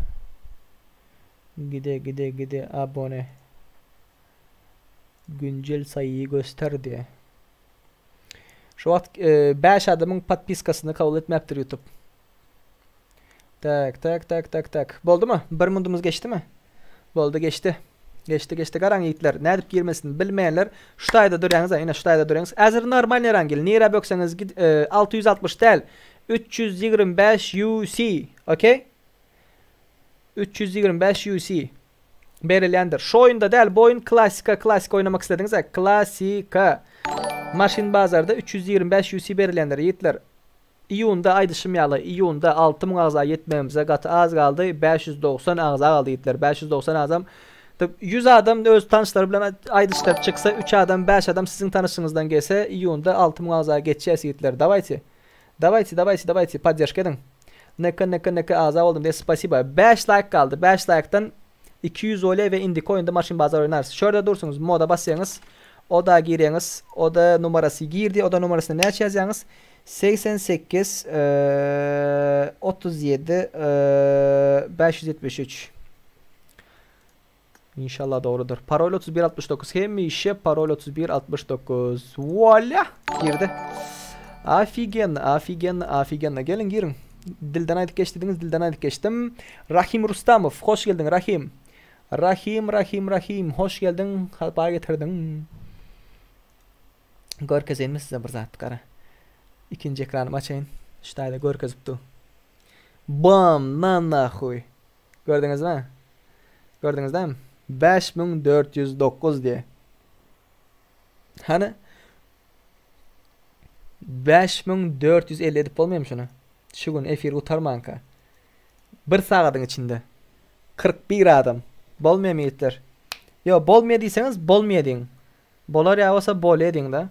B: Gide gide gide abone. Güncel sayıyı göster diýe. Şu wagt 5 adamyň podpiskasyny kabul etmäpdir YouTube. Tak tak tak tak tak. Boldumy? Bir mundumyz geçdimi? Boldy geçdi. Geçdi geçdi garaň ýigitler. Nädip girmesini bilmeýänler şu taýda durýaňyz ine şu taýda durýaňyz. Äzir normal rangil. Nirä bökseňiz git 660 däl. 325 UC. Okey? 325 UC berilýändir. Şu oýunda däl, bu oýun klassika, klassika oýnamak islediňiz, klassika. Maşyn bazarda 325 UC berilýändir ýigitler. Iýunda aýdyşym ýaly, iýunda 6000 agza ýetmegimize gaty az galdy, 590 agza galdy ýigitler, 590 agzam 100 adam öz tanyşlary bilen aýdyşdyryp çyksa, 3 adam, 5 adam siziň tanyşyňyzdan gelse, iýunda 6000 agza geçýäs ýigitler. Dawayte. Dawayte, dawayte, dawayte, podderşka ediň. NK NK NK agza boldum diýe spasiba. 5 laýk galdy. 5 laýkdan 200 oley we indiki oýunda maşyn bazar oýnarys. Şu ýerde dursuňyz, moda basýaňyz. Oda girýäňiz. Oda numarasy girdi. Oda numarasyny näçe ýazýaňyz? 88 37 573 İnşallah doğrudur. Parol 3169. Hemişe parol 3169. Voila! Girdi. Afigen, afigen, afigen. Gelin girin. Dilden aýdyp geç dediňiz, dilden aýdyp geçdim. Rahim Rustamow, hoş geldiň Rahim. Rahim, Rahim, Rahim, hoş geldiň, sapa getirdiň. Görkezeýinmi size bir zat, gara. Ikinji ekranymy açaýyn. Şu taýda görkezip dur. Bam, na nahuý. Gördüňizmi? Gördüňiz dämi? 5409 diýe. Hany? 5450 edip bolmaýarmy şuny? Şu gün efir gutarmanka. Bir sagadyň içinde. 41 adam. Bolmaýarmy ýigitler? Ýo, bolmaýar diýseňiz, bolmaýar diýiň. Bolar ýa bolsa bolýa diýiň-de.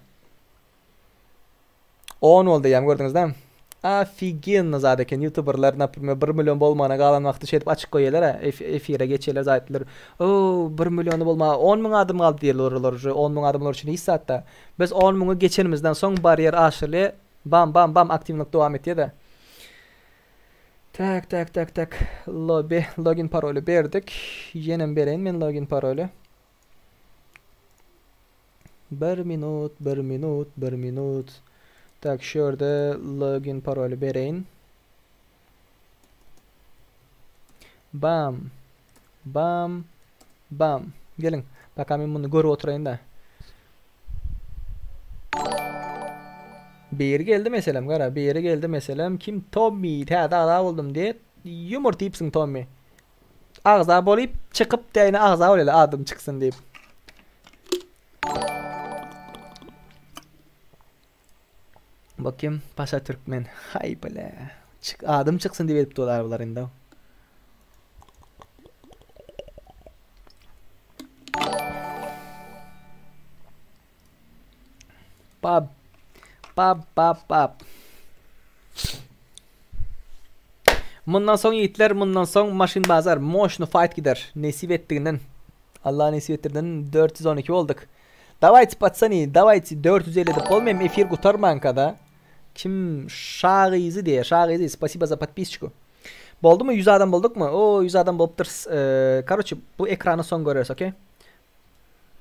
B: 10 boldy diýýän gördüňiz dämi? Ofigenno zat eken youtuberler naprimýer 1 million bolmana galan wagty şeýdip açyk goýýarlar efire geçýärler zat aýtdylar. O 1 milliony bolma 10 müň adam galdy diýerler olar уже 10 müň adam olar üçin hiç zatda. Biz 10 müňi geçenimizden soň barýer aşyrylýar. Bam bam bam aktiwnylyk dowam etýär-de. Tak tak tak tak lobby login paroly berdik. Ýenem bereýin men login paroly. Bir minut, bir minut, bir minut. Tak, şu ýerde login paroly bereýin. Bam. Bam. Bam. Geliň. Baka men muny görüp oturaýyn da. Biri geldi meselem, gara, biri geldi meselem. Kim Tommy, täze agza boldum diýip, ýumurt diýipsiň Tommy. Agza bolyp çykyp däýne agza bolýaly adym çyksyn diýip. Bakayım Paşa Türkmen. Hay bile. Çık adım çıksın diýip edip dolar bular indi. Bab. Bab bab bab. Mundan soň ýigitler mundan soň maşyn bazar moşny fight gider. Nesip etdiginden. Allah nesip etdirden 412 bolduk. Dawayte patsany dawayte 450 edip bolmaýam efir gutarmanka-da. Kim Şagyzy diýe Şagyzy spasiba za podpisçku. Boldumy 100 adam boldukmy? O 100 adam bolupdyr. Karoçe bu ekrany soň göreris okey.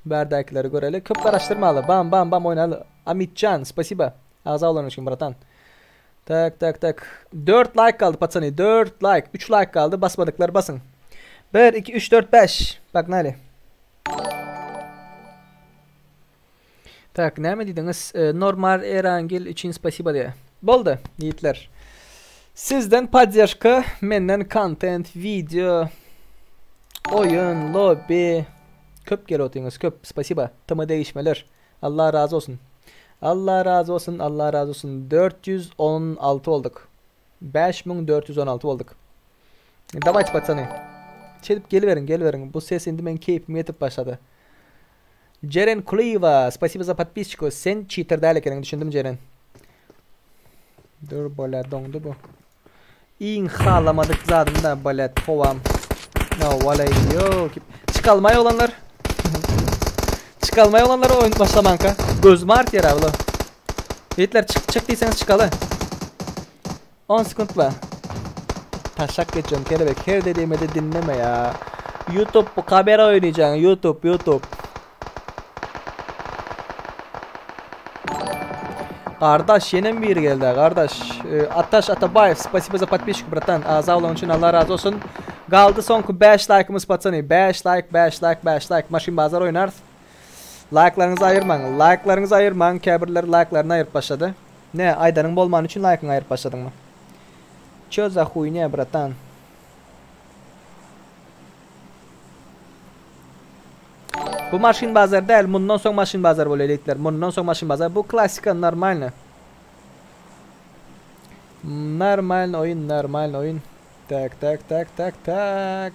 B: Bärdäkileri göreli. Köp garaşdyrmaly. Bam bam bam oýnaly. Amitjan, spasiba. Agza bolanyň üçin bratan. Tak tak tak. 4 like galdy patsany. 4 like. 3 like galdy. Basmadyklar basyň. 1 2 3 4 5. Pognaly. Tak, näme diýdiňiz? E, Normal Erangil üçin spasiba diýe. Boldy, ýigitler. Sizden poddeşka, menden kontent, video, oýun, lobby. Köp gelip otyňyz, köp. Spasiba. Tyma degişmeler. Allah razy bolsun. Allah razy bolsun, Allah razy bolsun. 416 bolduk. 5416 bolduk. Dawayte patsany. Çelip geliberiň, geliberiň. Bu ses indi meň keýpimi getirip başlady. Jeren Kulyýewa, spasibo za podpisçku. Sen çiter däl ekeniň, düşündim Jeren. Dur bolýa doňdy bu. Iň halamadyk zadym da bolýa howam. No, walay yo. Çykalmaý oglanlar. Çykalmaý oglanlar oýun başlamanka. Gözüm artýar abla. Ýigitler çyk çyk diýseňiz çykaly. 10 sekunt bar. Taşak geçiyorsun kelebek. Her dediğimi de dinleme ya. YouTube bu kamera oynayacaksın. YouTube YouTube. Kardeş yine bir geldi kardeş. Ataş Atabayev spasibo za podpisku bratan. Agza bolan üçin Allah razy bolsun. Galdy soňky 5 like'ymyz patsany. 5 like 5 like 5 like. Maşyn bazar oýnarys. Like'laryňyzy aýyrmaň. Like'laryňyzy aýyrmaň. Käbirleri like'laryny aýyryp başlady. Ne aýdanyň bolmany üçin like'yňy aýyryp başladyňmy? Ço za huýnýa bratan. Bu maşyn bazar däl, mundan soň maşyn bazar bolýar elitler. Mundan soň maşyn bazar. Bu klassika normalny. Normalny oýun, normalny oýun. Tak, tak, tak, tak, tak.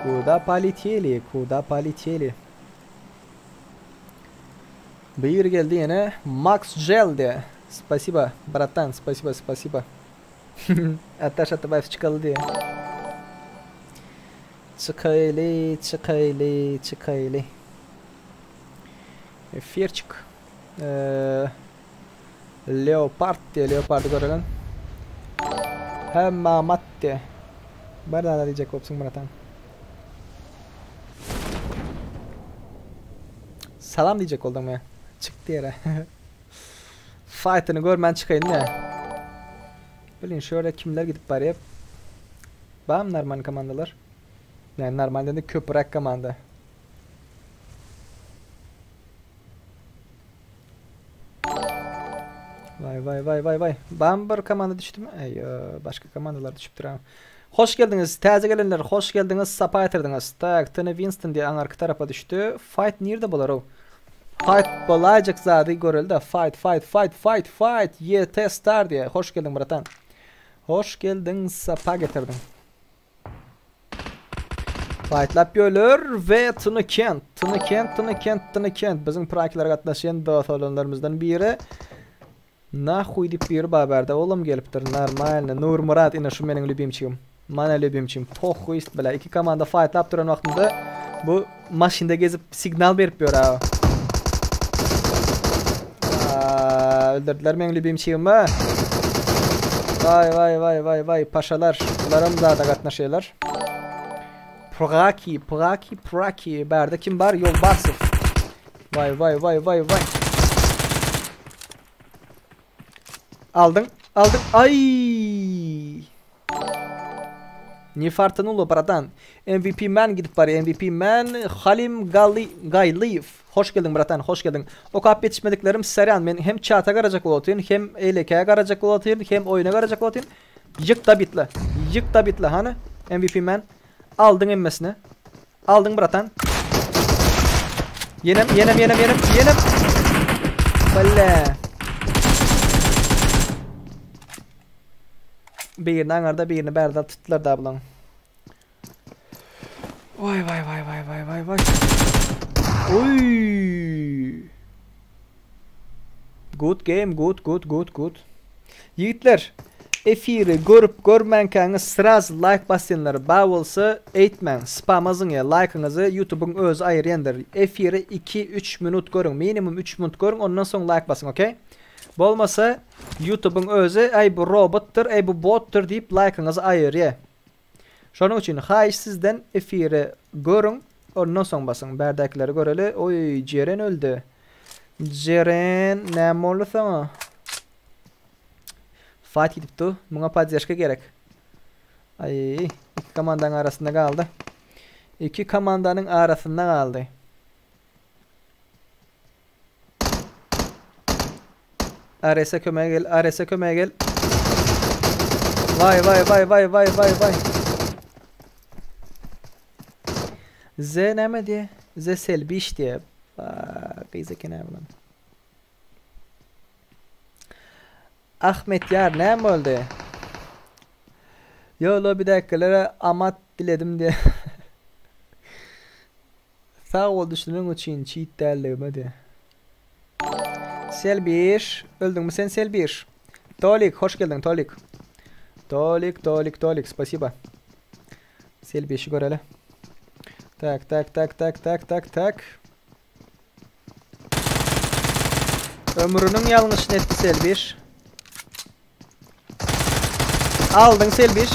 B: Kuda polетели, kuda polетели. Bir geldi ýene Max Gel diýe. Spasiba, bratan, spasiba, spasiba. Ataş Atabaýew çykaly diýe. Çykaýly, çykaýly, çykaýly. Efirçik. Ee, Leopard diýe, Leopardy görelen. Hemmamat diýe. Bir zada diýjek bolupsyň bratan. Salam diýjek bolduň ya. Çyk diýere. Fight'ını görmän çykaýyn ya. Bilin şöyle kimler gidip barýar. Bam normal komandalar. Yani normalde de köpüräk komanda. Vay vay vay vay vay. Bam bir komanda düşdümi? Ey, başga komandalar düşüpdir ha. Hoş geldiňiz täze gelenler, hoş geldiňiz, sapa getirdiňiz. Tak, Tony Winston diýe aňarky tarapa düşdi. Fight nirde bolar o? Fight bolaýjak zady göreli-de. Fight, fight, fight, fight, fight. YT Star diýe. Hoş geldiň bratan. Hoş geldiň, sapa getirdiň. Fightlap ýöler we Tony Kent, Tony Kent, Tony Kent, Tony Kent biziň prakilere gatnaşýan dost oglanlarymyzdan biri. Nahuý diýip biri bar bärde, olam gelipdir. Normalny. Nurmyrat ine şu meniň lübimçigim. Mana lübimçim. Pohuist bile. Iki komanda fightlap duran wagtynda bu maşynda gezip signal berip ýör ha. Öldürdüler meň lübimçigimi. Vay vay vay vay vay paşalar. Bularam zada gatnaşýarlar. Praki, Praki, Praki. Bärde kim bar? Ýolbarsow. Vay vay vay vay vay. Aldyň, aldyň. Ay! Ne fartynulo, bratan. MVP man gidip barýar. MVP man Halim Gali Gaýlyýew. Hoş geldiň, bratan, hoş geldiň. Okap ýetişmediklerim saryan. Men hem çata garajak bolup otyryn, hem eýlekä garajak bolup otyryn, hem oýuna garajak bolup otyryn. Ýyk da bitla. Ýyk da bitla hany. MVP man. Aldyň hemmesini. Aldyň bratan. Ýenem, ýenem, ýenem, ýenem, ýenem. Bile. Birini aňarda, birini bärde tutdular da bulaň. Vay vay vay vay vay vay vay. Oy. Good game, good good good good. Ýigitler, efiri görüp görmänkäňiz sraz like basýanlar bar bolsa eýtmäň, spama zyňýa like'yňyzy YouTube'yň özi aýyrýandyr. Efiri 2-3 minut görüň, minimum 3 minut görüň, ondan soň like basyň, okey? Bolmasa YouTube'yň özi äý bu robotdyr, äý bu botdyr diýip like'yňyzy aýyrýa. Şonuň üçin haýyş sizden efiri görüň, ondan soň basyň. Bärdäkileri göreli. Oý, Jeren öldi. Jeren, näme boldy saňa? Fight gidip dur. Muňa poddežka gerek. Aý, iki komandanyň arasynda galdy. Iki komandanyň arasynda galdy. Ares'e kömeğe gel, Ares'e kömeğe gel. Vay vay vay vay vay vay vay. Z näme diye? Z Selbiş diye. Gyz eken bulan. Ahmet ýar näme boldy? Ýo lobidäkilere amat diledim diye. Sag bol düşünen üçin çiğit däldigime diye. Selbiş, öldüňmi sen Selbiş? Tolik, hoş geldiň Tolik. Tolik, Tolik, Tolik, spasiba. Selbişi göreli. Tak, tak, tak, tak, tak, tak, tak. Ömrüniň ýalňyşyny etdi Selbiş. Aldyň Selbiş.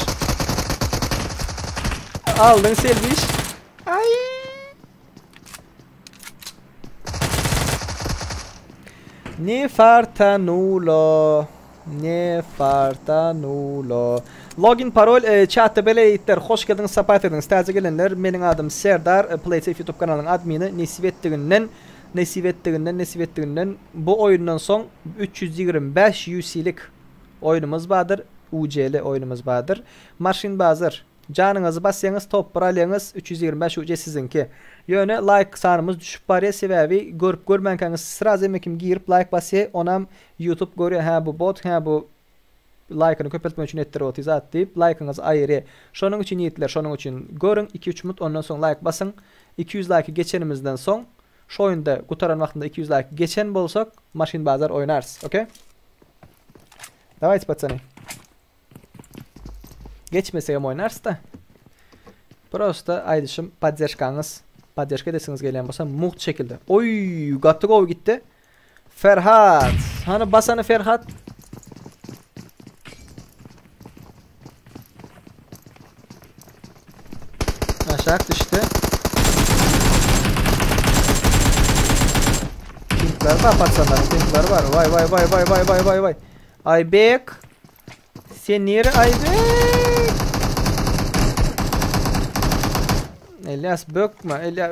B: Aldyň Selbiş. Ay. Ne fartanulo. Ne fartanulo. Login parol e, çatda bele ýigitler hoş geldiňiz sapa getirdiňiz täze gelenler meniň adym Serdar e, PlaySafe YouTube kanalynyň admini nesip etdiginden nesip etdiginden nesip etdiginden bu oýundan soň 325 UC-lik oýnumyz bardyr UC-li oýnumyz bardyr maşyn bazar Janyňyzy basýaňyz top bir alýaňyz 325 UC siziňki. Ýöne laýk sanymyz düşüp barýa sebäbi görüp görmänkäňiz srazy hemme kim girip laýk basýa onam youtube görýä hä bu bot hä bu laýkyny köpeltmek üçin etdirip otyr zat diýip laýkyňyzy aýyrýa. Şonuň üçin ýigitler şonuň üçin görüň iki üç minut ondan soň laýk basyň 200 laýky geçenimizden soň şu oýunda gutaran wagtynda 200 laýk geçen bolsak maşyn bazar oýnarys ok. Dawayte patsany. Geçmesegem oýnarys-da. Prosta aýdyşym podderžkaňyz, podderžka edesiňiz gelýän bolsa mugt şekilde. Oý, gaty gowy gitdi. Ferhat, hany basany Ferhat. Aşak düşdi. Pinkler var patsanların pinkler var. Vay vay vay vay vay vay vay vay. Aybek. Sen nere Aybek? Elias bökme. Elias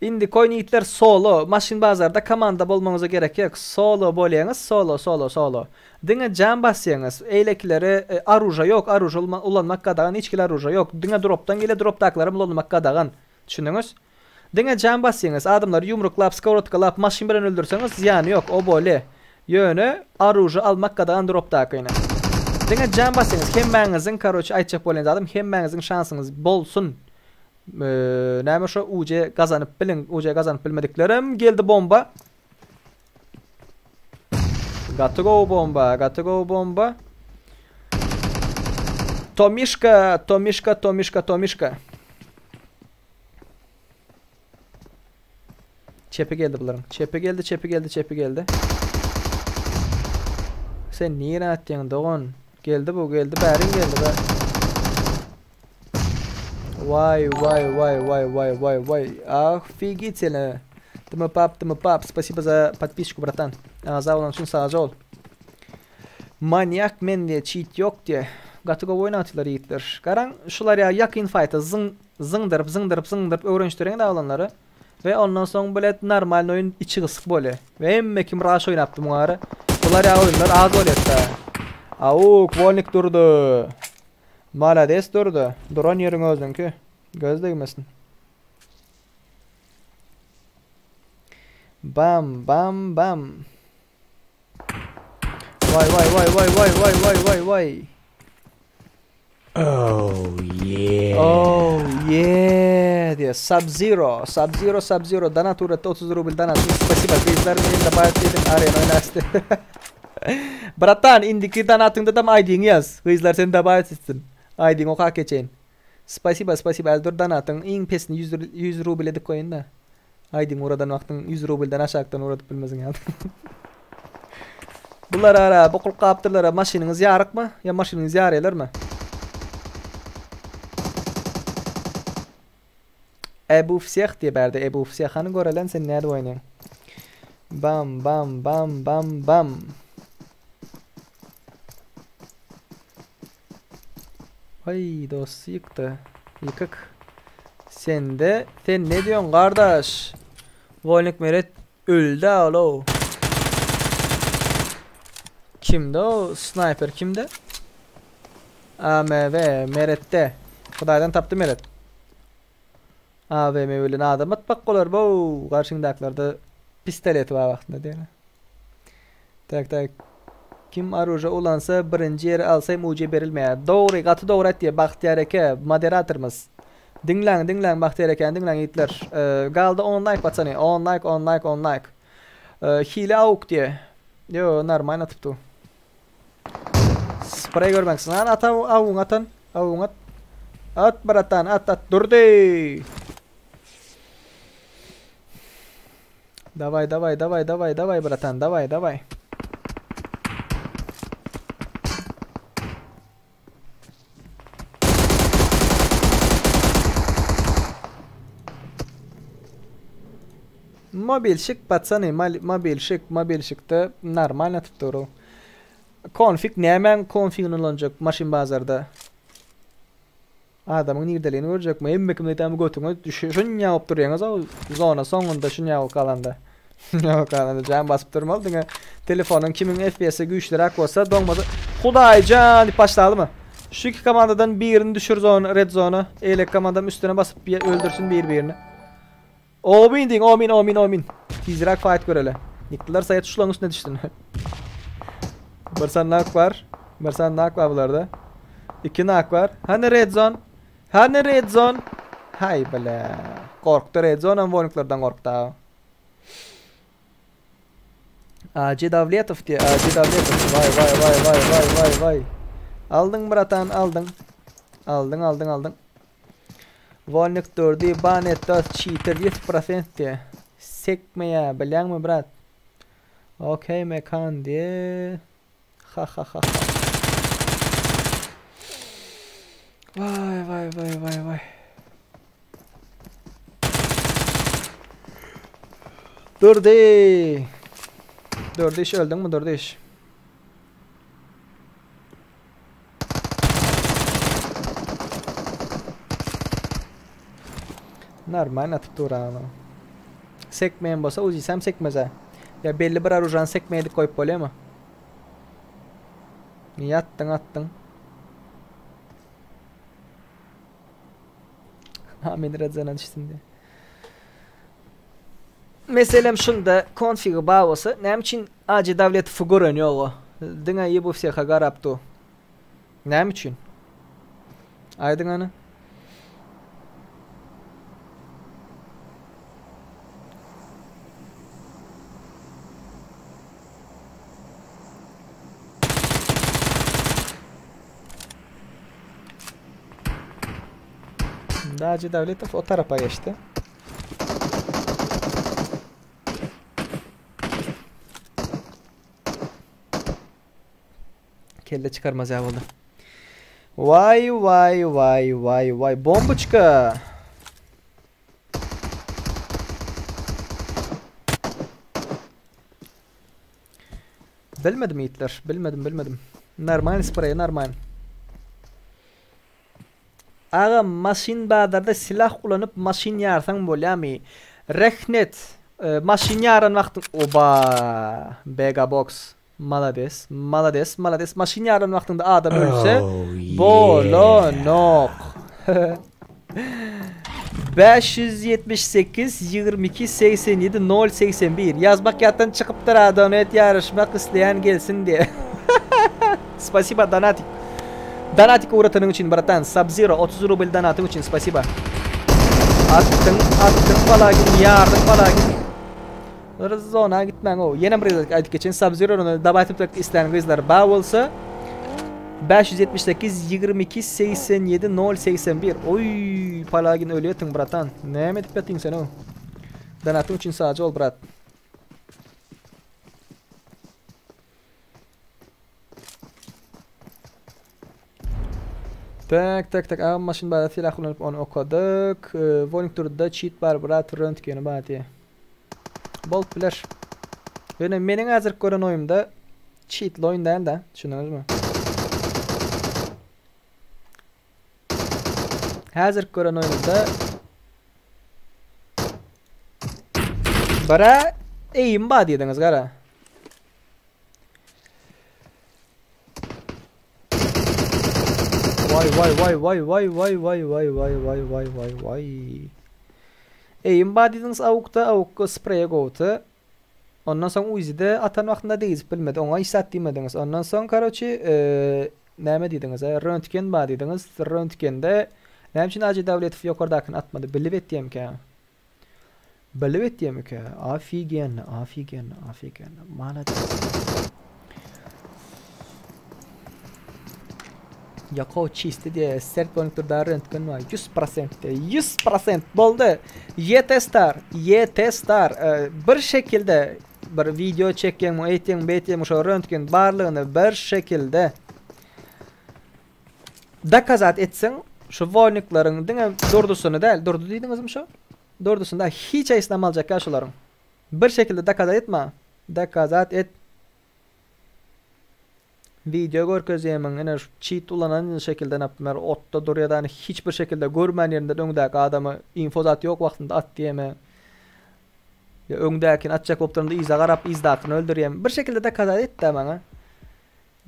B: Indi koýun ýigitler solo, maşyn bazarda komanda bolmagyňyza gerek ýok. Solo bolýaňyz, solo, solo, solo. Diňe jam basýaňyz. Eýlekileri e, aruža ýok, aruža ulanmak gadagan, hiç hili aruža ýok. Diňe dropdan gelýär, dropdakylaram ulanmak gadagan. Düşündiňiz? Diňe jam basýaňyz, adamlary ýumruklap, skorodkalap, maşyn bilen öldürseňiz zyýany ýok, o bolýa. Ýöne aružy almak gadagan dropdakyny. Diňe jam basýaňyz, hemmäňiziň, karoçe aýtjak bolýan zadym, hemmäňiziň şansyňyz bolsun. Näme şo UC gazanyp biliň, UC gazanyp bilmediklerem geldi bomba. Gaty gowy bomba, gaty gowy bomba. Tomişka, Tomişka, Tomişka, Tomişka. Çepi geldi bularyň. Çepi geldi, çepi geldi, çepi geldi. Sen nirä atýaň dogan? Geldi bu, geldi, bärin geldi bä. Vay vay vay vay vay vay vay. Офигительно. Ты пап, ты пап. Спасибо за подписчику, братан. Agza bolan üçin sagja bol. Manyak men diye cheat yok diye. Gaty gowy oýnatylar ýigitler. Garaň şular ýa ýakyn fighta zyň zyňdyryp zyňdyryp zyňdyryp öwrenişdireň daglanlary. We ondan soň bilet normal oýun içi gysyk bolýar. We hemme kim rush oýnapdy muňa gara. Bular ýa oýunlar az bolýar da. Auk, Volnik durdy. Malades durdy. Duran ýeriň özüňki. Göz degmesin. Bam bam bam. Vay vay vay vay vay vay vay vay vay.
D: Oh yeah.
B: Oh yeah diye Sub-Zero, Sub-Zero, Sub-Zero Donat uğrattı 30 rubl donat. Spasiba gyzlar meni добавить edin arena oýnasdy. Bratan indiki donatyňda da ID-ňi ýaz. Gyzlar seni добавить etsin. ID-ňi okap geçeýin. Spasiba, spasiba. Dur donatyň iň pesini 100 100 rubl edip goýun da. ID-ňi ugradan wagtyň 100 rublden aşakdan ugradyp bilmeziň ýaly. Bular ara bokul kapdyrlara maşynyňyz ýarykmy? Ýa maşynyňyz ýarýarlarmy? Ebu Fseh diýe bärde Ebu Fseh hany görelen sen nädip oýnaýaň? Bam bam bam bam bam. Ay dost ýykdy. Ýykyk. Sende sen ne diýoň gardaş? Wolnik Meret öldi alo. Kimde o sniper kimde? AMV Meret'te. Hudaýdan tapdy Meret. AVM bilen adam atmak bolar bu. Garşyňdakylarda pistolet bar wagtynda diýene. Tak tak. Kim aruja ulansa birinji ýeri alsa hem UC berilmeýär. Dogry, gaty dogry aýtýar Bagtyýar eke, moderatorymyz. Diňläň, diňläň Bagtyýar ekäni diňläň ýigitler. Galdy 10 like patsany. 10 like, 10 like, 10 like. Hile auk diýe. Ýo, normalno atypdy. Sprey görmek istedim. At awuň atan. Awuň at. At bratan, at at. Durdy. Daway daway daway daway daway bratan daway daway. Mobilşik patsany mobilşik mobilşikde normal atyp dur. Konfig nämäň konfigini ulanjak maşyn bazarda? Adamyň nirdeligini görjekmi? Hemme kim aýdamy götüňe şunýa bolup durýaňyz o zona soňunda şunýa bolup galanda. Şunýa bolup galanda jam basyp durmaly diňe telefonyň kimiň FPS-i güýçliräk bolsa doňmaza. Hudaýjan diýip başladymy? Şu iki komandadan birini düşür zona red zona. Eýleki komandam üstüne basyp öldürsün bir-birini. Omin diýiň omin omin omin. Tizräk fight göreli. Ýykdylar saýat şularyň üstüne düşsün. Bir san nak bar. Bir san nak bar bularda. Iki nak bar. Hany red zone? Hany red zone? Hay bile. Gorkdy red zone hem voniklardan gorkdy. AC Davletov diye. AC Davletov. Vay vay vay vay vay vay vay. Aldyň bratan aldyň. Aldyň aldyň aldyň. Wolnik durdy ban etdi çiter 100% diye. Sekmeýä bilýäňmi brat? Okey mekan diye. Ha ha ha ha. Vay vay vay vay vay. Durdy. Durdy iş öldüňmi Durdy iş? Normal atyp dur ana. Sekmeýän bolsa uzisem sekmeze. Ya belli bir arujan sekmeýdik goýup bolýamy? Ýatdyň atdyň. Ha men redzana düşdüm diye. Meselem şunda konfigi bar bolsa, näme üçin AC Dawletowy gören ýok o? Diňe ýebu wseha garap dur. Näme üçin? Aýdyň hany. Daci Davletov o tarapa geçdi. Kelle çykarmaz ýa boldy. Waý waý waý waý waý bomboçka. Bilmedim ýigitler, bilmedim, bilmedim. Normal spreý, normal. Agam maşyn bazarda silah ulanyp maşyn ýarsaň bolýamy? Rehnet. Maşyn ýaran wagtyň oba Bega box. Malades, malades, malades. Maşyn ýaran wagtyňda adam ölse bolanok. 578 22 87 081 Ýazmak ýatdan çykypdyr a donet ýaryşmak isleýän gelsin diýe. Spasiba donatik. Donatik ugratanyň üçin bratan Sub-Zero 30 rubl donatyň üçin spasiba. Atdyň, atdyň palagin, ýardyň palagin. Zona gitmäň o. Ýene bir gezek aýdyp geçeýin Sub-Zero-ny dabat etmek islän gyzlar bar bolsa 578 22 87 081 Oý, palagin ölýetiň bratan. Näme edip ýatyň sen o? Donatyň üçin saja bol brat. Tak tak tak agam maşyn barada silah ulanyp ony okadyk. Monitorda çit bar brat röntgeni bar diýe. Bolup biler. Ýöne meniň häzirki gören oýumda çitli oýun däl de, düşündiňizmi? Häzirki gören oýnumda Bara eýim bar diýdiňiz gara. Vay vay vay vay vay vay vay vay vay vay vay vay vay. Eýim bar diýdiňiz awukda, awuk spreýe gowty. Ondan soň Uzi-de atan wagtynda degizip bilmedi. Oňa hiç zat diýmediňiz. Ondan soň karoçi näme diýdiňiz? Röntgen bar diýdiňiz. Röntgende näme üçin Aji Dawletow ýokardakyny atmady? Bilip etýämkä? Bilip etýämikä? Ofigenno, ofigenno, ofigenno. Malades. Ýakow çisti diýe sert görnüp dur da röntgen bar 100% diýe 100% boldy. YT Star YT Star e, bir şekilde bir video çekýäňmi eýtýäňmi beýtýäňmi şo röntgen barlygyny bir şekilde dokazat etseň şu wolnikleriň diňe durdusyny däl durdy diýdiňizmi şo durdusyny däl hiç haýsyny aljak ýa şolaryň bir şekilde dokazat etme dokazat et Video görkezýämiň ine şu çit ulanan şekilde naprimýer otda durýa da hiç bir şekilde görmän ýerinden öňdäki adamy info zat ýok wagtynda at diýeme. Ýa öňdäkini atjak bolup duranda yza garap yzdakyny öldürýämi. Bir şekilde dokazat et-dä maňa.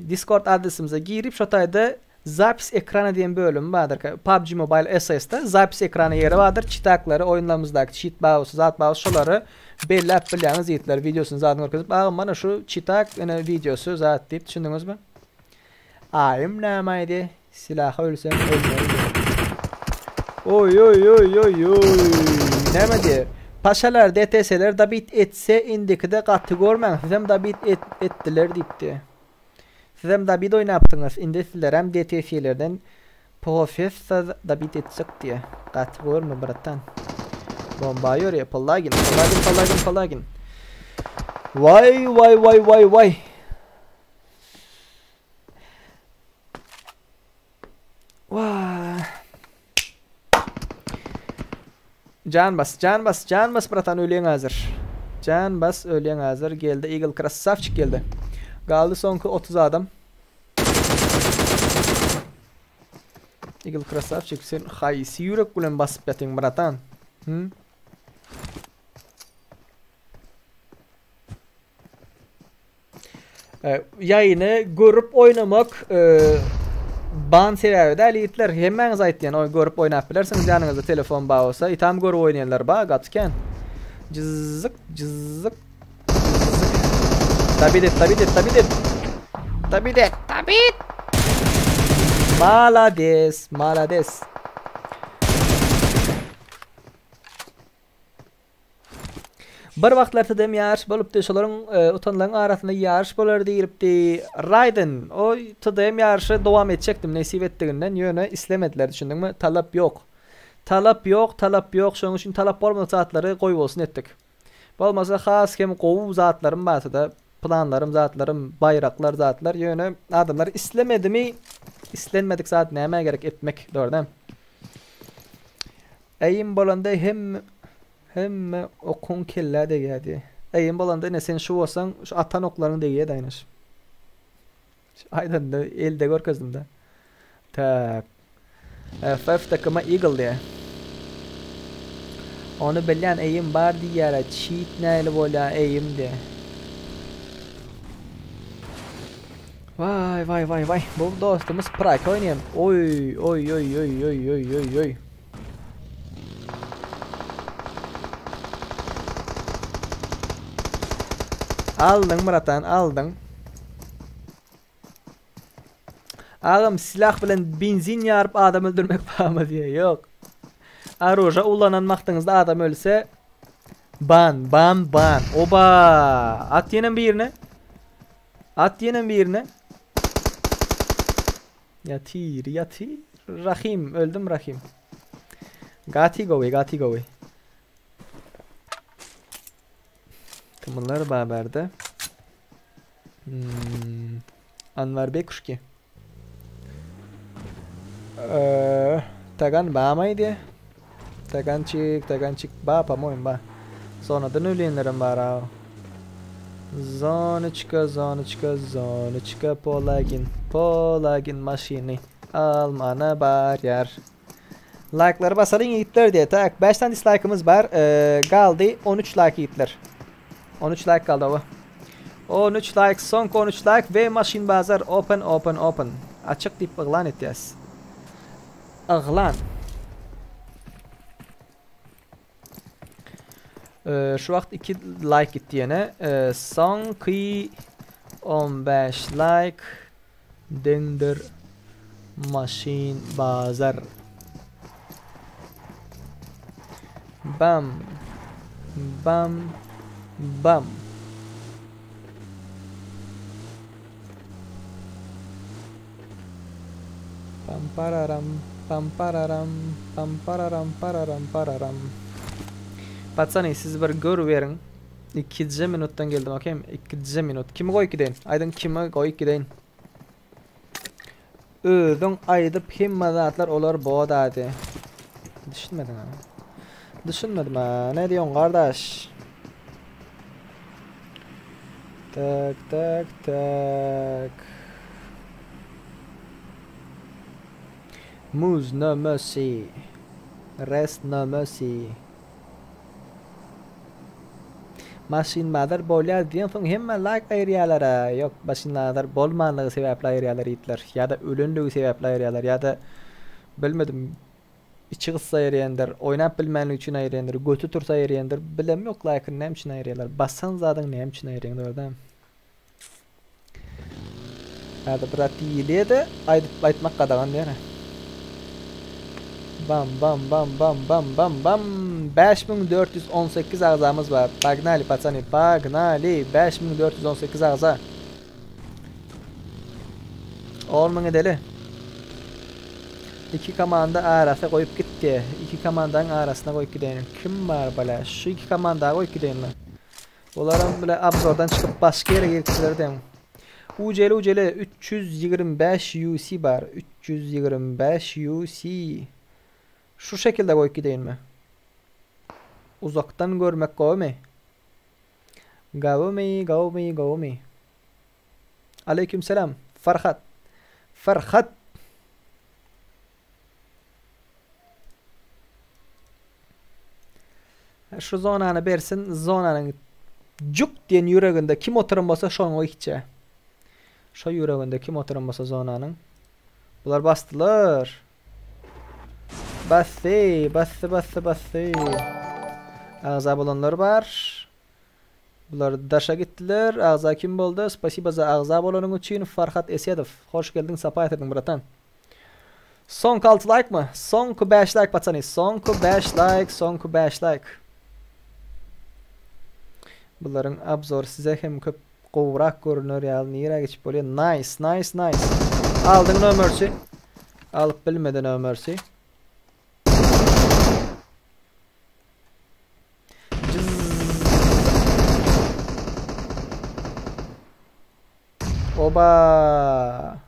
B: Discord adresimize girip şo taýda zapis ekrana diýen bölüm bardyr. PUBG Mobile SS-de zapis ekrana ýeri bardyr. Çitaklary oýunlarymyzdaky çit bawusy zat bawusy şolary belläp bilýäňiz ýigitler wideosyny zadyny görkezip agam mana şu çitak ine wideosy zat diýip düşündiňizmi? Aýym näme aýdy? Silaha ölsem ölmeli diýip. Oý oý oý oý oý. Näme diýip? Paşalar DTS-ler dabit etse indikide gaty görmäň sizem dabit et etdiler diýipdi. Sizem dabit oýnapsyňyz indi sizlerem DTS-lerden professor dabit etjek diýe. Gaty görme bratan. Bomba ýörýär Palagin Palagin Palagin Palagin. Waý waý waý waý waý. Waý. Jan bas, jan bas, jan bas bratan ölýäň hazir. Jan bas ölýäň hazir. Geldi Eagle krassavçik geldi. Galdy soňky 30 adam. Eagle krassavçik sen haýsy ýürek bilen basyp ýatyň bratan? Hı? Ýaýyny görüp oýnamak ban sebäbi däl ýigitler. Hemmäňiz aýtýan, oý görüp oýnap bilersiňiz ýanyňyzda telefon bar bolsa. Itam görüp oýnaýanlar bar, gaty kän. Jyzzyk, jyzzyk, jyzzyk. Dabit et, dabit et, dabit et. Dabit et, dabit. Malades, malades. Bir wagtlar TDM ýaryş bolupdy, şolaryň utanlaryň arasynda ýaryş bolar diýilipdi. Raiden, o TDM ýaryşy dowam etjekdim nesip etdiginden, ýöne islemediler düşündiňmi? Talap ýok. Talap ýok, talap ýok, şonuň üçin talap bolmadyk zatlary goýbolsun etdik. Bolmasa has hem gowy zatlarym barsyda, planlarym zatlarym, baýraklar zatlar, ýöne adamlar islemedimi, islenmedik zat nämä gerek etmek, dogry däl. Eýim bolanda hem hemme okuň kellä degýärdi. Eýim bolanda ine sen şu bolsaň şu atan oklaryň degýärdi aýna şu. Şu aýdanda elde görkezdim-de. Tak. FF takıma Eagle diýä. Ony bilýän eýim bar diýýärä çit näli bolýa eýim diýä. Waý waý waý waý bu dostumyz Prike oýnaýan. Oý oý oý oý oý oý oý oý. Aldyň bratan aldyň. Agam silah bilen benzin ýaryp adam öldürmek barmy diýe. Ýok. Aruja ulanan wagtyňyzda adam ölse ban ban ban. Oba! At ýenem birine. At ýenem birine. Ýatyr, ýatyr. Rahim, öldüm Rahim. Gaty gowy, gaty gowy. Kimler bar bärde? Hmm. Anwar Bekuşki. Ee, Tagan barmydy? Tagançyk, Tagançyk bar, po-moýem bar. Zonadan ölenlerim bar ha. Zonoçka, zonoçka, zonoçka Polagin, Polagin maşyny almana barýar. Like'lary basalyň ýigitler diýe. Tak, 5 tane dislike'ımız bar. Ee, galdy 13 like ýigitler. 13 like galdy oba. 13 like, soňky 13 like we maşyn bazar open open open. Açyk diýip yglan etýäs. Yglan. Ee, şu wagt 2 like gitdi ýene. Ee, soňky 15 like deňdir maşyn bazar. Bam. Bam. Bam. Pam pararam pam pararam pam pararam pararam pararam. Patsany siz bir görüberiň. Ikije minutdan geldim okey Ikije minut. Kimi goýup gideýin? Aýdyň kimi goýup gideýin? Özüň aýdyp hemme zatlar olar bodady. Düşünmediň ha. Düşünmedim ha. Ne diýoň gardaş? Tak tak tak. Muz no mercy. Rest no mercy. Maşyn bazar bolýar diýensoň hemme laýk aýyrýalara ýok maşyn bazar bolmanlygy sebäpli aýyrýalar itler ýa-da ölenligi sebäpli aýyrýalar ýa-da bilmedim içi gyssa aýyrýandyr oýnap bilmänligi üçin aýyrýandyr göti tursa aýyrýandyr bilemok laýkyny näme üçin aýyrýalar basan zadyň näme üçin aýyrýaň dogry Häzir bir zat diýilýä-de, aýdyp aýtmak gadagan diýene. Bam bam bam bam bam bam bam 5418 agzamyz bar. Pagnali patsany, pagnali 5418 agza. 10 000 edeli. Iki komanda arasy goýup gitdi. Iki komandaň arasyna goýup gideýin. Kim bar bala? Şu iki komanda goýup gideýin. Olaram bile obzordan çykyp başga ýere giripdiler deň. Ujeli ujeli 325 UC bar. 325 UC. Şu şekilde goýup gideýinmi? Uzakdan görmek gowymy? Gowymy, gowymy, gowymy? Aleyküm selam. Farhat. Farhat. Şu zonany bersin, zonanyň juk diýen ýüreginde kim oturan bolsa şoňa gitje. Şo ýüreginde kim oturan bolsa zonanyň. Bular basdylar. Basdy, basdy, basdy, basdy. Agza bolanlar bar. Bular daşa gitdiler. Agza kim boldy? Spasibo za agza bolanyň üçin Farhat Esedow. Hoş geldiň, sapa getirdiň bratan. Soňky 6 like mı? Soňky 5 like patsany. Soňky 5 like, soňky 5 like. Bularyň obzor size hem köp gowrak görüner ýaly nirä geçip bolýar? Nice, nice, nice. Aldyň no mercy. Alyp bilmedi no mercy. Oba!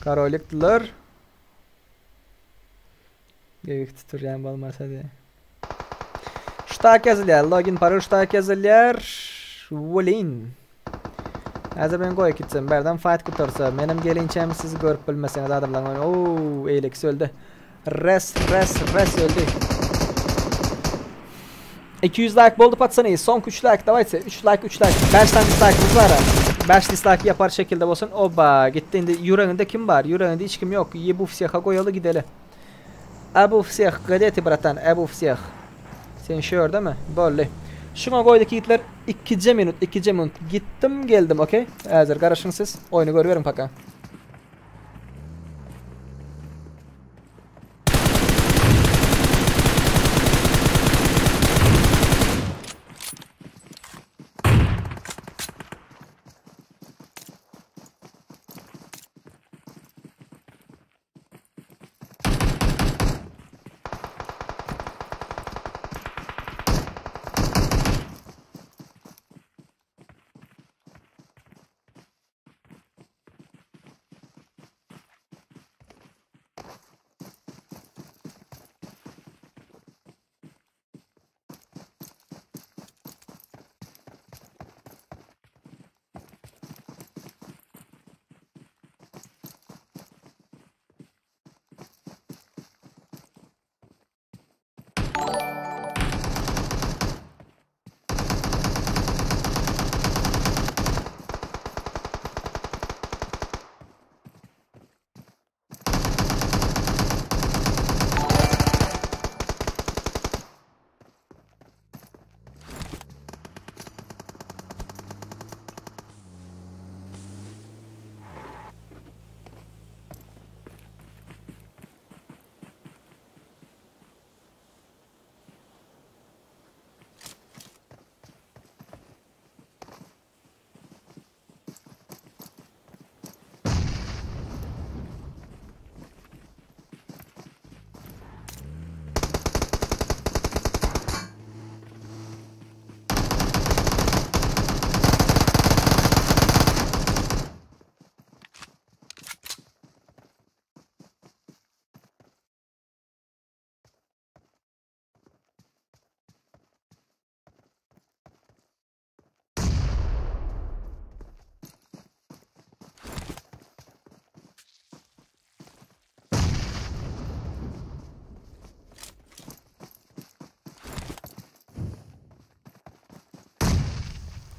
B: Karolikdiler. Göbek tuturýan bolmasa diýe. Ştak ýazylýar. Login parol ştak ýazylýar. Wolin. Häzir men goýup gitsem, bärden fight gutarsa, menem gelinçäm siz görüp bilmeseňiz adamlaryň öňünde. Oo, eýlekisi öldi. Res, res, res öldi. 200 like boldy patsany. Soňky 3 like dawaytse. 3 like 3 like. 5 tane dislike'ımız var. 5 dislike yapar şekilde bolsun. Oba gitti indi. Yüreğinde kim var? Yüreğinde hiç kim yok. Ebu всех goýaly gideli. Ebu всех где ты bratan? Ebu всех. Sen şu ýerde mi? Boldy. Şuňa goýduk ýigitler. 2 minut, 2 minut. Gitdim geldim, okey? Häzir garaşyň siz. Oýny görüberiň paka.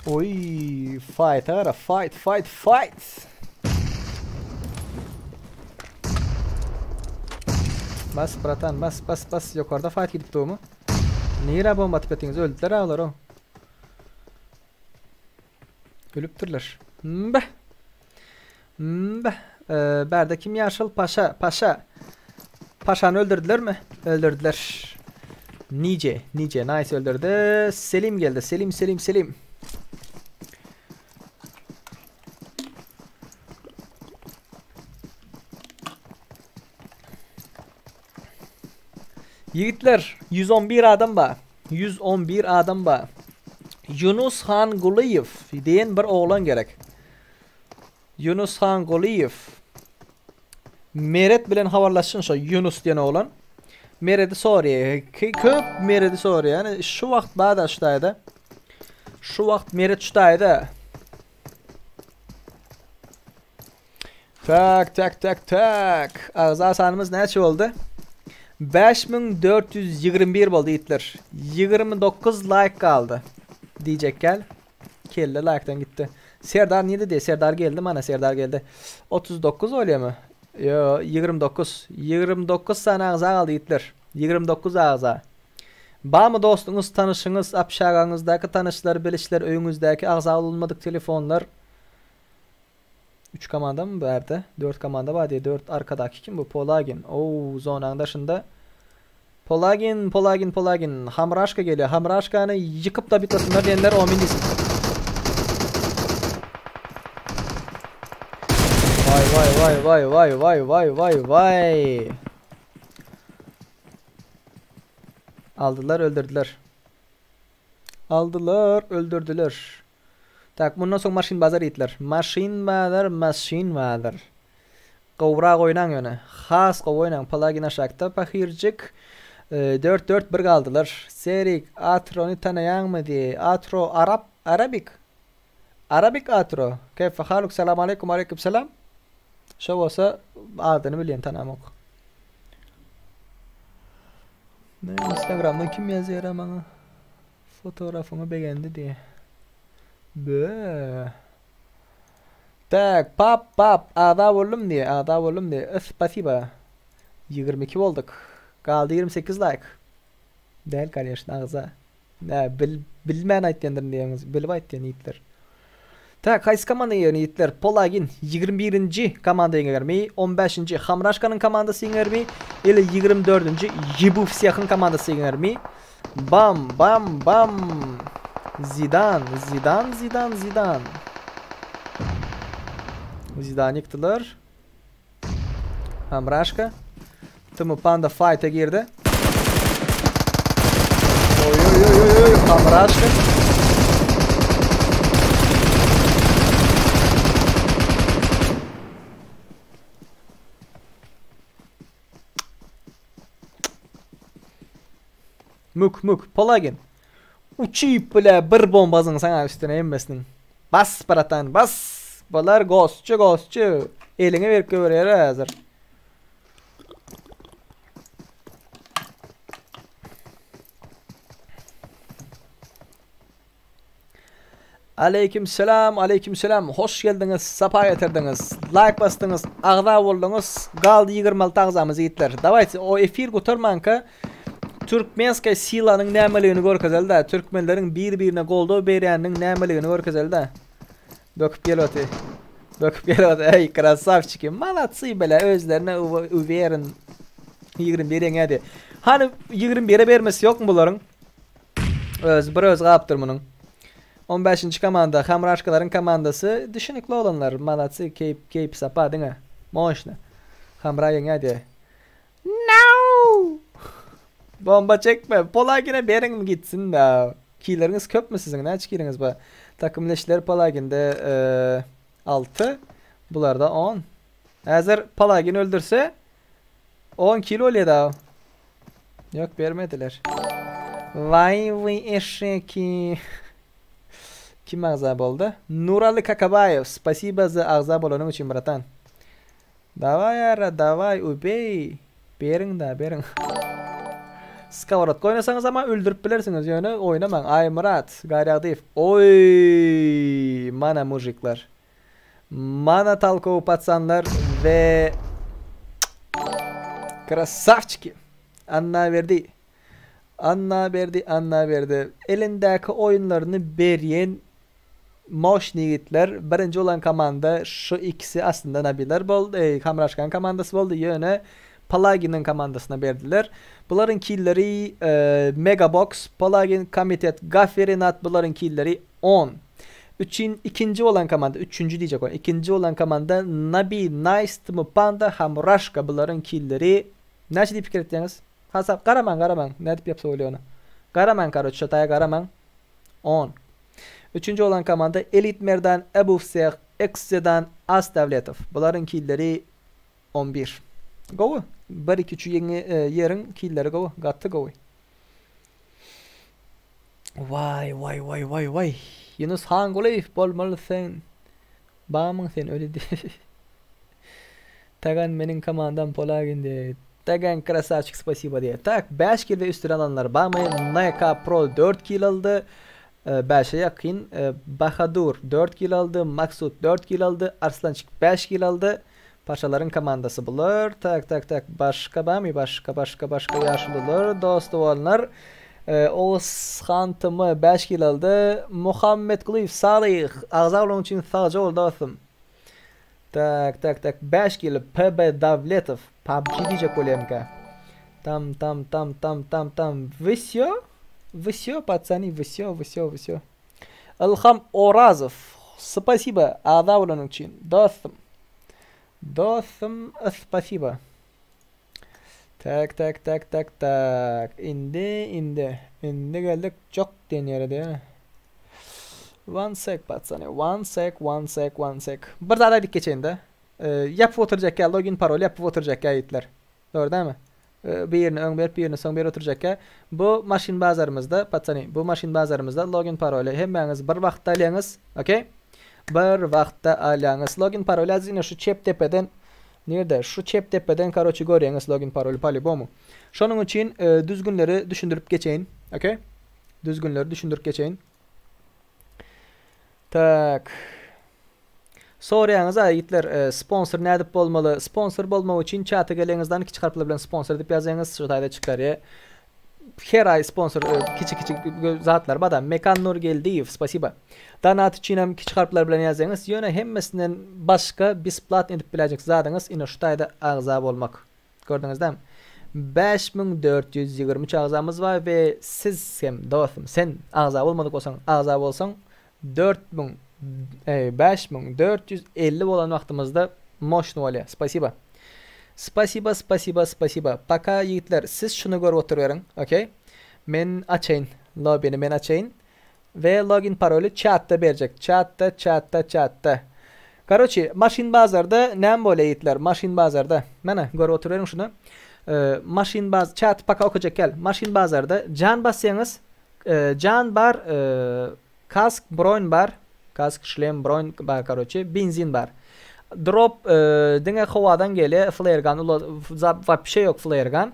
B: Oý, fight ara, fight, fight, fight. Bas bratan, bas, bas, bas. Ýokarda fight gidip durmy? Nirä bomba atyp etdiňiz? Öldüler ha olar o. Ölüpdirler. Mbeh. Mbeh. Ee, bärde kim ýaşyl? Paşa, paşa. Paşany öldürdülermi? Öldürdüler. Nice, nice. Nice öldürdü. Selim geldi. Selim, Selim, Selim. Ýigitler, 111 adam bar. 111 adam bar. Yunus Han Gulyýew diýen bir oglan gerek. Ýunus Hangulyýew. Meret bilen habarlaşsyn şo Ýunus diýen oglan. Meredi soraýar. Köp Meredi soraýar. Ýani şu wagt bada şu taýda. Şu wagt Meret şu taýda. Tak tak tak tak. Agza sanymyz näçe boldy? 5421 boldy ýigitler. 29 like galdy. Diýjek gel. Kelle like'dan gitdi. Serdar nirde diye. Serdar geldi mana Serdar geldi. 39 bolýamy? Yo 29. 29 sany agza galdy ýigitler. 29 agza. Barmy dostuňyz, tanyşyňyz, apşagaňyzdaky tanyşlar, bilişler, öýüňizdäki agza bolunmadyk telefonlar? 3 komanda mı bärde? 4 komanda bar diye. 4 arkadaky kim bu? Polagin. Oo, zonaň daşynda. Polagin, Polagin, Polagin. Hamraşka gelýär. Hamraşkany ýykyp da bitlasynlar diýenler omin diýsin. Vay vay vay vay vay vay vay vay vay. Aldylar, öldürdüler. Aldylar, öldürdüler. Tak, mundan soň maşyn bazar ýitler. Maşyn bazar, maşyn bazar. Gowrak oýnaň ýöne. Has gowy oýnaň. Palagin aşakda pahyrjyk. 4 4 1 galdylar. Serik Atrony tanaýaňmy diý. Atro arap arabik. Arabik Atro. Keyfe haluk salam aleýkum aleýkum salam. Şo bolsa adyny bilýän tanamok. Ne Instagramdan kim ýazýar maňa? Fotoğrafyňy begendi diýe. Bö. Tak, pap pap, agza boldum diýe, agza boldum diýe. Spasiba. 22 bolduk. Galdy 28 like. Däl, конечно, agza. Nä, bil, bilmän aýtýandyryn diýeňiz, bilip aýtýan ýigitler. Tak, haýsy komanda ýeňer ýigitler? Polagin 21-nji komanda ýeňermi? 15-nji Hamraşkanyň komandasy ýeňermi? Ili 24-nji Jibu Wsehyň komandasy ýeňermi? Bam, bam, bam. Zidan, Zidan, Zidan, Zidan. Zidan ýykdylar. Hamraşka. Timo Panda fight'a girdi. Oy oy oy oy oy Hamraşka. Mük mük Polagin. Uçyp bile bir bomba zyňsaň üstüne hemmesiniň. Bas bratan bas. Bular gosçy gosçy. Eliňe berip göberýär häzir. Aleýkim selam, aleýkim selam. Hoş geldiňiz, sapa getirdiňiz. Like basdyňyz, agza bolduňyz. Galdy 26 agzamyz ýigitler. Dawayte o efir gutarmanka Türkmenskaya silanyň nämeligini görkezeli da. Türkmenleriň bir-birine goldaw berýäniniň nämeligini görkezeli da. Böküp gel oty. Böküp gel oty. Ey krasavçiki. Malatsy bele özlerine uverin. 21 ýeňýärdi. Hany 21-e bermesi ýokmy bularyň? Öz bir öz galypdyr munuň. 15-nji komanda Hamraşkalaryň komandasy düşünikli oglanlar. Malatsy keýp keýp sapa diňe. Moşna. Hamra ýeňýärdi. No! Bomba çekme. Polagine beriň gitsin da. Kileriňiz köpmi siziň? Näçe kiliňiz bar? Takymleşler Polaginde 6, bularda 10. Häzir Polagin öldürse 10 kil bolýar da. Ýok bermediler. Vay vay eşeki. Kim agza boldy? Nuraly Kakabaýew. Spasiba za agza bolanyň üçin bratan. Daway ara daway ubey. Beriň da beriň. Skoworotka oýnasaňyz ama öldürip bilersiňiz ýöne oýnamaň. Aýmyrat Garýagdyýew. Oý, mana mujikler. Mana talkowy patsanlar we Krasavçiki. Annaberdi. Annaberdi, Annaberdi. Elindäki oýunlaryny berýän moşny ýigitler. Birinji bolan komanda şu ikisi aslynda Nabiler boldy, eý, Hamraşkanyň komandasy boldy, ýöne Palaginiň komandasyna berdiler. Bularyň killeri Megabox, Palagin, Komitet, Gafi, Renat bularyň killeri on. Üçin ikinji bolan komanda, üçünji diýjek bolýan, ikinji bolan komanda Nabi, Nice, Tm Panda, Hamraşka bularyň killeri näçe diýip pikir etýäňiz? Hasap garamaň, garamaň, nädip ýapsa bolýar ony. Garamaň karoç, şo taýa garamaň. On. Üçünji bolan komanda Elit Merdan, Ebu Vseh, X-Sedan, As Dawletow. Bularyň killeri 11. Gowy. Bir, iki, üç ýeňi ýeriň killeri gowy. Gaty gowy. Waý, waý, waý, waý, waý. Ýunus Hangulyýew bolmaly sen. Bamyň sen öli diý. Tagan meniň komandam Polagin diý. Tagan krasavçik spasibo diý. Tak 5 kill we üstüne alanlar bamy? NK Pro 4 kill aldy. 5-e ýakyn. Bahadur 4 kill aldy. Maksut 4 kill aldy. Arslançik 5 kill aldy. Paşalaryň komandasy bular. Tak tak tak başga bamy? Başga başga başga ýaşulular, dost doganlar. Oguzhan TM 5 kill aldy. Muhammetgulyýew Salyh agza bolanyň üçin sagja bol dostum. Tak tak tak 5 kill PB Dawletow PUBG diýjek bolýamyka. Tam tam tam tam tam tam wsýo wsýo patsany wsýo wsýo wsýo. Ylham Orazow spasiba agza bolanyň üçin dostum. Dostum spasiba. Tak tak tak tak tak indi indi indi geldik jok diýen ýere diýene. One sec patsany one sec one sec one sec. Bir zat aýdyp geçeýin-de. Ýapyp oturjak ýa login parol ýapyp oturjak ýa ýigitler. Dogry dälmi? Birini öň berip birini soň berip oturjak ýa. Bu maşyn bazarymyzda patsany bu maşyn bazarymyzda login paroly hemmäňiz bir wagtda alýaňyz. Okey? Bir wagtda alýaňyz. Login paroly az ine şu çep depeden Nirde? Şu çep depeden karoçi görýäňiz login paroly polýubomu. Şonuň üçin düzgünleri düşündirip geçeýin. Okey? Düzgünleri düşündirip geçeýin. Tak. Soraýaňyz a ýigitler, sponsor nädip bolmaly? Sponsor bolmak üçin çata geleňizden kiçi harplar bilen sponsor diýip ýazýaňyz, şu taýda çykarýar. Her aý sponsor kiçi kiçi zatlar bar da. Mekan Nurgeldiýew, spasiba. Donat üçin hem kiçi harplar bilen ýazýaňyz. Ýöne hemmesinden başga besplatny edip biläýjek zadyňyz ine şu taýda agza bolmak. Gördüňiz dämi? 5423 agzamyz bar we siz hem dostum sen agza bolmadyk bolsaň agza bolsaň 4000 5450 bolan wagtymyzda moşny bolýar. Spasiba. Spasiba, spasiba, spasiba. Paka ýigitler, siz şuny görüp oturyberiň, okey? Men açaýyn, lobini men açaýyn. We login paroly çatda berjek. Çatda, çatda, çatda. Karoçi, maşyn bazarda näme bolýar ýigitler? Maşyn bazarda. Mana, görüp oturyberiň şuny. Maşyn baz, çat paka okajak gel. Maşyn bazarda jan basýaňyz, jan bar, Kask broň bar. Kask şlem broň bar karoçe. Benzin bar. Drop diňe howadan gelýär. Flare gun ula wapşe ýok flare gun.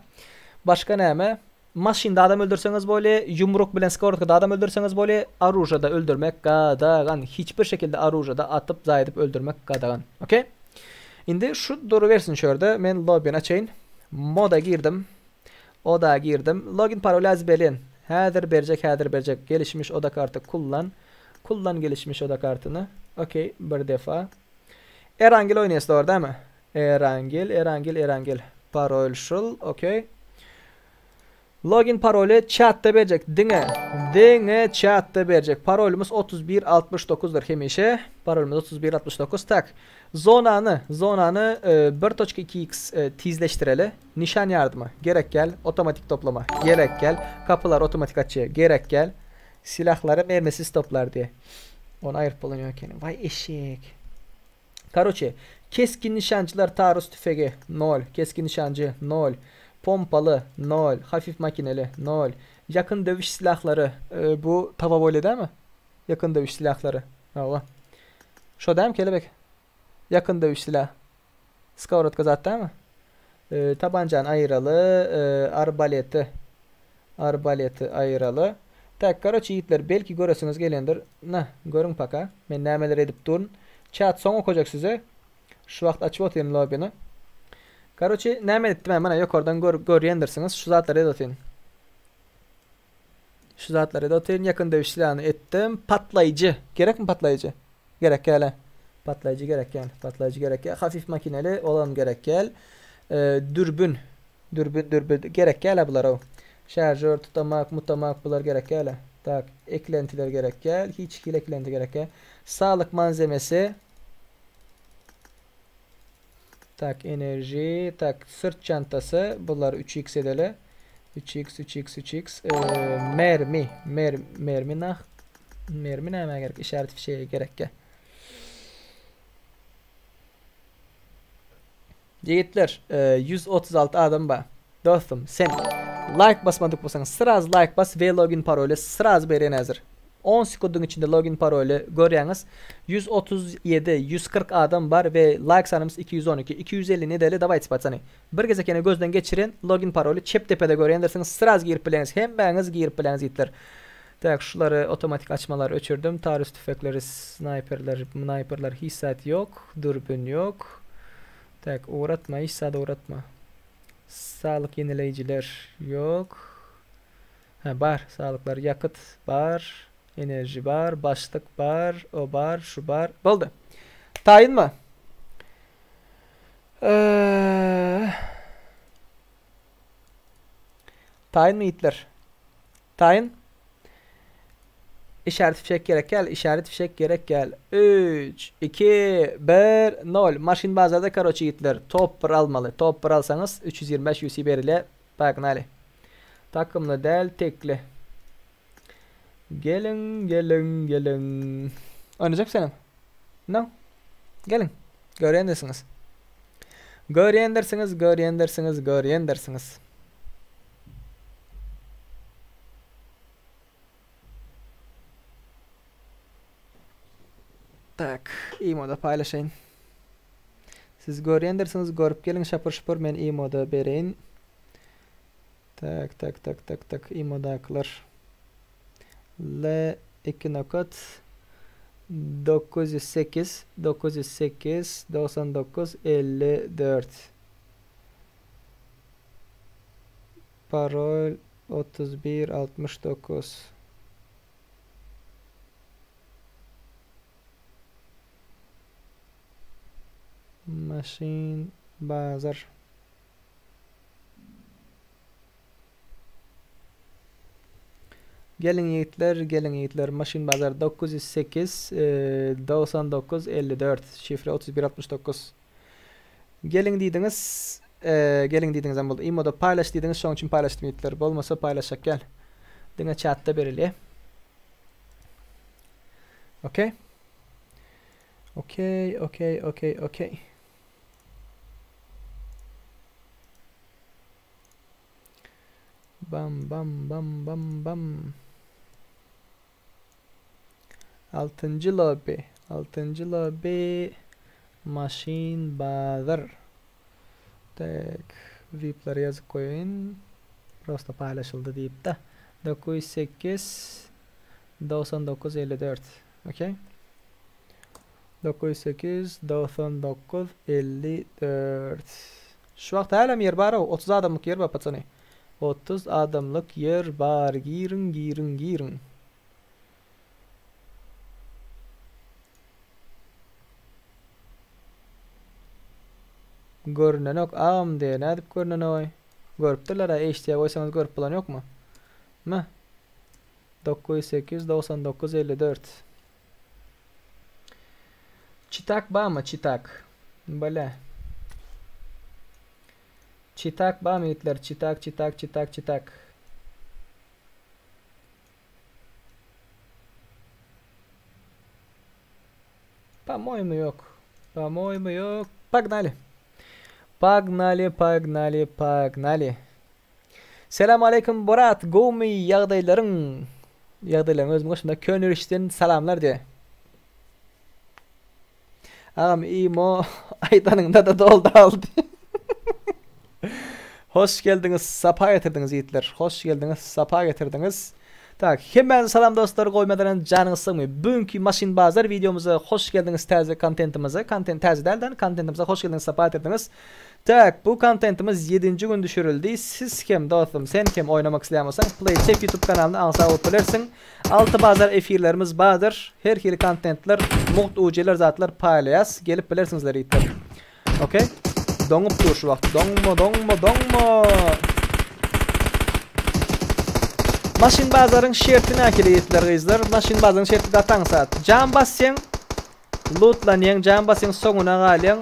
B: Başga näme? Maşynda adam öldürseňiz bolýar, ýumruk bilen skowrodkada adam öldürseňiz bolýar, oružada öldürmek gadagan. Hiç bir şekilde oružada atyp, zaýadyp öldürmek gadagan. Okey? Indi şu durubersin şu ýerde. Men lobbyny açaýyn. Moda girdim. Oda girdim. Login paroly azbelin. Häzir berjek, häzir berjek. Gelişmiş oda karty kullan. Kullan gelişmiş oda kartyny. Okey, bir defa. Erangel oýnaýas dogry dämi? Erangel, Erangel, Erangel. Parol şul, okey. Login paroly çatda berjek. Diňe, diňe çatda berjek. Parolymyz 3169 dyr hemişe. Parolymyz 3169. Tak. Zonany, zonany 1.2x tizleşdireli. Nişan ýardymy? Gerek gel. Otomatik toplama. Gerek gel. Kapylar otomatik açýar. Gerek gel. Silahlary mermisiz toplar diýe. Ony aýryp bolanýok ekeni. Waý eşek. Karoçe, keskin nişançylar taarruz tüfegi, nol. Keskin nişancy, nol. Pompaly, nol. Hafif makineli, nol. Ýakyn döwüş silahlary, bu taba bolýa dämi? Ýakyn döwüş silahlary. Hawa. Şo dämi kelebek? Ýakyn döwüş silah. Skowrodka zat dämi? Tabanjany aýyraly, arbaleti. Arbaleti aýyraly. Tak, karoçe ýigitler, belki göresiňiz gelendir. Na, görüň paka, men nämeler edip durun. Çat soň okajak size. Şu wagt açyp otyryn lobbyny. Karoçe, näme etdim men, mana ýokardan gör, görýändirsiňiz. Şu zatlary edip otyryn. Şu zatlary edip otyryn. Ýakyn döwüş silahını etdim. Patlaýjy. Gerekmi patlaýjy? Gerek däl. Patlaýjy gerek däl. Patlaýjy gerek däl. Hafif makineli olam gerek däl. Dürbün. Dürbün dürbün gerek däl bular. Şarjör tutamak, mutamak bular gerek däl. Tak, eklentiler gerek däl. Hiç hili eklenti gerek däl. Sağlık malzemesi. Tak, enerji, tak, sırt çantası. Bular 3x edeli. 3x, 3x, 3x. Ee, mermi, mer, mermi nah. Mermi näme gerek? İşaret fişeği gerek gel. Ýigitler, 136 adam bar. Dostum, sen like basmadyk bolsaň, sraz like bas we login paroly sraz berýän häzir. 10 sekundyň içinde login paroly görýäňiz. 137, 140 adam bar we like sanymyz 212. 250 nedeli dawayte patsany. Bir gezek ýene gözden geçirin, login paroly çep depede görýändirsiňiz, sraz girip bileňiz. Hemmäňiz girip bileňiz ýigitler. Tak, şulary otomatik açmalary öçürdim. Tarus tüfekleri, snayperler, mnayperler hiç zat ýok. Dürbün ýok. Tak, ugratma, hiç zat ugratma. Saglyk ýenileýjiler ýok. Ha, bar, saglyklar, ýakyt bar, enerji bar, başlyk bar, o bar, şu bar. Boldy. Taýynmy? Eee Taýynmy ýigitler? Taýyn. Işaret fişek gerek gel, işaret fişek gerek gel. 3, 2, 1, 0. Maşyn bazarda karoçi ýigitler. Top bir almaly. Top bir alsaňyz 325 UC berilýär. Pognaly. Takymly däl, tekli. Geliň, geliň, geliň. Oýnajak senem. No. Geliň. Görýändirsiňiz. Görýändirsiňiz, görýändirsiňiz, görýändirsiňiz. Tak, imoda paýlaşaýyn. Siz görýändirsiňiz, görüp geliň şapur-şupur men imoda bereýin. Tak, tak, tak, tak, tak, imodakylar. L 2 nokat 908 908 99 54 Parol 31 69 Maşyn bazar. Geliň ýigitler, geliň ýigitler. Maşyn bazar 908 99 54 şifre 31 69. Geliň diýdiňiz, geliň diýdiňizem boldy. Imoda paýlaş diýdiňiz, şoň üçin paýlaşdym ýigitler. Bolmasa paýlaşjak gel. Diňe çatda berilýär. Okey. Okey, okey, okey, okey. Bam bam bam bam bam. Altynjy lobby. Altynjy lobby. Maşyn bazar. Tak. VIP-leri ýazyp goýaýyn. Prosta paýlaşyldy diýip-de. 908 99 54. Okey. 908 99 54. Şu wagt hälem ýer bar-ow. 30 adamlyk ýer bar, patsany. 30 adamlyk ýer bar. Giriň, giriň, giriň. Görünenok agam diýe. Nädip görünenoý? Görüpdirler-ä, HD'ye goýsaňyz görüp bolan ýokmy? M. 908 99 54. Çitak barmy çitak? Bale. Çitak barmy ýigitler? Çitak, çitak, çitak, çitak. По-моему, ýok. По-моему, ýok. Погнали. Погнали, погнали, погнали. Selam aleýkum Borat, gowmy ýagdaýlaryň? Ýagdaýlaryň özümiň goşunda Könürişden salamlar diýe. Agam imo aýdanyňda-da doldy aldy. Hoş geldiňiz, sapa getirdiňiz ýigitler. Hoş geldiňiz, sapa getirdiňiz. Tak, hemmäňize salam dostlar, goýmadan janyňyz sagmy? Bugünki maşyn bazar wideomyza hoş geldiňiz täze kontentimize. Kontent täze dälden, kontentimize hoş geldiňiz, sapa getirdiňiz. Tak, bu kontentimiz 7-nji gün düşürildi. Siz hem dostum, sen hem oýnamak isleýän bolsaň, Play Safe YouTube kanalyna agza bolup bilersiň. Alty bazar efirlerimiz bardyr. Her hili kontentler, mugt UC-ler zatlar paýlaýas. Gelip bilersiňizler ýigitler. Okey. Doňup dur şu wagt. Doňma, doňma, doňma. Maşyn bazaryň şerti nähili ýigitler gyzlar? Maşyn bazaryň şerti gaty aňsat. Jan basýaň, lootlanýaň, jan basýaň soňuna galýaň,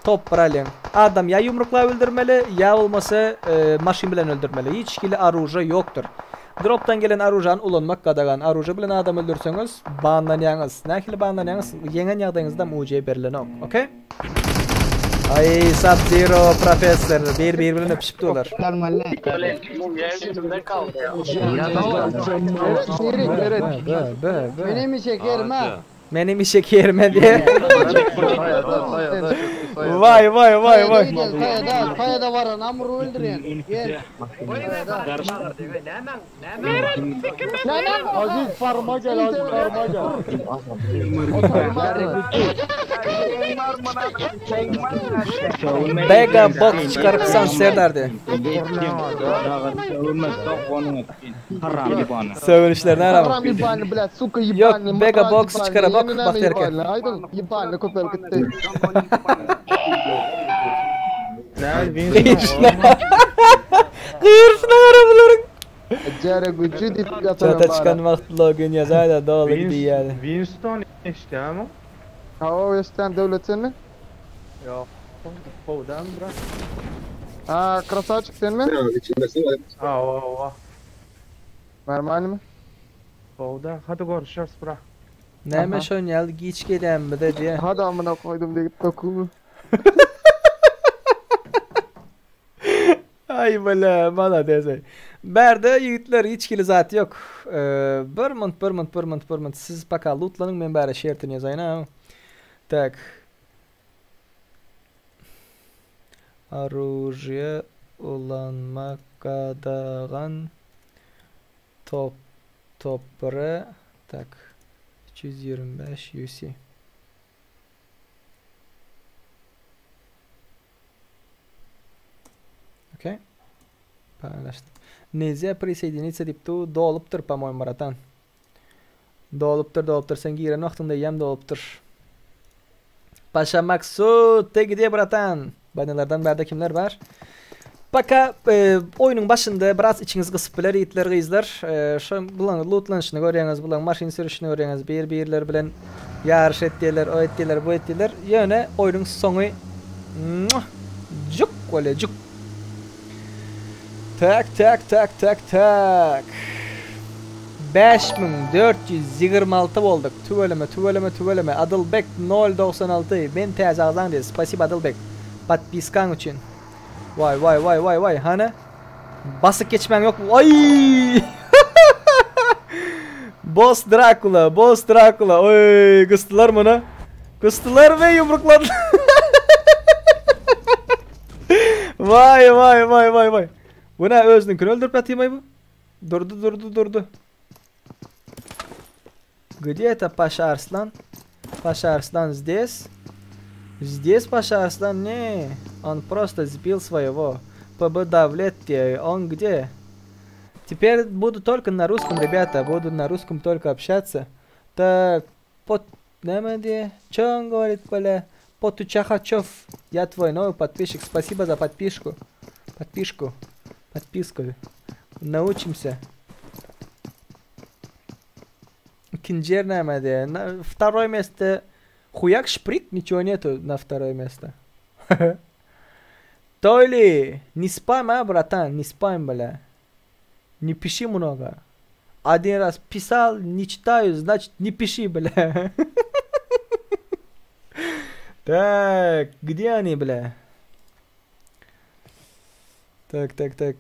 B: top bir alýaň. Adam ýa ýumruklap öldürmeli, ýa bolmasa e, maşyn bilen öldürmeli. Hiç hili oruža ýokdur. Dropdan gelen oružany ulanmak gadagan. Oruža bilen adam öldürseňiz, banlanýaňyz. Nähili banlanýaňyz? Ýeňen ýagdaýyňyzda UC berilenok. Okey? Ay Sub Zero Professor bir bir bilen öpüşip durlar.
I: Meni mi şekerime?
B: Meni mi şekerime diye. Vay vay vay vay.
I: Kayada, kayada varan amru öldüren. Gel.
J: Aziz farma gel Aziz farma gel.
B: Bega bok çıkarıpsan Serdar'dı. Sövünüşlerine
I: Haram
B: arama.
I: ебаный, блядь, сука
B: Yok
I: ебаный.
B: Bega
I: мразь
B: box
I: ебаный,
B: çıkara bak
I: yeniden
B: bak derken.
I: ебаный. Aydın ебаный köpel gitti.
B: Kıyırşına. Kıyırşına arabaların.
I: Cere gücü dip yatarım
B: Çata çıkan vakti login yazar da dolu gidiyor yani.
K: Winston işte ama.
I: Ha o işten devletin mi?
K: Yok. Kovdan bırak.
I: Ha красавчик sen mi?
K: Ha o o.
I: Mermani mi?
K: Kovda. Hadi görüşürüz bırak.
B: Neymiş oynayalım geç gelen bir de diye.
I: Hadi amına koydum diye dokumu.
B: Ay bala bana dese. Berde ýigitler hiç kili zat yok. Ee, bir mınt bir mınt bir mınt bir mınt siz paka lootlanın men bari şertini ýazaýyn ha. Tak. Оружие ulanmak gadagan top topra tak 325 UC. Okey. Paylaştım. Нельзя присоединиться diýip du dolupdyr по-моему, братан. Dolupdyr, dolupdyr. Sen giren wagtyňda ýem dolupdyr. Paşa Maksut, te gidýär bratan. Banelerden bärde kimler bar? Paka e, oýnuň başynda biraz içiňiz gysyp biler ýigitler gyzlar. E, şu bulan lootlanşyny görýäňiz, bulan maşyn sürüşini görýäňiz, bir-birler bilen ýaryş etdiler, o etdiler, bu etdiler. Ýöne oýnuň soňy muah, juk bolýar, juk. Tak tak tak tak tak. 5426 bolduk. Tüweleme tüweleme tüweleme. Adılbek 096. Men täze agzaň diýdi. Spasibo Adılbek. Podpiskaň üçin. Vay vay vay vay vay. Hany? Basyp geçmäň yok mu? Ay! Boss Dracula, Boss Dracula. Oy, gysdylar muny. Gysdylar ve yumrukladylar. Vay vay vay vay vay. Bu ne özüniňkini öldürüp ýatyrmaý bu? Durdy durdy durdy. Где это Паша Арслан? Паша Арслан здесь? Здесь Паша Арслан? Не, он просто сбил своего. ПБ Давлетти, он где? Теперь буду только на русском, ребята, буду на русском только общаться. Так, под... Näme Че он говорит, бля? Потучахачев, я твой новый подписчик, спасибо за подписку. Подписку. Подписку. Научимся. Кинджер näme На второе место Хуяк шприт, ничего нету на второе место. Тойли, не спам, а, братан, не спам, бля. Не пиши много. Один раз писал, не читаю, значит, не пиши, бля. Так, где они, бля? Так, так, так.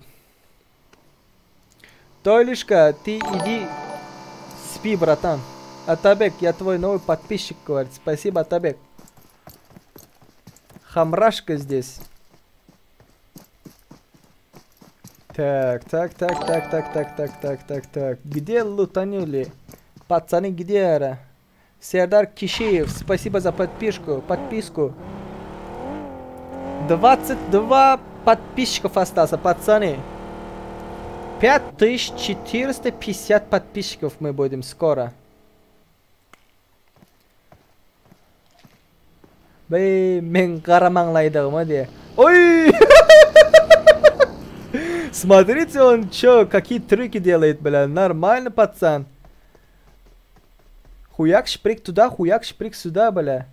B: Тойлишка, ты иди спи, братан. Атабек, я твой новый подписчик, говорит. Спасибо, Атабек. Хамрашка здесь. Tak, tak, tak, tak, tak, tak, tak, tak, tak, tak. Gde lutanili? Пацаны, где ара? Serdar Kişiýew, spasibo za podpišku, podpisku. 22 podpisчиков остался, пацаны. 5450 подписчиков мы будем скоро. Beý, meň gara maňlaýdygyma diýe. Oý! Смотрите, он чё, какие трюки делает, бля. Нормально, пацан. Хуяк шприк туда, хуяк шприк сюда, бля.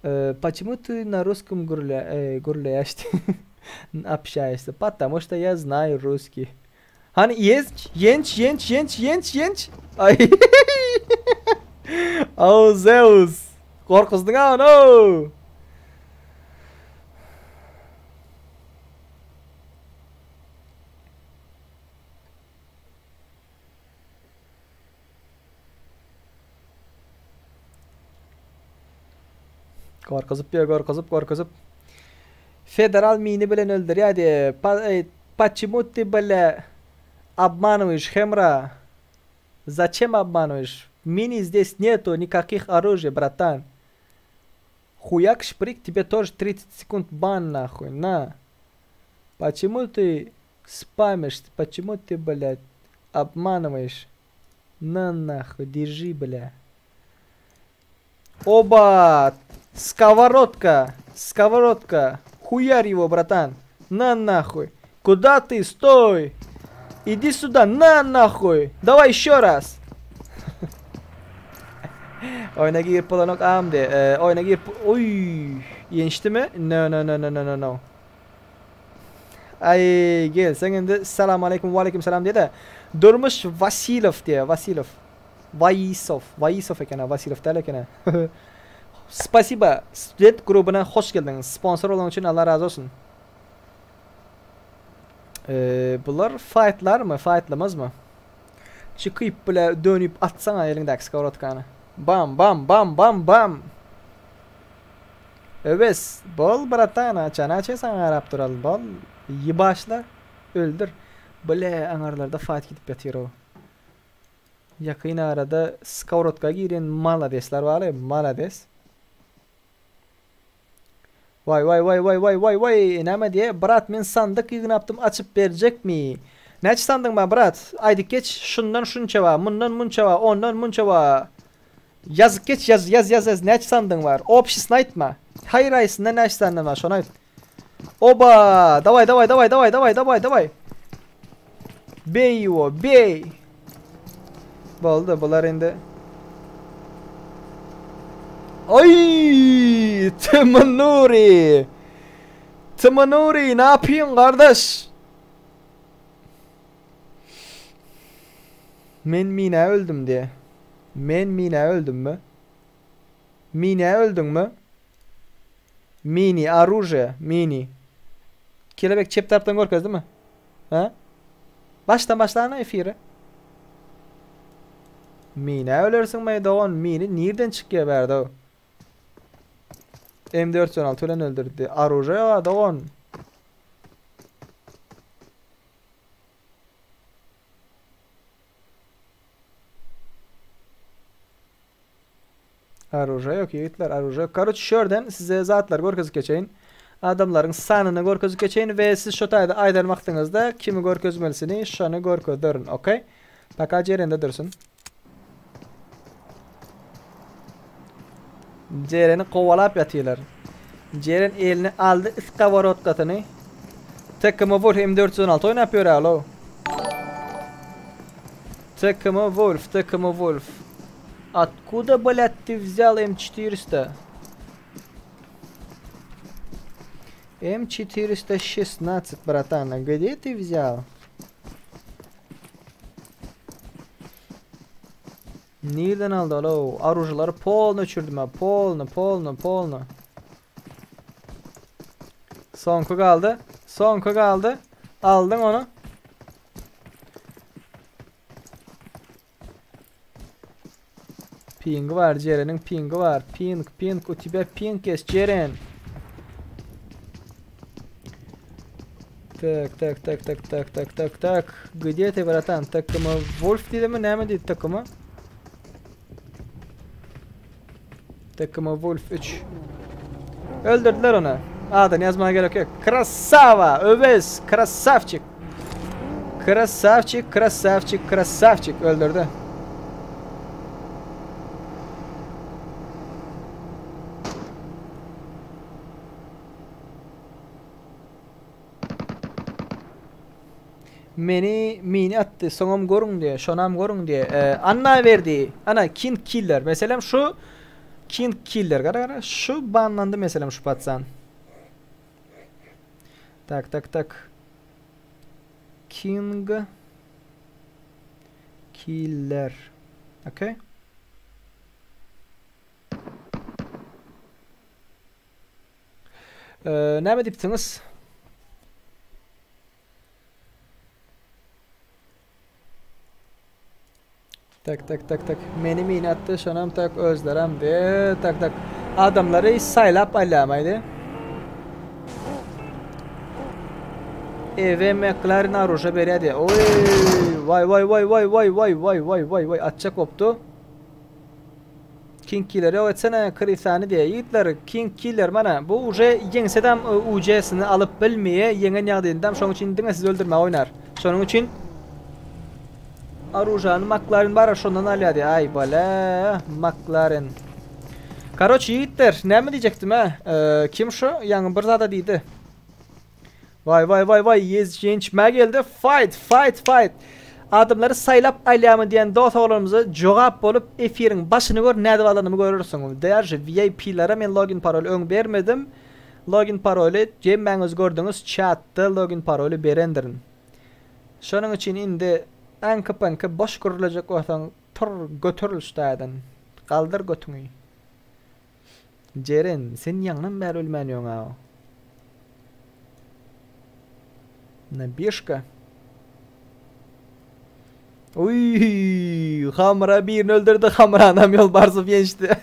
B: Э, почему ты на русском гурля, э, gürleýäş общаешься? Потому что я знаю русский. Hany ýenç, ýenç, ýenç, ýenç, ýenç, ýenç. Ay. Au Zeus. Gorkuzdyň-a ony. Gorkuzyp ýör, gorkuzyp, gorkuzyp. Federal mini bilen öldürýär diýe. Почему ты, бля, обманываешь, Хемра? Зачем обманываешь? Мини здесь нету, никаких оружий, братан. Хуяк шприк, тебе тоже 30 секунд бан нахуй, на. Почему ты спамишь? Почему ты, блядь, обманываешь? На нахуй, держи, бля. Оба! Сковородка! Сковородка! Хуярь его, братан! На нахуй! Куда ты? Стой! Иди сюда! На нахуй! Давай еще раз! Oýna girip bolanok amdy. Oýna girip Oý! Ýençdimi? No no no no no no no. Aý, gelseň indi salam aleýkum we aleýkum salam diýde. Durmuş Wasilow diýe, Wasilow. Waýisow, Waýisow eken-a, Wasilow däl eken-a. Spasiba, student grubuna hoş geldiňiz. Sponsor bolanyň üçin Allah razy bolsun. Bular faýtlarmy, faýtlamazmy? Çykyp bile dönüp atsaňa eliňdäki skowrodkany. Bam bam bam bam bam. Öwez, bol bratan açana açaý saňa garap duraly bol. Ýybaşla, öldür. Bile aňarlarda faýt gidip ýatyr-ow. Ýakyn arada skowrodka giren maladesler bar-eý, malades. Waý waý waý waý waý waý waý näme diýe brat men sandyk ýygnapdym açyp berjekmi näçe sandyň bar brat aýdyp geç şundan şunça bar mundan munça bar ondan munça bar ýazyp geç ýaz ýaz ýaz ýaz näçe sandyň bar opşisini aýtma haýyr aýsynda näçe sandyň bar şony aýt oba daway daway daway daway daway daway daway beý ýo beý Boldy bular indi. Oý! Tmnuri! Tmnuri, napýň gardaş? Men minä öldüm diýe. Men minä öldümmi? Minä öldüňmi? Mini, oružie, mini. Kelebek çep tarapdan görkezdimi? Hä? Başdan başlana efiri. Mine ölersiň meý dogan, mini nirden çykýa bärde? M416 bilen öldürdi. Oružie bar dogan. Aruja ýok ýigitler, aruja ýok. Karoç şu ýerden size zatlar görkezip geçeýin. Adamlaryň sanyny görkezip geçeýin we siz şo taýda aýdan wagtyňyzda kimi görkezmelisini şony görkezerin, okey? Paka Jerende dursun. Jereni kowalap ýatyrlar. Jeren eline aldy skoworodkasyny. TKM Wolf M416 oýnap ýör alo. TKM Wolf, TKM Wolf. Otkuda blät ty wzýal M400? M416 bratan, gde ty wzýal? Nirden aldy ol Oružlary polny öçürdim ha, polny, polny, polny. Soňky galdy. Soňky galdy. Aldyň ony. Pingi bar Jereniň pingi bar. Ping, ping, u тебя ping есть Jeren. Tak tak tak tak tak tak tak tak. Gdje te bratan? Takıma Wolf diýdimi näme diýdi takıma? Takıma Wolf 3. Öldürdüler onu. Adyny ýazmaga gerek ýok. Krasava! Öwez! Krasavçik! Krasavçik, krasavçik, krasavçik öldürdi. Meni mini atdy, soňam görüň diýe, şonam görüň diýe. E, Annaberdi, ana King Killer. Meselem şu King Killer gara gara şu banlandy meselem şu patsan. Tak tak tak. King Killer. Okay. Näme diýipsiňiz? Tak tak tak tak. Meni mini atdy, şonam tak özlerem de tak tak. Adamlary saýlap alýamaýdy. Eve McLaren oruje berýärdi. Oý, waý waý waý waý waý waý waý waý waý waý atjak bopdy. King Killer ýok etsene krysany diýe. Ýigitler King Killer mana bu uje ýeňsedem UC-sini alyp bilmeýe ýeňen ýagdaýyndam şoň üçin diňe sizi öldürmäge oýnar. Şonuň üçin Orujany McLaren bar şondan alýar diýe. Aý bala McLaren. Karoç ýigitler näme diýjekdim hä? Kim şu? Ýaňy bir zada diýdi. Waý waý waý waý ýez ýençmä geldi fight fight fight Adamlary saýlap alýamy diýen dos oglanymyza jogap bolup efiriň başyny gör nädip alanymy görersiň daže VIP-lere men login parol öň bermedim login paroly hemmäňiz gördüňiz çatda login paroly berendirin şonuň üçin indi aňky paňky boş gürlejek bolsaň tur göteril şu taýdan galdyr götüňi Jeren, sen ýaňdan bäri ölmän ýöňä-ow. Nabişka. Uý, Hamra birini öldürdi, Hamranam Ýolbarsow ýençdi.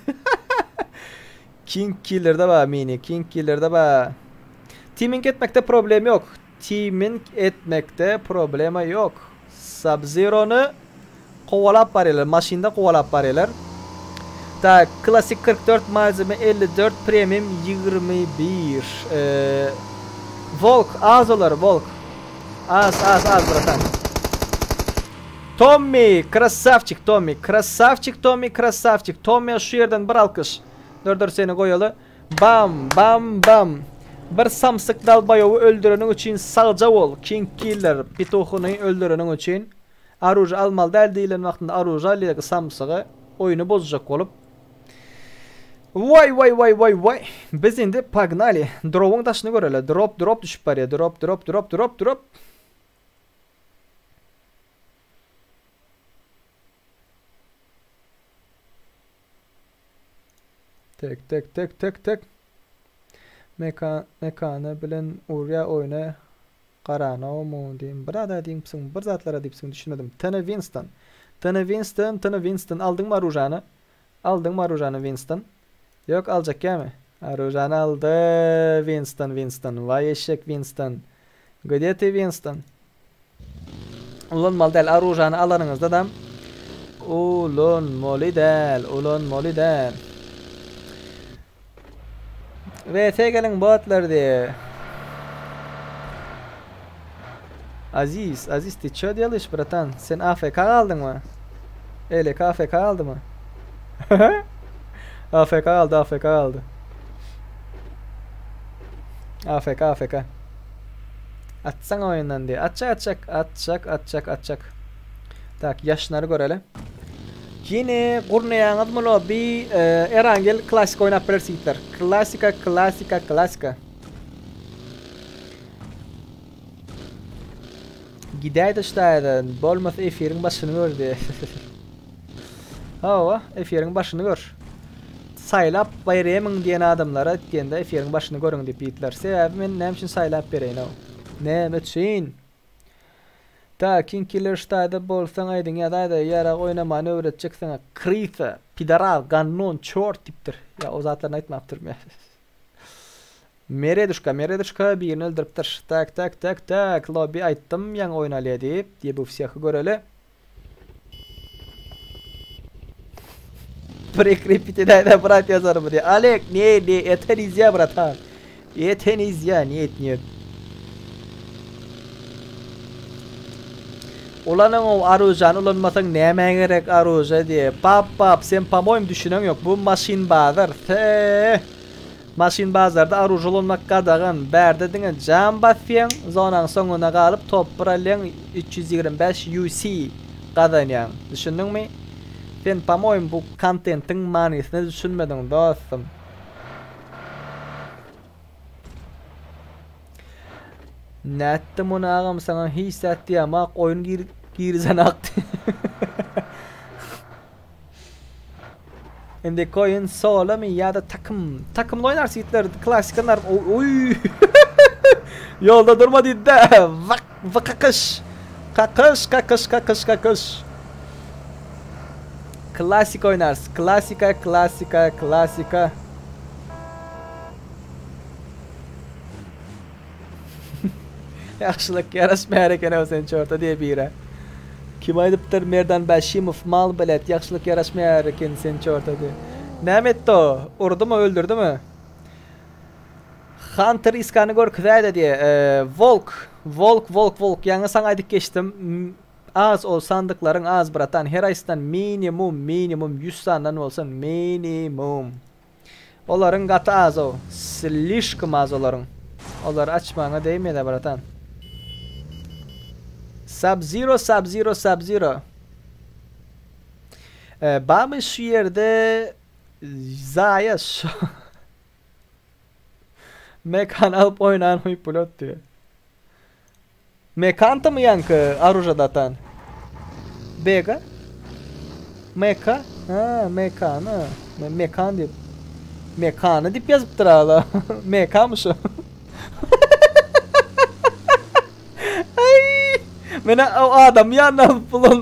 B: King Killer'de bar mini, King Killer'de bar. Teaming etmekde problem ýok. Teaming etmekde problema ýok. Sub-Zero-ny kowalap barýarlar, maşynda kowalap barýarlar. Tak, Classic 44, malzeme 54, Premium 21. Eee, Volk, az olar, Volk. Az, az, az, bratan. Tommy, krasavçik Tommy, krasavçik Tommy, krasavçik. Tommy'a şu ýerden bir alkyş. Dur, dur seni goýaly. Bam bam bam Bir samsyk dalbaýowy öldüreniň üçin sagja bol King Killer pituhyny öldüreniň üçin Aruž almaly däl diýilen wagtynda aruž alýa samsygy oýuny bozjak bolup Waý waý waý waý waý Biz indi pagnali Drowyň daşyny göreli drop drop düşüp barýa drop drop drop drop drop Tek tek tek tek tek. Meka mekana bilen urýa oýna garanawmy diýim. Bir zada diýipsiň, bir zatlara diýipsiň düşünmedim. Tene Winston. Tene Winston, Tene Winston aldyňmy orujany? Aldyňmy orujany Winston? Ýok aljak ýamy? Orujany aldy Winston Winston. Waý eşek Winston. Gde ty Winston? Ulanmaly däl orujany alanyňyzdadam ulanmaly däl ulanmaly däl. VS geliň botlar diýe. Aziz, Aziz ty ço deliş bratan? Sen AFK galdyňmy? Elek AFK galdymy? AFK galdy, AFK galdy. AFK, AFK. Atsaň oýundan diýe. Atjak, atjak, atjak, atjak, atjak. Tak, ýaşlary göreli. Ýene gurnaýaňyzmy lobby? E, Erangel klasika oýnap bileris ýigitler. Klasika, klasika, klasika. Gidäýdi ştaýdan. Bolmasa efiriň başyny gör diýe. Hawa, efiriň başyny gör. Saýlap beremiň diýen adamlara diýende efiriň başyny görüň diýip ýigitler. Sebäbi men näme üçin saýlap bereýin-ow? Näme üçin? Ta, King Killer ştaýda bolsaň aýdyň ýazaýda ýarag oýnamany öwretjek saňa. Krysa, pidaras, gannon, çort diýipdir. Ýa o zatlaryny aýtmapdyr. Mereduşka, Mereduşka birini öldüripdir. Tak, tak, tak, tak. Lobby aýtdym, ýaňy oýnalýa diýip. Diýe bu wsýahy göreli. Prikrypite edäýdä brat ýazarmy diýe. Alek, ne, ne, это нельзя, братан. Это нельзя, нет, нет. Ulanyň o orujany ulanmasaň nämä gerek oruja diýe. Bap bap sen pomoým düşüneň ýok bu maşyn bazar. Se. Maşyn bazarda oruja ulanmak gadagan. Bärde diňe jam basýaň, zonaň soňuna galyp top bir alýaň 325 UC gazanýaň. Düşündiňmi? Sen pomoým bu kontentiň manysyna düşünmediň dostum. Nätdi muny agam saňa hiç zat diýemak oýun gir girizenak Indi koýun solomy ýa-da takym takymly oýnarys ýigitler klasika nar oý Ýolda durma diýdi vak vakakyş kakyş kakyş kakyş kakyş Klasika oýnarys klasika klasika klasika Ýagşylyk ýaraşmaýar eken-ow sen çorta diýe bire. Kim aýdypdyr Merdan Bäşimow mal belet ýagşylyk ýaraşmaýar eken sen çorta diýe. Näme etdi o? Urdumy öldürdimi? Hunter iskany görkezäýdä diýe. Wolk Wolk Wolk Wolk ýaňy saňa aýdyp geçdim. Az ol sandyklaryň az bratan her aýsyndan minimum minimum 100 sandan bolsa minimum. Olaryň gaty az-ow. Slişkom az olaryň. Olary açmagyňa degmez-ä bratan. Sub zero sub zero sub zero. Bamy şu ýerde zaýa şu. Mekan alyp oýnan huýpulot diýýär. Mekantamy ýaňky oružada atan? Bega? Meka? Ha, mekany. Men mekan diýip. Mekany diýip ýazypdyr ala. Mekamy şu? Aý! Mena o adam ýanyna alyp bulan.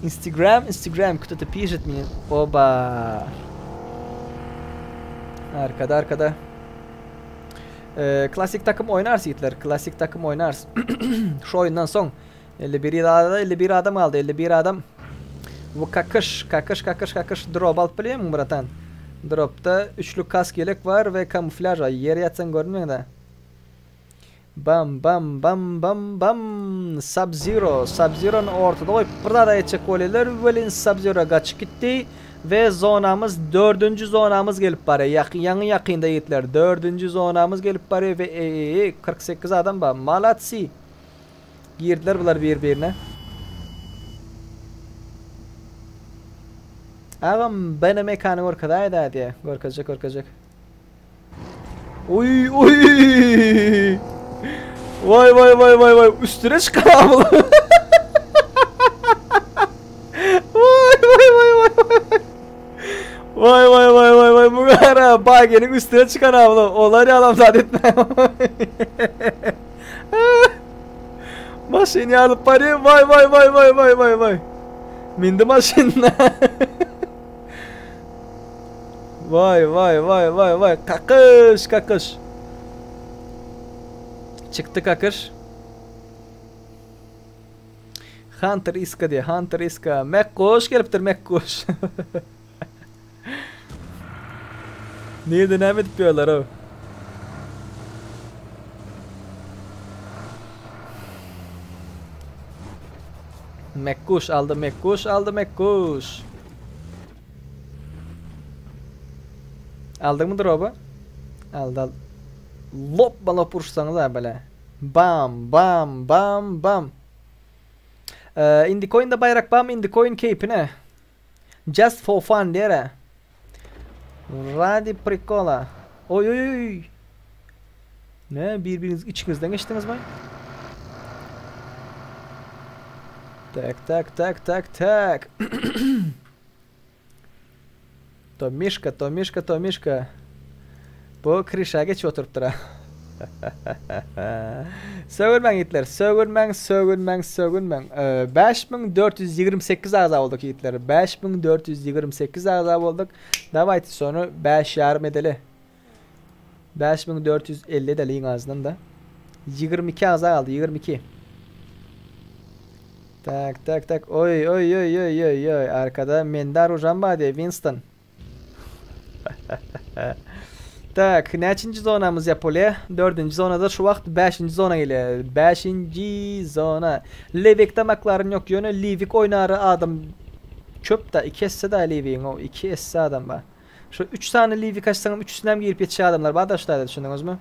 B: Instagram, Instagram, кто-то пишет мне. Oba. Arkada, arkada. Klasik takym oýnarys ýigitler. Klasik takym oýnarys. Şu oýundan soň 51 adada 51 adam galdy. 51 adam. Bu kakyş, kakyş, kakyş, kakyş drop alyp bilýärmiň bratan? Dropda üçlük kask ýelek bar we kamuflýaž bar. Ýere ýatsaň görünmeýär-de. Bam bam bam bam bam Sub Zero Sub Zerony ortada goýup bir zada etjek bolýarlar welin Sub Zero gaçyp gitdi we zonamyz dördünji zonamyz gelip barýar ýakyn ýaňy ýakynda ýigitler dördünji zonamyz gelip barýar we eý 48 adam bar malatsi girdiler bular bir birine Agam bene mekany görkezäýdä diýe görkezjek görkezjek Oy oy. Vay vay vay vay vay üstüne çıkan abla. Vay vay vay vay vay. Vay vay vay vay vay bu ara bagenin üstüne çıkan abla. Olar yalan zat etme. Maşyn ýarylyp barýar. Vay vay vay vay vay vay vay. Mindi maşynyna. Vay vay vay vay vay kakyş kakyş. Çykdy kakyş. Hunter iska diye Hunter iska. Mekkuş gelipdir Mekkuş. Nirede näme edip ýörler o? Mekkuş aldy Mekkuş aldy Mekkuş. Aldyňmy droby? Aldy al. Lop balop uruşsaňyz ha bile. Bam bam bam bam. Ee, indi coin'de bayrak bam indi coin keypine. Just for fun diýer. Radi prikola. Oy oy oy. Ne bir-biriniz içiňizden geçdiňizmi? Tak tak tak tak tak. To Mişka, to Mişka, to Mişka. Bu krişa geçip oturypdyr. Sögünmäň ýigitler, sögünmäň, sögünmäň, sögünmäň. 5428 agza bolduk ýigitler. 5428 agza bolduk. Dawayte sony 5 ýarym edeli. 5450 edeliň azyndan da. 22 agza galdy, 22. Tak, tak, tak. Oý, oý, oý, oý, oý, oý. Arkada mende orujam bar diýýär Winston. Tak, näçinji zonamyz ýapylýar? Dördünji zonada şu wagt bäşinji zona gelýär. Bäşinji zona. Levikde McLaren ýok, ýöne Livik oýnary adam köp-de, iki esse-de Livigiň, o iki esse adam bar. Şu üç sany Livik açsaňam üçüsine hem girip ýetişýän adamlar bar-da şu taýda, düşündiňizmi?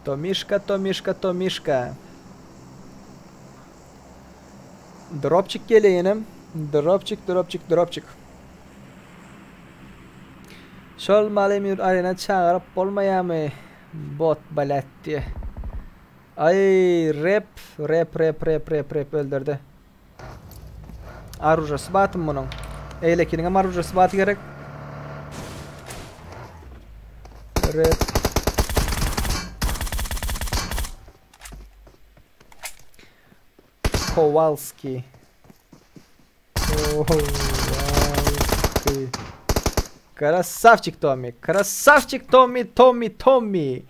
B: Tomişka, Tomişka, Tomişka. Dropçik gelýär ýenem. Dropçik, dropçik, dropçik. Şol Malemir arena çagyryp bolmaýamy? Bot balet diýe. Aý, rep, rep, rep, rep, rep, rep öldürdi. Aružasy batym munuň. Eýlekiniňem aružasy baty gerek. Rep. Kowalski. Kowalski. Krasavçik Tommy. Krasavçik Tommy, Tommy, Tommy.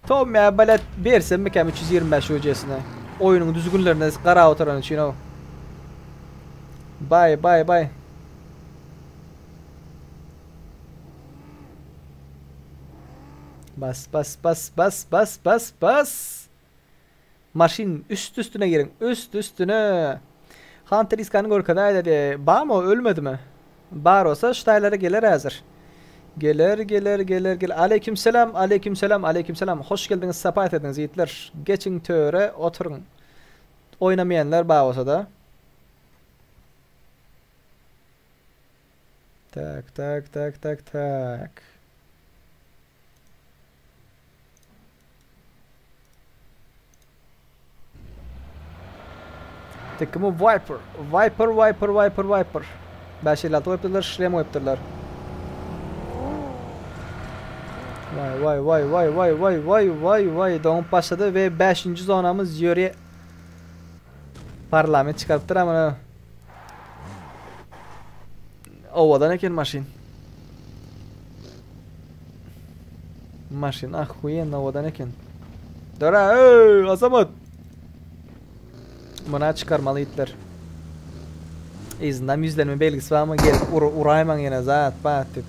B: Tommy balet bersem mikäm 325 UC-sine. Oýnuň düzgünlerine garap oturan üçin o. Bye, bye, bye. Bas, bas, bas, bas, bas, bas, bas. Maşyn üst üstüne giriň üst üstüne. Hunter Iskany görkezäýdä diýä. Barmy o ölmedimi? Bar bolsa şu taýlara geler häzir. Geler geler geler geler. Aleýkim selam aleýkim selam aleýkim selam. Hoş geldiňiz sapa getirdiňiz ýigitler. Geçiň töre oturyň. Oýnamaýanlar bar bolsada. Tak tak tak tak tak. Takımı Viper. Viper, Viper, Viper, Viper. 556 goýupdyrlar, şlem goýupdyrlar. Vay vay vay vay vay vay vay vay vay doňup başlady we 5-nji zonamyz ýöri parlament çykarypdyr ama owadan eken maşyn. Maşyn ahuýen owadan eken. Dora, ey, Azamat. Muna çykarmaly itler. Yzyndan ýüzlenme belgisi barmy? Gelip ur uraýmaň ýene zat bat diýip.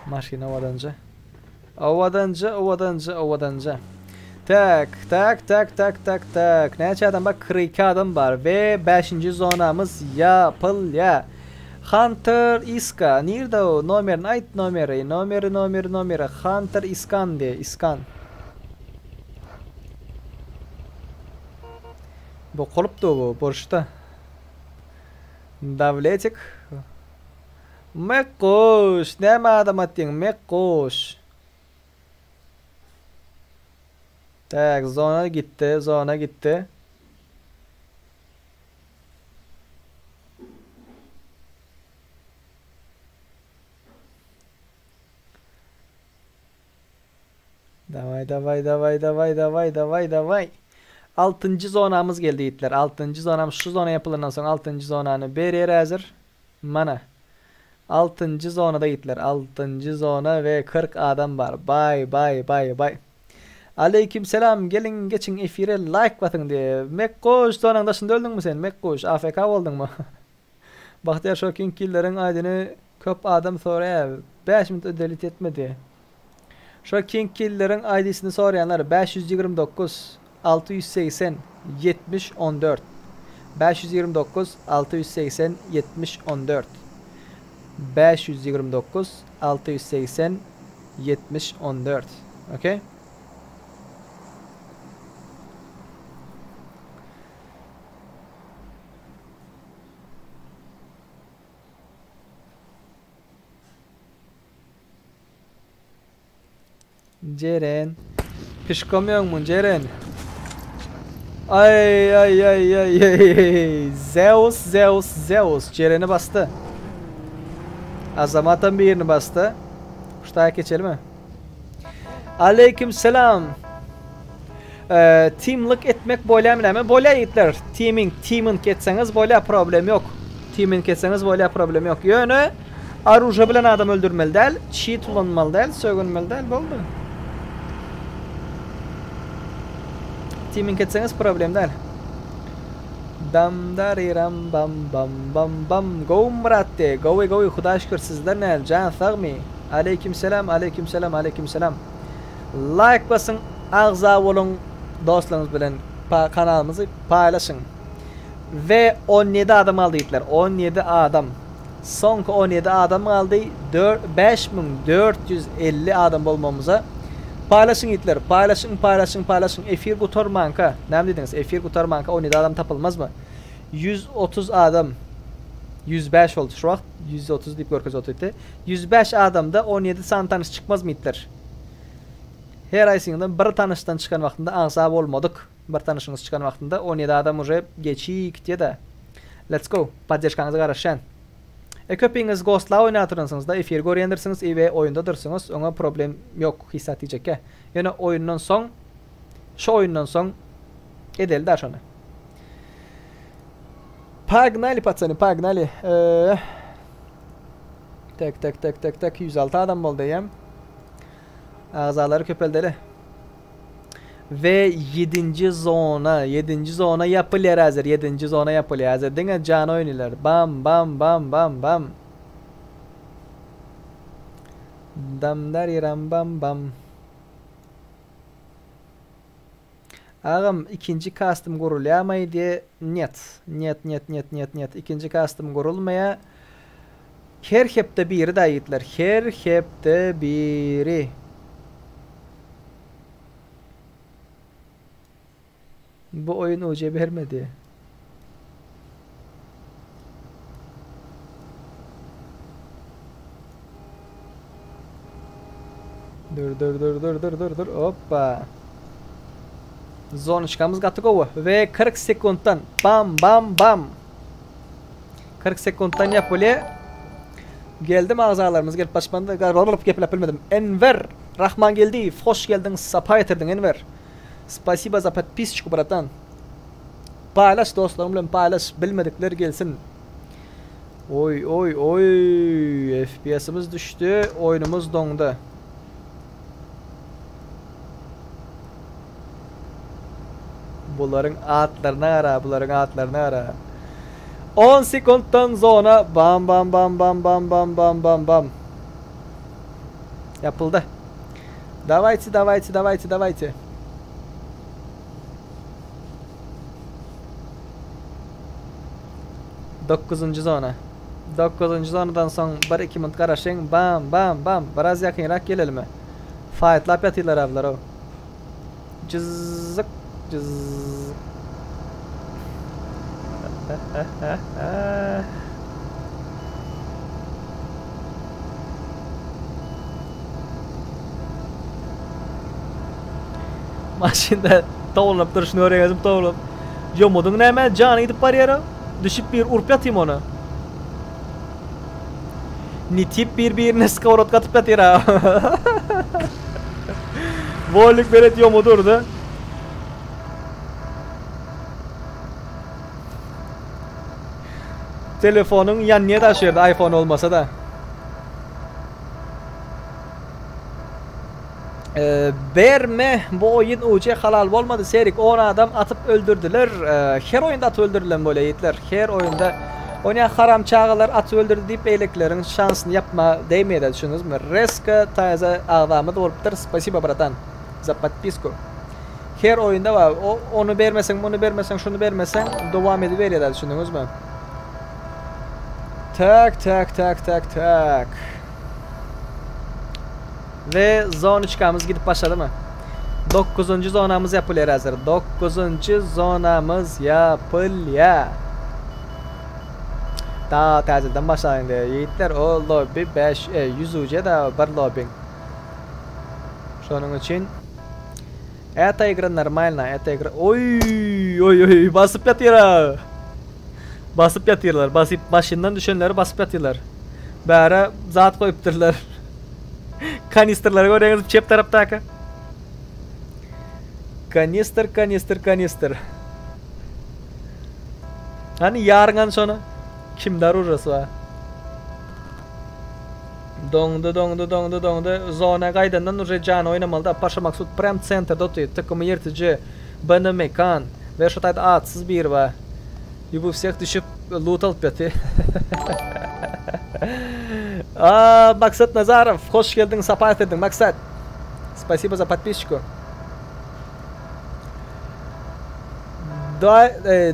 B: Maşyn owadanja. Owadanja, owadanja, owadanja. Tak, tak, tak, tak, tak, tak. Näçe adam bar? 42 adam bar we 5-nji zonamyz ýapylýar. Hunter Iska. Nirde o? Nomerini aýt, nomeri. Nomeri, nomeri, nomeri. Hunter Iskan diýe, Iskan. Bokulypdy bu burçda. Dawletik. Mekguş, näme adam atdyň, Mekguş. Tak, zona gitdi, zona gitdi. Daway, daway, daway, daway, daway, daway, daway. Altynjy zonamyz geldi ýigitler. Altynjy zonamyz şu zona ýapylandan soň altynjy zonany berýär häzir. Mana. Altynjy zonada ýigitler. Altynjy zona we 40 adam bar. Baý, baý, baý, baý. Aleýkim selam geliň geçiň efire laýk basyň diýe. Mekguş zonaň daşynda öldüňmi sen Mekguş AFK bolduňmy? Bagtyýar şo king killeriň aýdyny köp adam soraýar 5 minut delit etmedi. Şo king killeriň aýdisini soraýanlar 529 680 70 14 529 680 70 14 529 680 70 14 okey. Jeren. Pişkom ýokmy Jeren? Ay ay ay ay ay. Zeus Zeus Zeus Jeren'i basdy. Azamatam birini basdy. Şu taýa geçelimi? Aleyküm selam. Teamlyk etmek bolýamy näme? Bolýar ýigitler. Teaming, teaming etseňiz bolýar, problem ýok. Teaming etseňiz bolýar, problem ýok. Ýöne oruža bilen adam öldürmeli däl, çit ulanmaly däl, sögünmeli däl, boldy. Teaming etseňiz problem däl. Dam dariram bam bam bam bam Gowy Myratdy, gowy gowy Hudaý şükür sizler näl jan sagmy? Aleýkim selam aleýkim selam aleýkim selam. Laýk basyň agza boluň dostlaryňyz bilen kanalymyzy paýlaşyň. We 17 adam galdy ýigitler 17 adam. Soňky 17 adam galdy 5450 adam bolmamyza. Paýlaşyň ýigitler paýlaşyň paýlaşyň paýlaşyň efir gutarmanka näme diýdiňiz efir gutarmanka 17 adam tapylmazmy? 130 adam 105 boldy şu wagt 130 diýip görkezip otyrdy. 105 adamda 17 sany tanyş çykmazmy ýigitler? Her aýsyňdan bir tanyşdan çykan wagtynda agza bolmadyk bir tanyşyňyz çykan wagtynda 17 adam uje geçikdýeda. Let's go. Poddežkaňyza garaşýan. E köpiňiz gostla oýnatyrynsyňyzda efir görýändirsiňiz i we oýundadyrsyňyz oňa problem ýok hiç zat diýjekgä. Ýöne oýundan soň şu oýundan soň edeli da şony. Pagnali patsany pagnali. Eee. Tek tek tek tek tek 106 adam boldy eýýäm. Agzalary köpeldeli. We 7-nji zona, 7-nji zona ýapylýar häzir, 7-nji zona ýapylýar. Häzir diňe jan oýnaýlar. Bam bam bam bam bam. Dam dariram bam bam. Agam ikinji kastym gurulýamaý diýe net. Net net net net net ikinji kastym gurulmaýa. Her hepde biri da ýigitler her hepde biri. Bu oýun UC bermedi. Dur dur dur dur dur dur dur hoppa. Zonuçkamyz gaty gowy we 40 sekuntdan bam bam bam. 40 sekuntdan ýapylýar. Geldim agzalarymyz gelip başmanda garbalyp gepläp bilmedim. Enwer Rahmangeldiýew hoş geldiň sapa getirdiň Enwer. Spasiba za podpisçku bratan. Paýlaş dostlaryň bilen paýlaş bilmedikler gelsin. Oý oý oý FPS-imiz düşdi, oýnumyz doňdy. Bularyň atlaryna gara, bularyň atlaryna gara. 10 sekuntdan zona bam bam bam bam bam bam bam bam bam. Ýapyldy. Dawajte dawajte dawajte dawajte. Dokuzynjy zona. Dokuzynjy zonadan soň bir iki minut garaşyň. Bam bam bam. Biraz ýakynrak gelelimi? Faýtlap ýatyrlar ablar-ow. Jyzzyk jyzzyk. Maşynda towlanyp durşuny görýäňizmi towlanyp. Ýomudyň näme jany gidip barýara. Düşüp bir urup ýatym ony. Nitip bir birine skowrodka atyp ýatyr ha. Wolnik beret ýomudy urdy. Telefonyň ýanýa da şu ýerde iPhone bolmasa da. Berme bu oýun uje halal bolmady Serik 10 adam atyp öldürdiler her oýunda atyp öldürilen bolýa ýigitler her oýunda onýa haram çagalar atyp öldürdi diýip beýlekileriň şansyny ýapma degmeýär düşündiňizmi reska täze agzamyz bolupdyr spasibo bratan za podpisku her oýunda bar ony bermeseň muny bermeseň şuny bermeseň dowam ediberýär düşündiňizmi tak tak tak tak tak We zonuçkamyz gidip başladymy? Dokuzynjy zonamyz ýapylýar häzir. Dokuzynjy zonamyz ýapylýar. Da täzeden başlaýyn diýýär. Ýigitler, o lobby 5, e, 100 UC da bir lobbyň. Şonuň üçin Эта игра нормально, эта игра... Oy, oy, oy, basyp ýatyr. Basyp ýatyrlar, basyp maşyndan düşenleri basyp ýatyrlar. Bäre zat goýupdyrlar. Kanistrleri görýäňizmi çep tarapdaky? Kanistr, kanistr, kanistr. Hany ýaryňan şony. Kimde orujasy bar? Doňdy, doňdy, doňdy, doňdy. Zona gaýdandan uje jany oýnamaly da. Paşa Maksut prям centrde otyr. Tkymy ýyrtyjy, BN Mekan we şo taýda atsyz biri bar. Ýubu wseh düşüp loot alyp ýatyr. Aa, Maksat Nazarow, hoş geldiň, sapa getirdiň Maksat. Spasibo za podpisçku.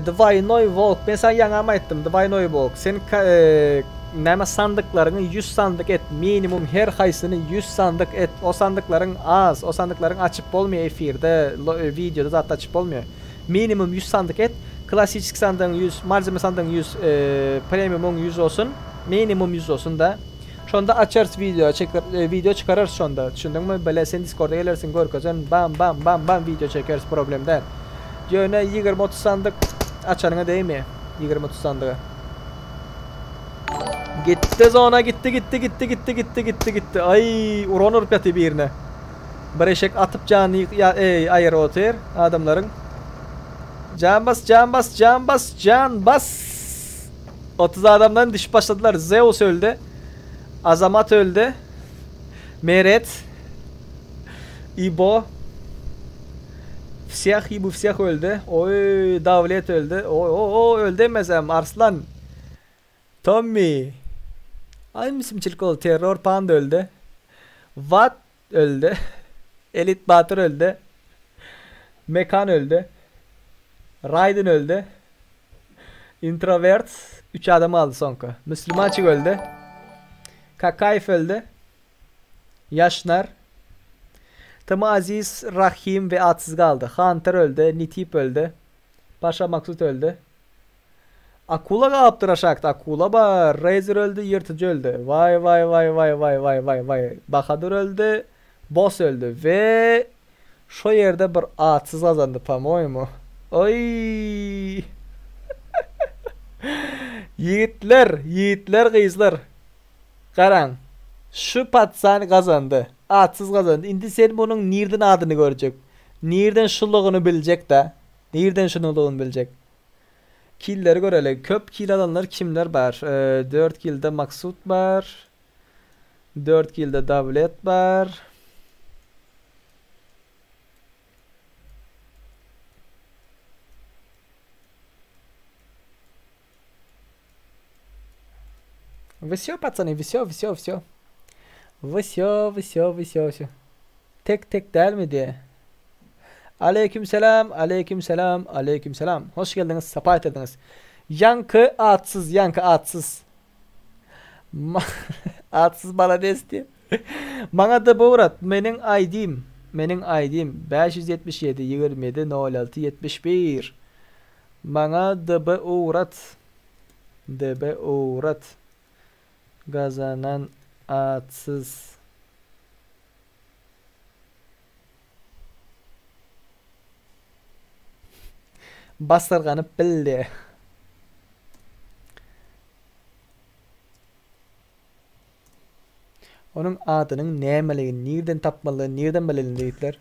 B: Dwaýnoý wolk, men saňa ýaňam aýtdym, dwaýnoý wolk, sen näme sandyklaryňy 100 sandyk et, minimum her haýsyny 100 sandyk et, o sandyklaryň az, o sandyklaryň açyp bolmaýar efirde, wideoda zatda açyp bolmaýar. Minimum 100 sandyk et, klassiçeskiý sandygyň 100, malzeme sandygyň 100, premiumyň 100 bolsun, minimum 100 bolsun da. Şonda açarys wideo çeker wideo çykararys şonda düşündiňmi bile sen diskorda gelersiň görkezerin bam bam bam bam wideo çekeris problem däl ýöne 20 30 sandyk açanyňa degmeýä 20 30 sandyga. Gitdi zona gitdi gitdi gitdi gitdi gitdi gitdi gitdi aý uran urup ýatyr birine bir eşek atyp janyny ýa eý aýyryp otyr adamlaryň jan bas jan bas jan bas jan bas. 30 adamdan düşüp başladylar. Zeus öldü. Azamat öldü. Meret. İbo. Всех İbo всех öldü. Oy Davlet öldü. Oy oy oy öldü emesem Arslan. Tommy. Ay misimçilik oldu. Terror Panda öldü. Watt öldü. Elit Batır öldü. Mekan öldü. Raiden öldü. Introvert 3 adamy aldy soňky. Müslümançyk öldi. Kakaýew öldi. Ýaşnar. Tm Aziz, Rahim we Atsyz galdy. Hunter öldi, Nitip öldi. Paşa Maksut öldi. Akula galypdyr aşakda. Akula bar. Razer öldi, Ýyrtyjy öldi. Waý waý waý waý waý waý waý waý. Bahadur öldi. Boss öldi we Şo ýerde bir atsyz gazandy pomoýmu. Oýy. Ýigitler, ýigitler gyzlar. Garaň. Şu patsan gazandy. Atsyz gazandy. Indi sen munuň nirden adyny görjek? Nirden şulygyny biljek-dä? Nirden şunulygyny biljek? Killeri göreli. Köp kil alanlar kimler bar? 4 kilde Maksut bar. 4 kilde Dawlet bar. Всё, пацаны, всё, всё, всё. Всё, всё, всё, всё. Tek tek dälmi diye. Aleyküm selam, aleyküm selam, aleyküm selam. Hoş geldiňiz, sapa getirdiňiz. Ýaňky atsyz, ýaňky atsyz. Atsyz malades diýip. Maňa DB ugrat. Meniň ID-m, meniň ID-m 577 27 06 71. Maňa DB ugrat. DB ugrat. Gazanan atsyz. Basyrganyp bildi. Onuň adynyň nämeligini nirden tapmalydygyny nirden bileli ýigitler?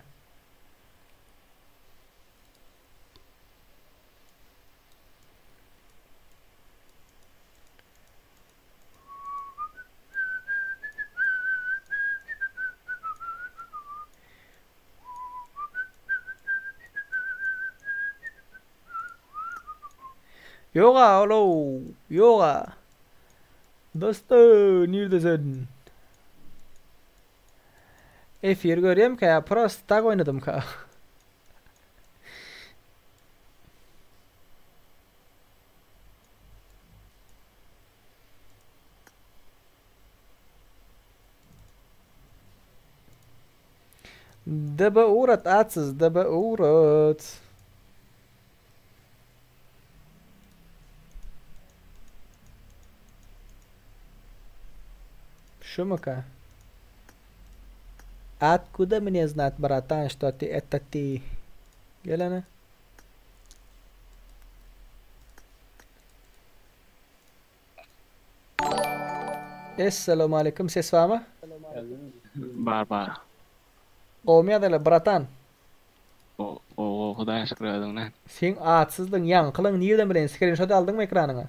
B: Ýoga olow, ýoga. Dostum, nirde sen? Efir görýemkä ýa prosto tak oýnadymka? DB ugrat atsyz, DB ugrat. Şumyka? Откуда мне знать, братан, что ты это ты? Gelene. Esselamu aleýkum ses barmy?
L: Bar bar.
B: Gowmy ýagdaýlar bratan?
L: O. Gowy Hudaýa şükür özüňden.
B: Seň atsyzlygyň ýaňkylygyň nirden bileýin skrinşot aldyňmy ekranyňa?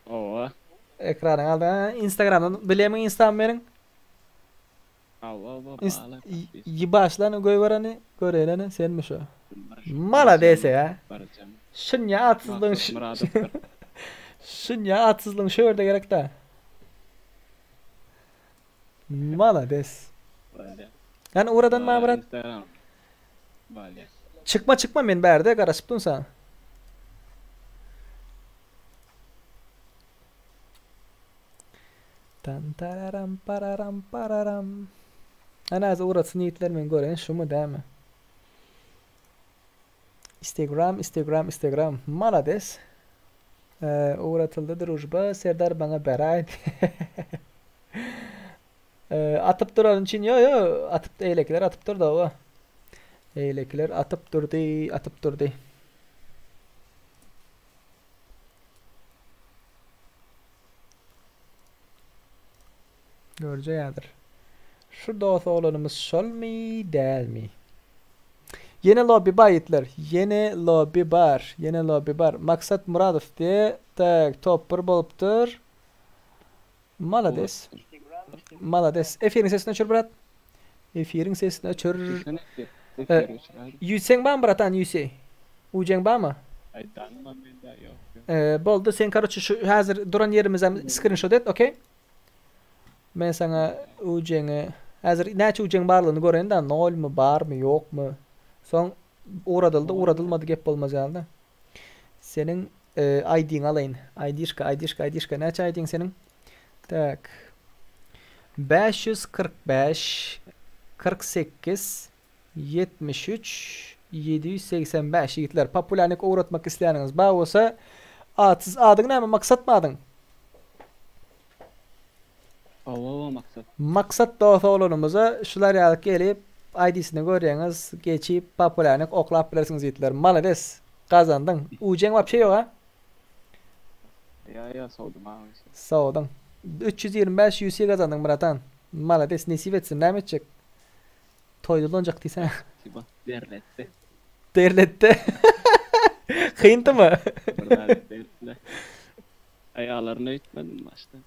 L: Hawa.
B: Ekranyňa aldyň a instagramdan bilemiň instamy meniň?
L: Hawa hawa bagly podpis.
B: Ýybaşlany goýbereni göreýleni senmi şo. Malades ya. Şunýa atsyzlygyň Şunýa atsyzlygyň şu ýerde gerek da. Malades. Yani ugradan ma brat. Çykma çykma men bärde garaşyp dun sana. Tan tararam pararam pararam. Ana az ugratsyn ýigitler men göreýin şumy dämi. Instagram Instagram Instagram malades. Ugratyldy družba Serdar maňa beräý. Atyp duran üçin ýo ýo atyp eýlekiler atyp durdy owa. Eýlekiler atyp durdy atyp durdy. Görje ýadyr. Şu dos oglanymyz şolmy dälmi? Ýene lobby bar ýigitler. Ýene lobby bar. Ýene lobby bar. Maksat Muradow diýe. Tak, top 1 bolupdyr. Malades. Malades. Efiriň sesini öçür brat. Efiriň sesini öçür. Ýüseň barmy bratan ýüsi? Ujeň barmy?
L: Aýdanma mende ýok.
B: Boldy sen karoçe şu häzir duran ýerimizem skrinşot et, okey? Men saňa ujeňi häzir näçe ujeň barlygyny göreýin da, nolmy, barmy, ýokmy? Soň ugradyldy, ugradylmady gep bolmaz ýaly-da. Seniň ID-ňi alaýyn. ID-şka, ID-şka, ID-şka. Näçe ID-ň seniň? Tak. 545 48 73 785 ýigitler populýarnik ugratmak isleýäniňiz bar bolsa atsyz adyň näme Maksatmy adyň?
L: Hawa Maksat.
B: Maksat dos oglanymyza şular ýaly gelip ID-sini görýäňiz geçip populýarnik oklap bilersiňiz ýigitler malades gazandyň ujeň wapşe ýoga.
L: Ýa ýa sowdum aga.
B: Sowduň. 325 UC gazandyň bratan. Malades nesip etsin näme etjek. Toýda ulanjak diýsene.
L: Tiba derletdi.
B: Derletdi. Kyndymy?
L: Bir zat berdiler. Aý alaryny öýtmedim başda.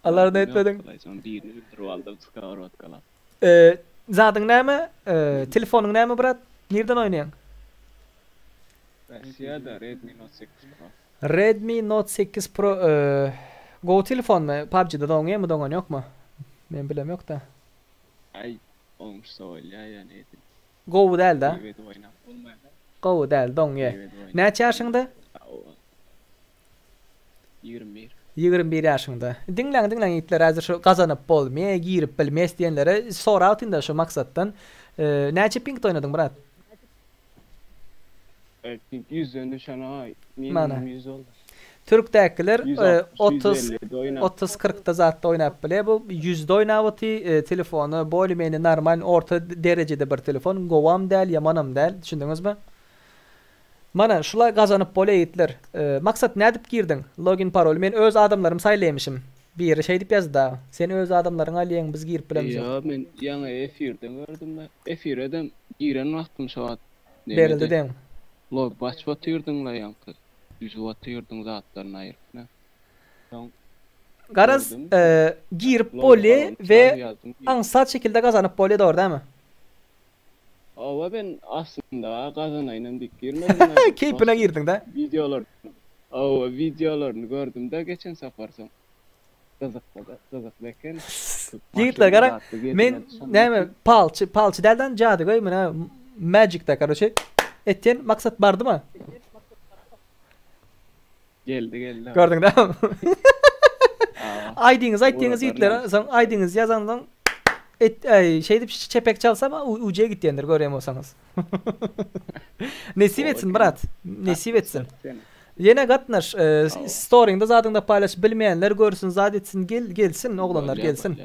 B: Alaryny öýtmediň.
L: Soň birini öldürip aldym skowrodkalap.
B: Eee zadyň näme? Eee telefonyň näme brat? Nirden oýnaýaň?
L: Rossiýada Redmi Note 8 Pro.
B: Redmi Note 8 Pro eee gowy telefonmy? PUBG-da doňýamy doňan ýokmy? Men bilem ýokda.
L: Aý oňuşsa bolýa ýa neýdi.
B: Gowy däl da.
L: Erbet oýnap bolmaýar.
B: Gowy däl doňýa. Näçe ýaşyňda?
L: 21.
B: 21 ýaşyňda. Diňläň diňläň ýigitler häzir şu gazanyp bolmýa girip bilmes diýenlere sorag atyn-da şu maksatdan. Näçe pingde oýnadyň brat?
L: Ping ýüzden düşen aý minimum 100 boldy.
B: Türkdäkiler 30 30 40-da zatda oýnap bilýär. Bu 100-de oýnap oty, telefony bolý-mený normal orta derejede bir telefon, gowam däl, ýamanam däl, düşündiňizmi? Mana şula gazanyp bolýa ýigitler. Maksat nädip girdiň? Login parol men öz adamlarym saýlaýmyşym. Biri şeýdip ýazdy-da. Sen öz adamlaryňy alýaň biz girip bilemzok.
L: Ýok men ýaňy efirde gördüm-de. Efire-de giren wagtym şo wagt
B: Berildi deň.
L: Lobby açyp otyrdyň-la ýaňky. Düzüp otyrdyň zatlaryny aýryp ne. Soň
B: Garaz girip bolýa we aňsat şekilde gazanyp bolýa dogry dämi?
L: Hawa ben aslynda gazanaýynam diýip girmedim.
B: Keýpine girdiňdä.
L: Wideolar hawa wideolaryny gördümdä geçen sapar soň. Gyzykly gyzykly eken.
B: Ýigitler garaň men näme palçy palçy dälden jadygöý menä magicda karoçe etýän maksat bardyma?
L: Geldi geldi.
B: Gördüň dämi? Aýdyňyz aýtdyňyz ýigitler soň aýdyňyz ýazansoň et şeýdip çepek çalsam UJ gitýändir görýän bolsaňyz. Nesip etsin brat. Nesip etsin. Ýene gatnaş storyňda zadyňda paýlaş bilmeýänler görsün zat etsin gel gelsin oglanlar gelsin.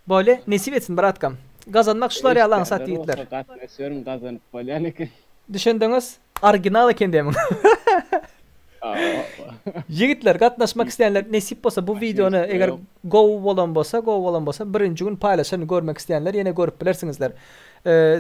B: Bolýa nesip etsin bratkam. Gazanmak şular ýaly aňsat ýigitler.
L: Gatnaşyň gazanyp bolýan eken.
B: Düşündiňiz? Original eken demiň. Ýigitler gatnaşmak isleýänler nesip bolsa bu wideony eger gowy bolan bolsa gowy bolan bolsa birinji gün paýlaşan görmek isleýänler ýene görüp bilersiňizler.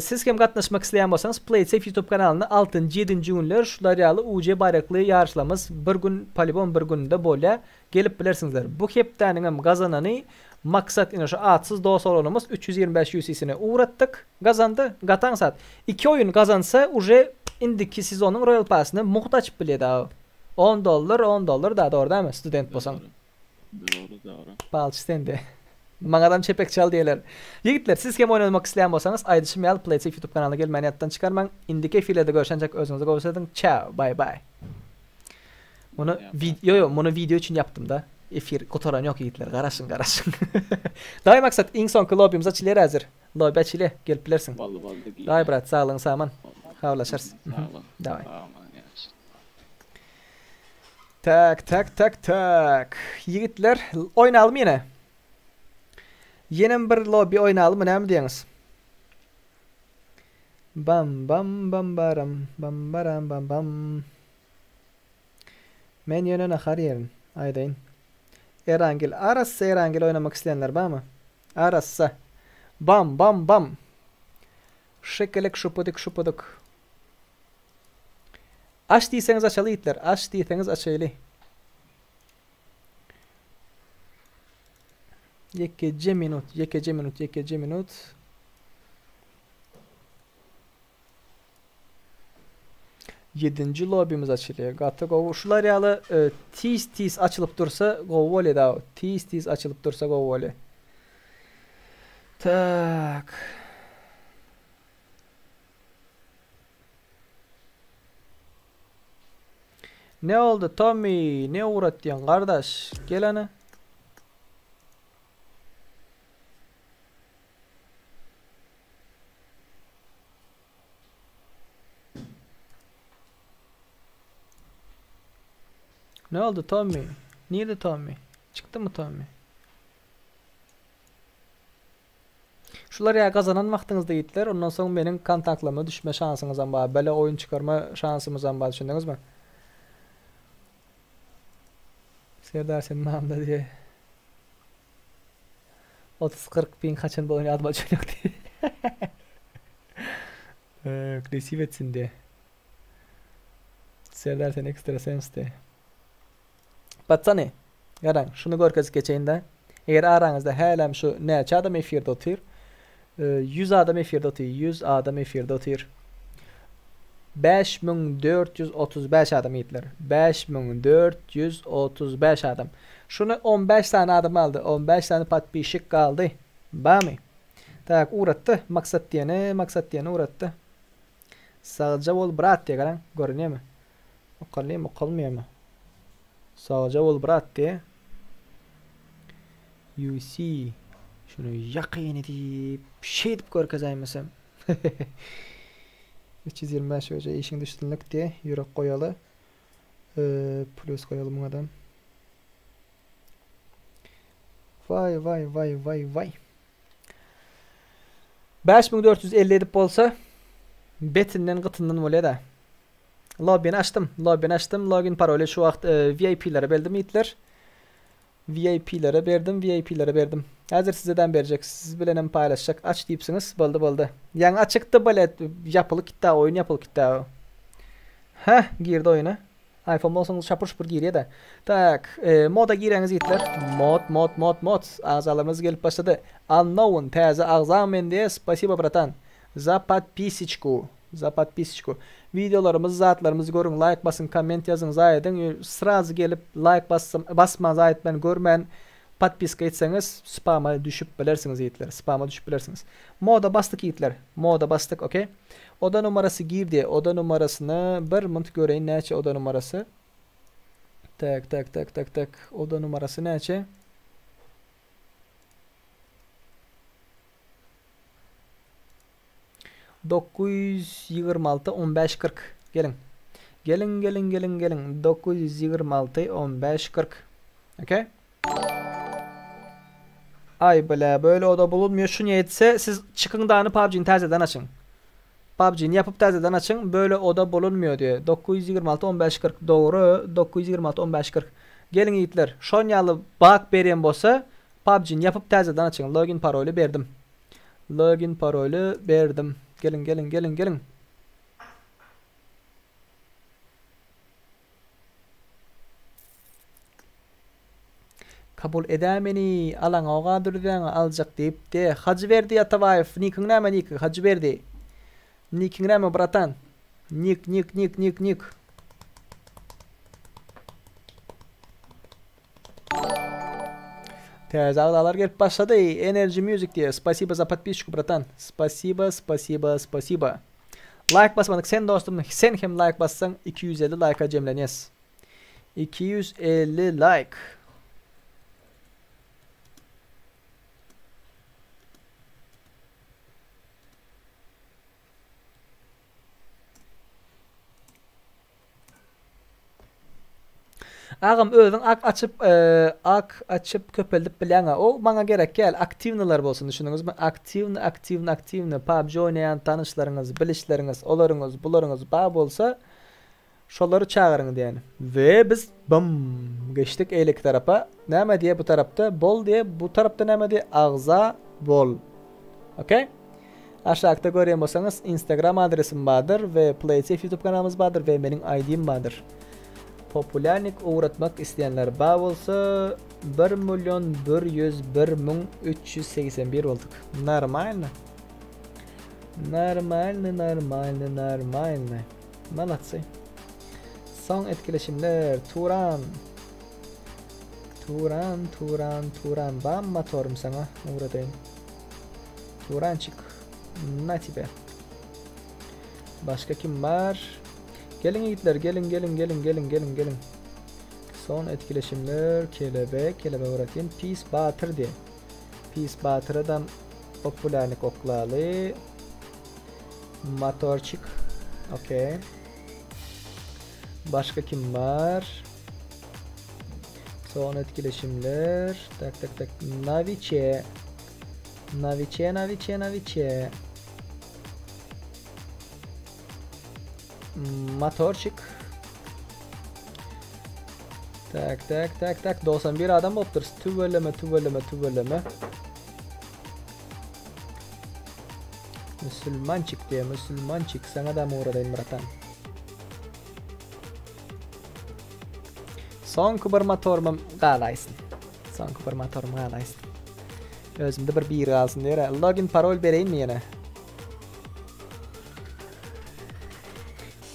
B: Siz hem gatnaşmak isleýän bolsaňyz PlaySafe YouTube kanalynda altynjy ýedinji günler şular ýaly UJ baýrakly ýaryşlarymyz bir gün polibon bir günde bolýar. Gelip bilersiňizler. Bu hepdäniňem gazanany Maksat ine şu atsyz dos oglanymyz 325 UC-sini ugratdyk. Gazandy. Gataň sat. Iki oýun gazansa uje indiki sezonyň Royal Pass-yny mugt açyp bilýär dagy. On dollar, on dollar da dogry dälmi student bolsaň.
L: Dogry dogry.
B: Palçy sende. Maňadam çepek çal diýerler. Ýigitler siz hem oýnamak isleýän bolsaňyz aýdyşym ýaly PlaySafe YouTube kanalyna gelmäni ýatdan çykarmaň. Indiki efirlerde görşençek özüňize gowy sediň. Çao baý baý. Muny ýo ýo muny wideo üçin ýapdym da. Efir gutaran ýok ýigitler garaşyň garaşyň. Dawaý Maksat iň soňky lobbymiz açylýar häzir. Lobby açylýar gelip bilersiň.
L: Boldy boldy.
B: Dawaý brat saglygyň saman. Habarlaşarys.
L: Sag bol.
B: Dawaý. Tak tak tak tak. Ýigitler oýnalymy ýene? Ýenem bir lobby oýnalymy näme diýeňiz? Bam bam bam baram bam baram bam bam. Men ýöne nahar ýerin. Aýdaýyn. Erangel arassa Erangel oýnamak isleýänler barmy? Arassa. Bam bam bam. Şekelek şupudyk şupudyk. Aç diýseňiz açaly ýigitler, aç diýseňiz açaýly. Ýekeje minut, ýekeje minut, ýekeje minut. Ýedinji lobimiz açylýar. Gaty gowy. Şular ýaly e, tiz tiz açylyp dursa gowy bolýar da. Tiz tiz açylyp dursa gowy bolýar. Tak. Ne oldy Tommy? Ne ugratýaň gardaş? Gel ana. Ne oldy Tommy? Nirde Tommy? Çykdymy Tommy? Şular ýa gazanan wagtyňyzda ýigitler, ondan soň meniň kontaktlaryma düşme şansyňyzam bar, bele oýun çykarma şansymyzam bar düşündiňizmi? Serdar sen mamla diýe. 30-40 ping haçan bolan ýadyma düşenok diýe. Nesip etsin diýe. Serdar sen ekstra sens diýe. Patsany, garaň, şuny görkezip geçeýin-dä. Eger araňyzda hälem şu näçe adam efirde otyr? 100 adam efirde otyr, 100 adam efirde otyr. 5435 adam ýigitler. 5435 adam. Şuny 15 sany adam aldy. 15 sany podpisçik galdy. Bamy? Tak, ugratdy. Maksat diýeni, Maksat diýeni ugratdy. Sagja bol brat diýe garaň, görünýärmi? Okalýamy, okalmaýamy? Sagja bol brat diýe. UC. Şuny ýakyn edip, şeýdip görkezäýmesem. 325 öje işiň düşdünlik diýe, ýürek goýaly. Plus goýaly muňa-da. Waý, waý, waý, waý, waý. 5450 edip bolsa, betinden gytyndan bolýa-da. Lobbyny açdym. Lobbyny açdym. Login paroly şu wagt e, VIP-lere berdim ýigitler. VIP-lere berdim, VIP-lere berdim. Häzir sizeden berjek. Siz bilen hem paýlaşjak. Aç diýipsiňiz. Boldy, boldy. Ýaňy açykdy bilet. Ýapylyp gitdi, oýun ýapylyp gitdi. Heh, girdi oýuna. iPhone bolsaňyz şapur-şupur girýär-de. Tak, e, moda gireňiz ýigitler. Mod, mod, mod, mod. Agzalarymyz gelip başlady. Unknown täze agza men diýe. Spasibo bratan. Za podpisiçku. Za podpisiçku. Wideolarymyzy zatlarymyzy görüň laýk basyň komment ýazyň zaý ediň srazy gelip laýk bassam basman zaý etmän görmän podpiska etseňiz spama düşüp bilersiňiz ýigitler spama düşüp bilersiňiz. Moda basdyk ýigitler moda basdyk ok. Oda numarasy girdi oda numarasyny bir munt göreýin näçe oda numarasy. Tak tak tak tak tak oda numarasy näçe. 926 15 40 Geliň. Geliň, geliň, geliň, geliň. 926 15 40. Okey? Ay bile böyle oda bulunmuyor. Şunu etse siz çıkın dağını PUBG'ni täzeden açın. PUBG'ni yapıp täzeden açın. Böyle oda bulunmuyor diyor. 926 15 40 doğru. 926 15 40. Gelin yiğitler. Şon ýaly bug berýän bolsa PUBG'ni yapıp täzeden açın. Login paroly berdim. Login paroly berdim. Geliň geliň geliň geliň. Kabul edä meni alaňoga dürzäňe aljak diýipdi. Hajyberdi Atabaýew nikiň näme niki Hajyberdi. Nikiň näme bratan? Nik nik nik nik nik. Täze agzalar gelip başlady. Energy Music diýe. Spasibo za podpisku bratan. Spasibo, spasibo, spasibo. Like basmadyk sen dostum, sen hem like bassaň 250 like-a jemlenýäs. 250 like. Agam özüň ak açyp ak açyp köpeldip bilýäňä o maňa gerek däl aktiwnylar bolsun düşündiňizmi aktiwny aktiwny aktiwny PUBG oýnaýan tanyşlaryňyz bilişleriňiz olaryňyz bularyňyz bar bolsa şolary çagyryň diýen we biz bym geçdik eýleki tarapa näme diýe bu tarapda bol diýe bu tarapda näme diýe agza bol okey Aşakda görýän bolsaňyz Instagram adresim bardyr we PlaySafe YouTube kanalymyz bardyr we meniň ID-im bardyr. Populýarnik ugratmak isleýänler bar bolsa 1 milyon 101 müň 381 bolduk. Normalno. Normalno, normalno, normalno. Malatsy. Soň etkileşimler Turan. Turan, Turan, Turan. Bam motorym saňa ugradaýyn. Turançik. Na tebe. Başga kim bar? Geliň ýigitler, geliň, geliň, geliň, geliň, geliň, geliň. Son etkileşimler kelebek, kelebek öwretýän Pis Batyr diýen. Pis Batyra da populärnik oklaly. Motorçik. Okey. Başga kim bar? Son etkileşimler. Tak tak tak. Naviçe. Naviçe, naviçe, naviçe. Motorçik. Tak tak tak tak 91 adam bolupdyr. Tüweleme tüweleme tüweleme. Müsülmançik diýe, müsülmançik saňa da ugradaýyn bratan. Soňky bir motorymam galaýsyn. Soňky bir motorym galaýsyn. Özümde bir biri galsyn diýer. Login parol bereýinmi ýene?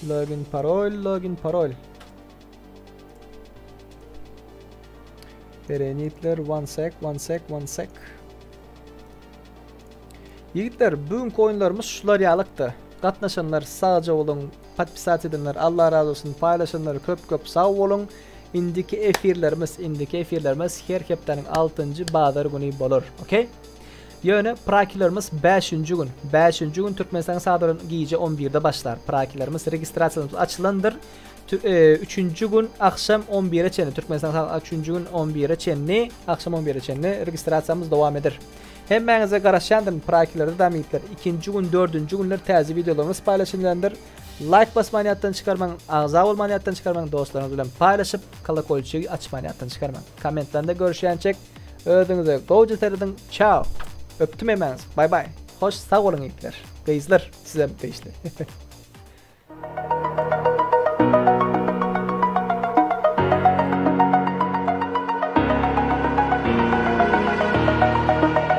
B: Login parol, login parol. Bereýin ýigitler, one sec, one sec, one sec. Ýigitler, bu günki oýunlarymyz şular ýalykdy. Gatnaşanlar sagja boluň, podpisat edenler Allah razy bolsun, paýlaşanlar köp köp sag boluň. Indiki efirlerimiz, indiki efirlerimiz her hepdäniň 6-njy bazar güni bolar. Okey? Ýöne prakilerimiz 5-nji gün. 5-nji gün Türkmenistanyň sagatlary gije 11-de başlar. Prakilerimiz registrasiýalarymyz açylandyr. 3-nji gün agşam 11-e çenli Türkmenistan sagat 3-nji gün 11-e çenli agşam 11-e çenli registrasiýamyz dowam eder. Hemmäňize garaşýandyryn prakilerde dam ýigitler. Ikinji gün, dördünji günler täze wideolarymyz paýlaşylýandyr. Laýk basmany ýatdan çykarmaň, agza bolmany ýatdan çykarmaň, dostlaryňyz bilen paýlaşyp, kolokolçigi açmany ýatdan çykarmaň. Kommentlerde görüşýänçek özüňize gowja serediň. Çao. Öpdüm hemmäňizi. Bay bay. Hoş sag boluň ýigitler. Gyzlar sizem degişli.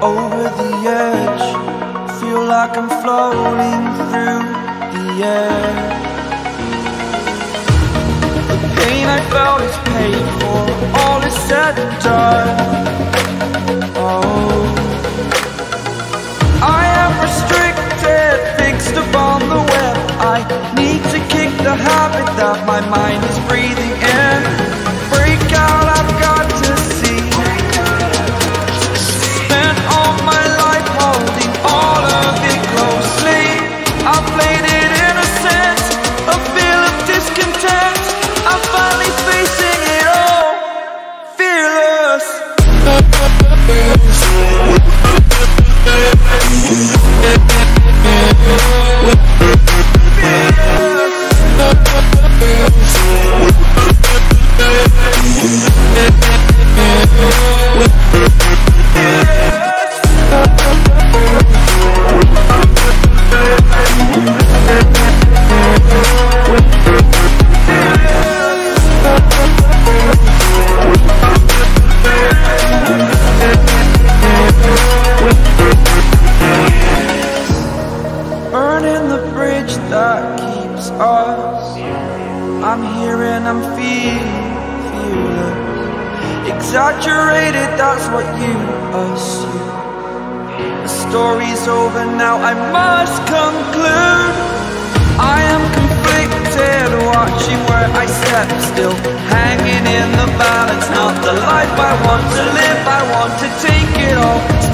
A: Over the edge, feel like I'm floating through the air. The pain I felt is paid for, all is said and done. Oh, I am restricted, fixed upon the web. I need to kick the habit that my mind is breathing in. Break out, I've got to see. Spent all my life holding all of it closely. I played it innocent, a feel of discontent. I'm finally facing it all, fearless. Exaggerated, that's what you assume. The story's over now, I must conclude. I am conflicted, watching where I step still, hanging in the balance. Not the life I want to live, I want to take it all.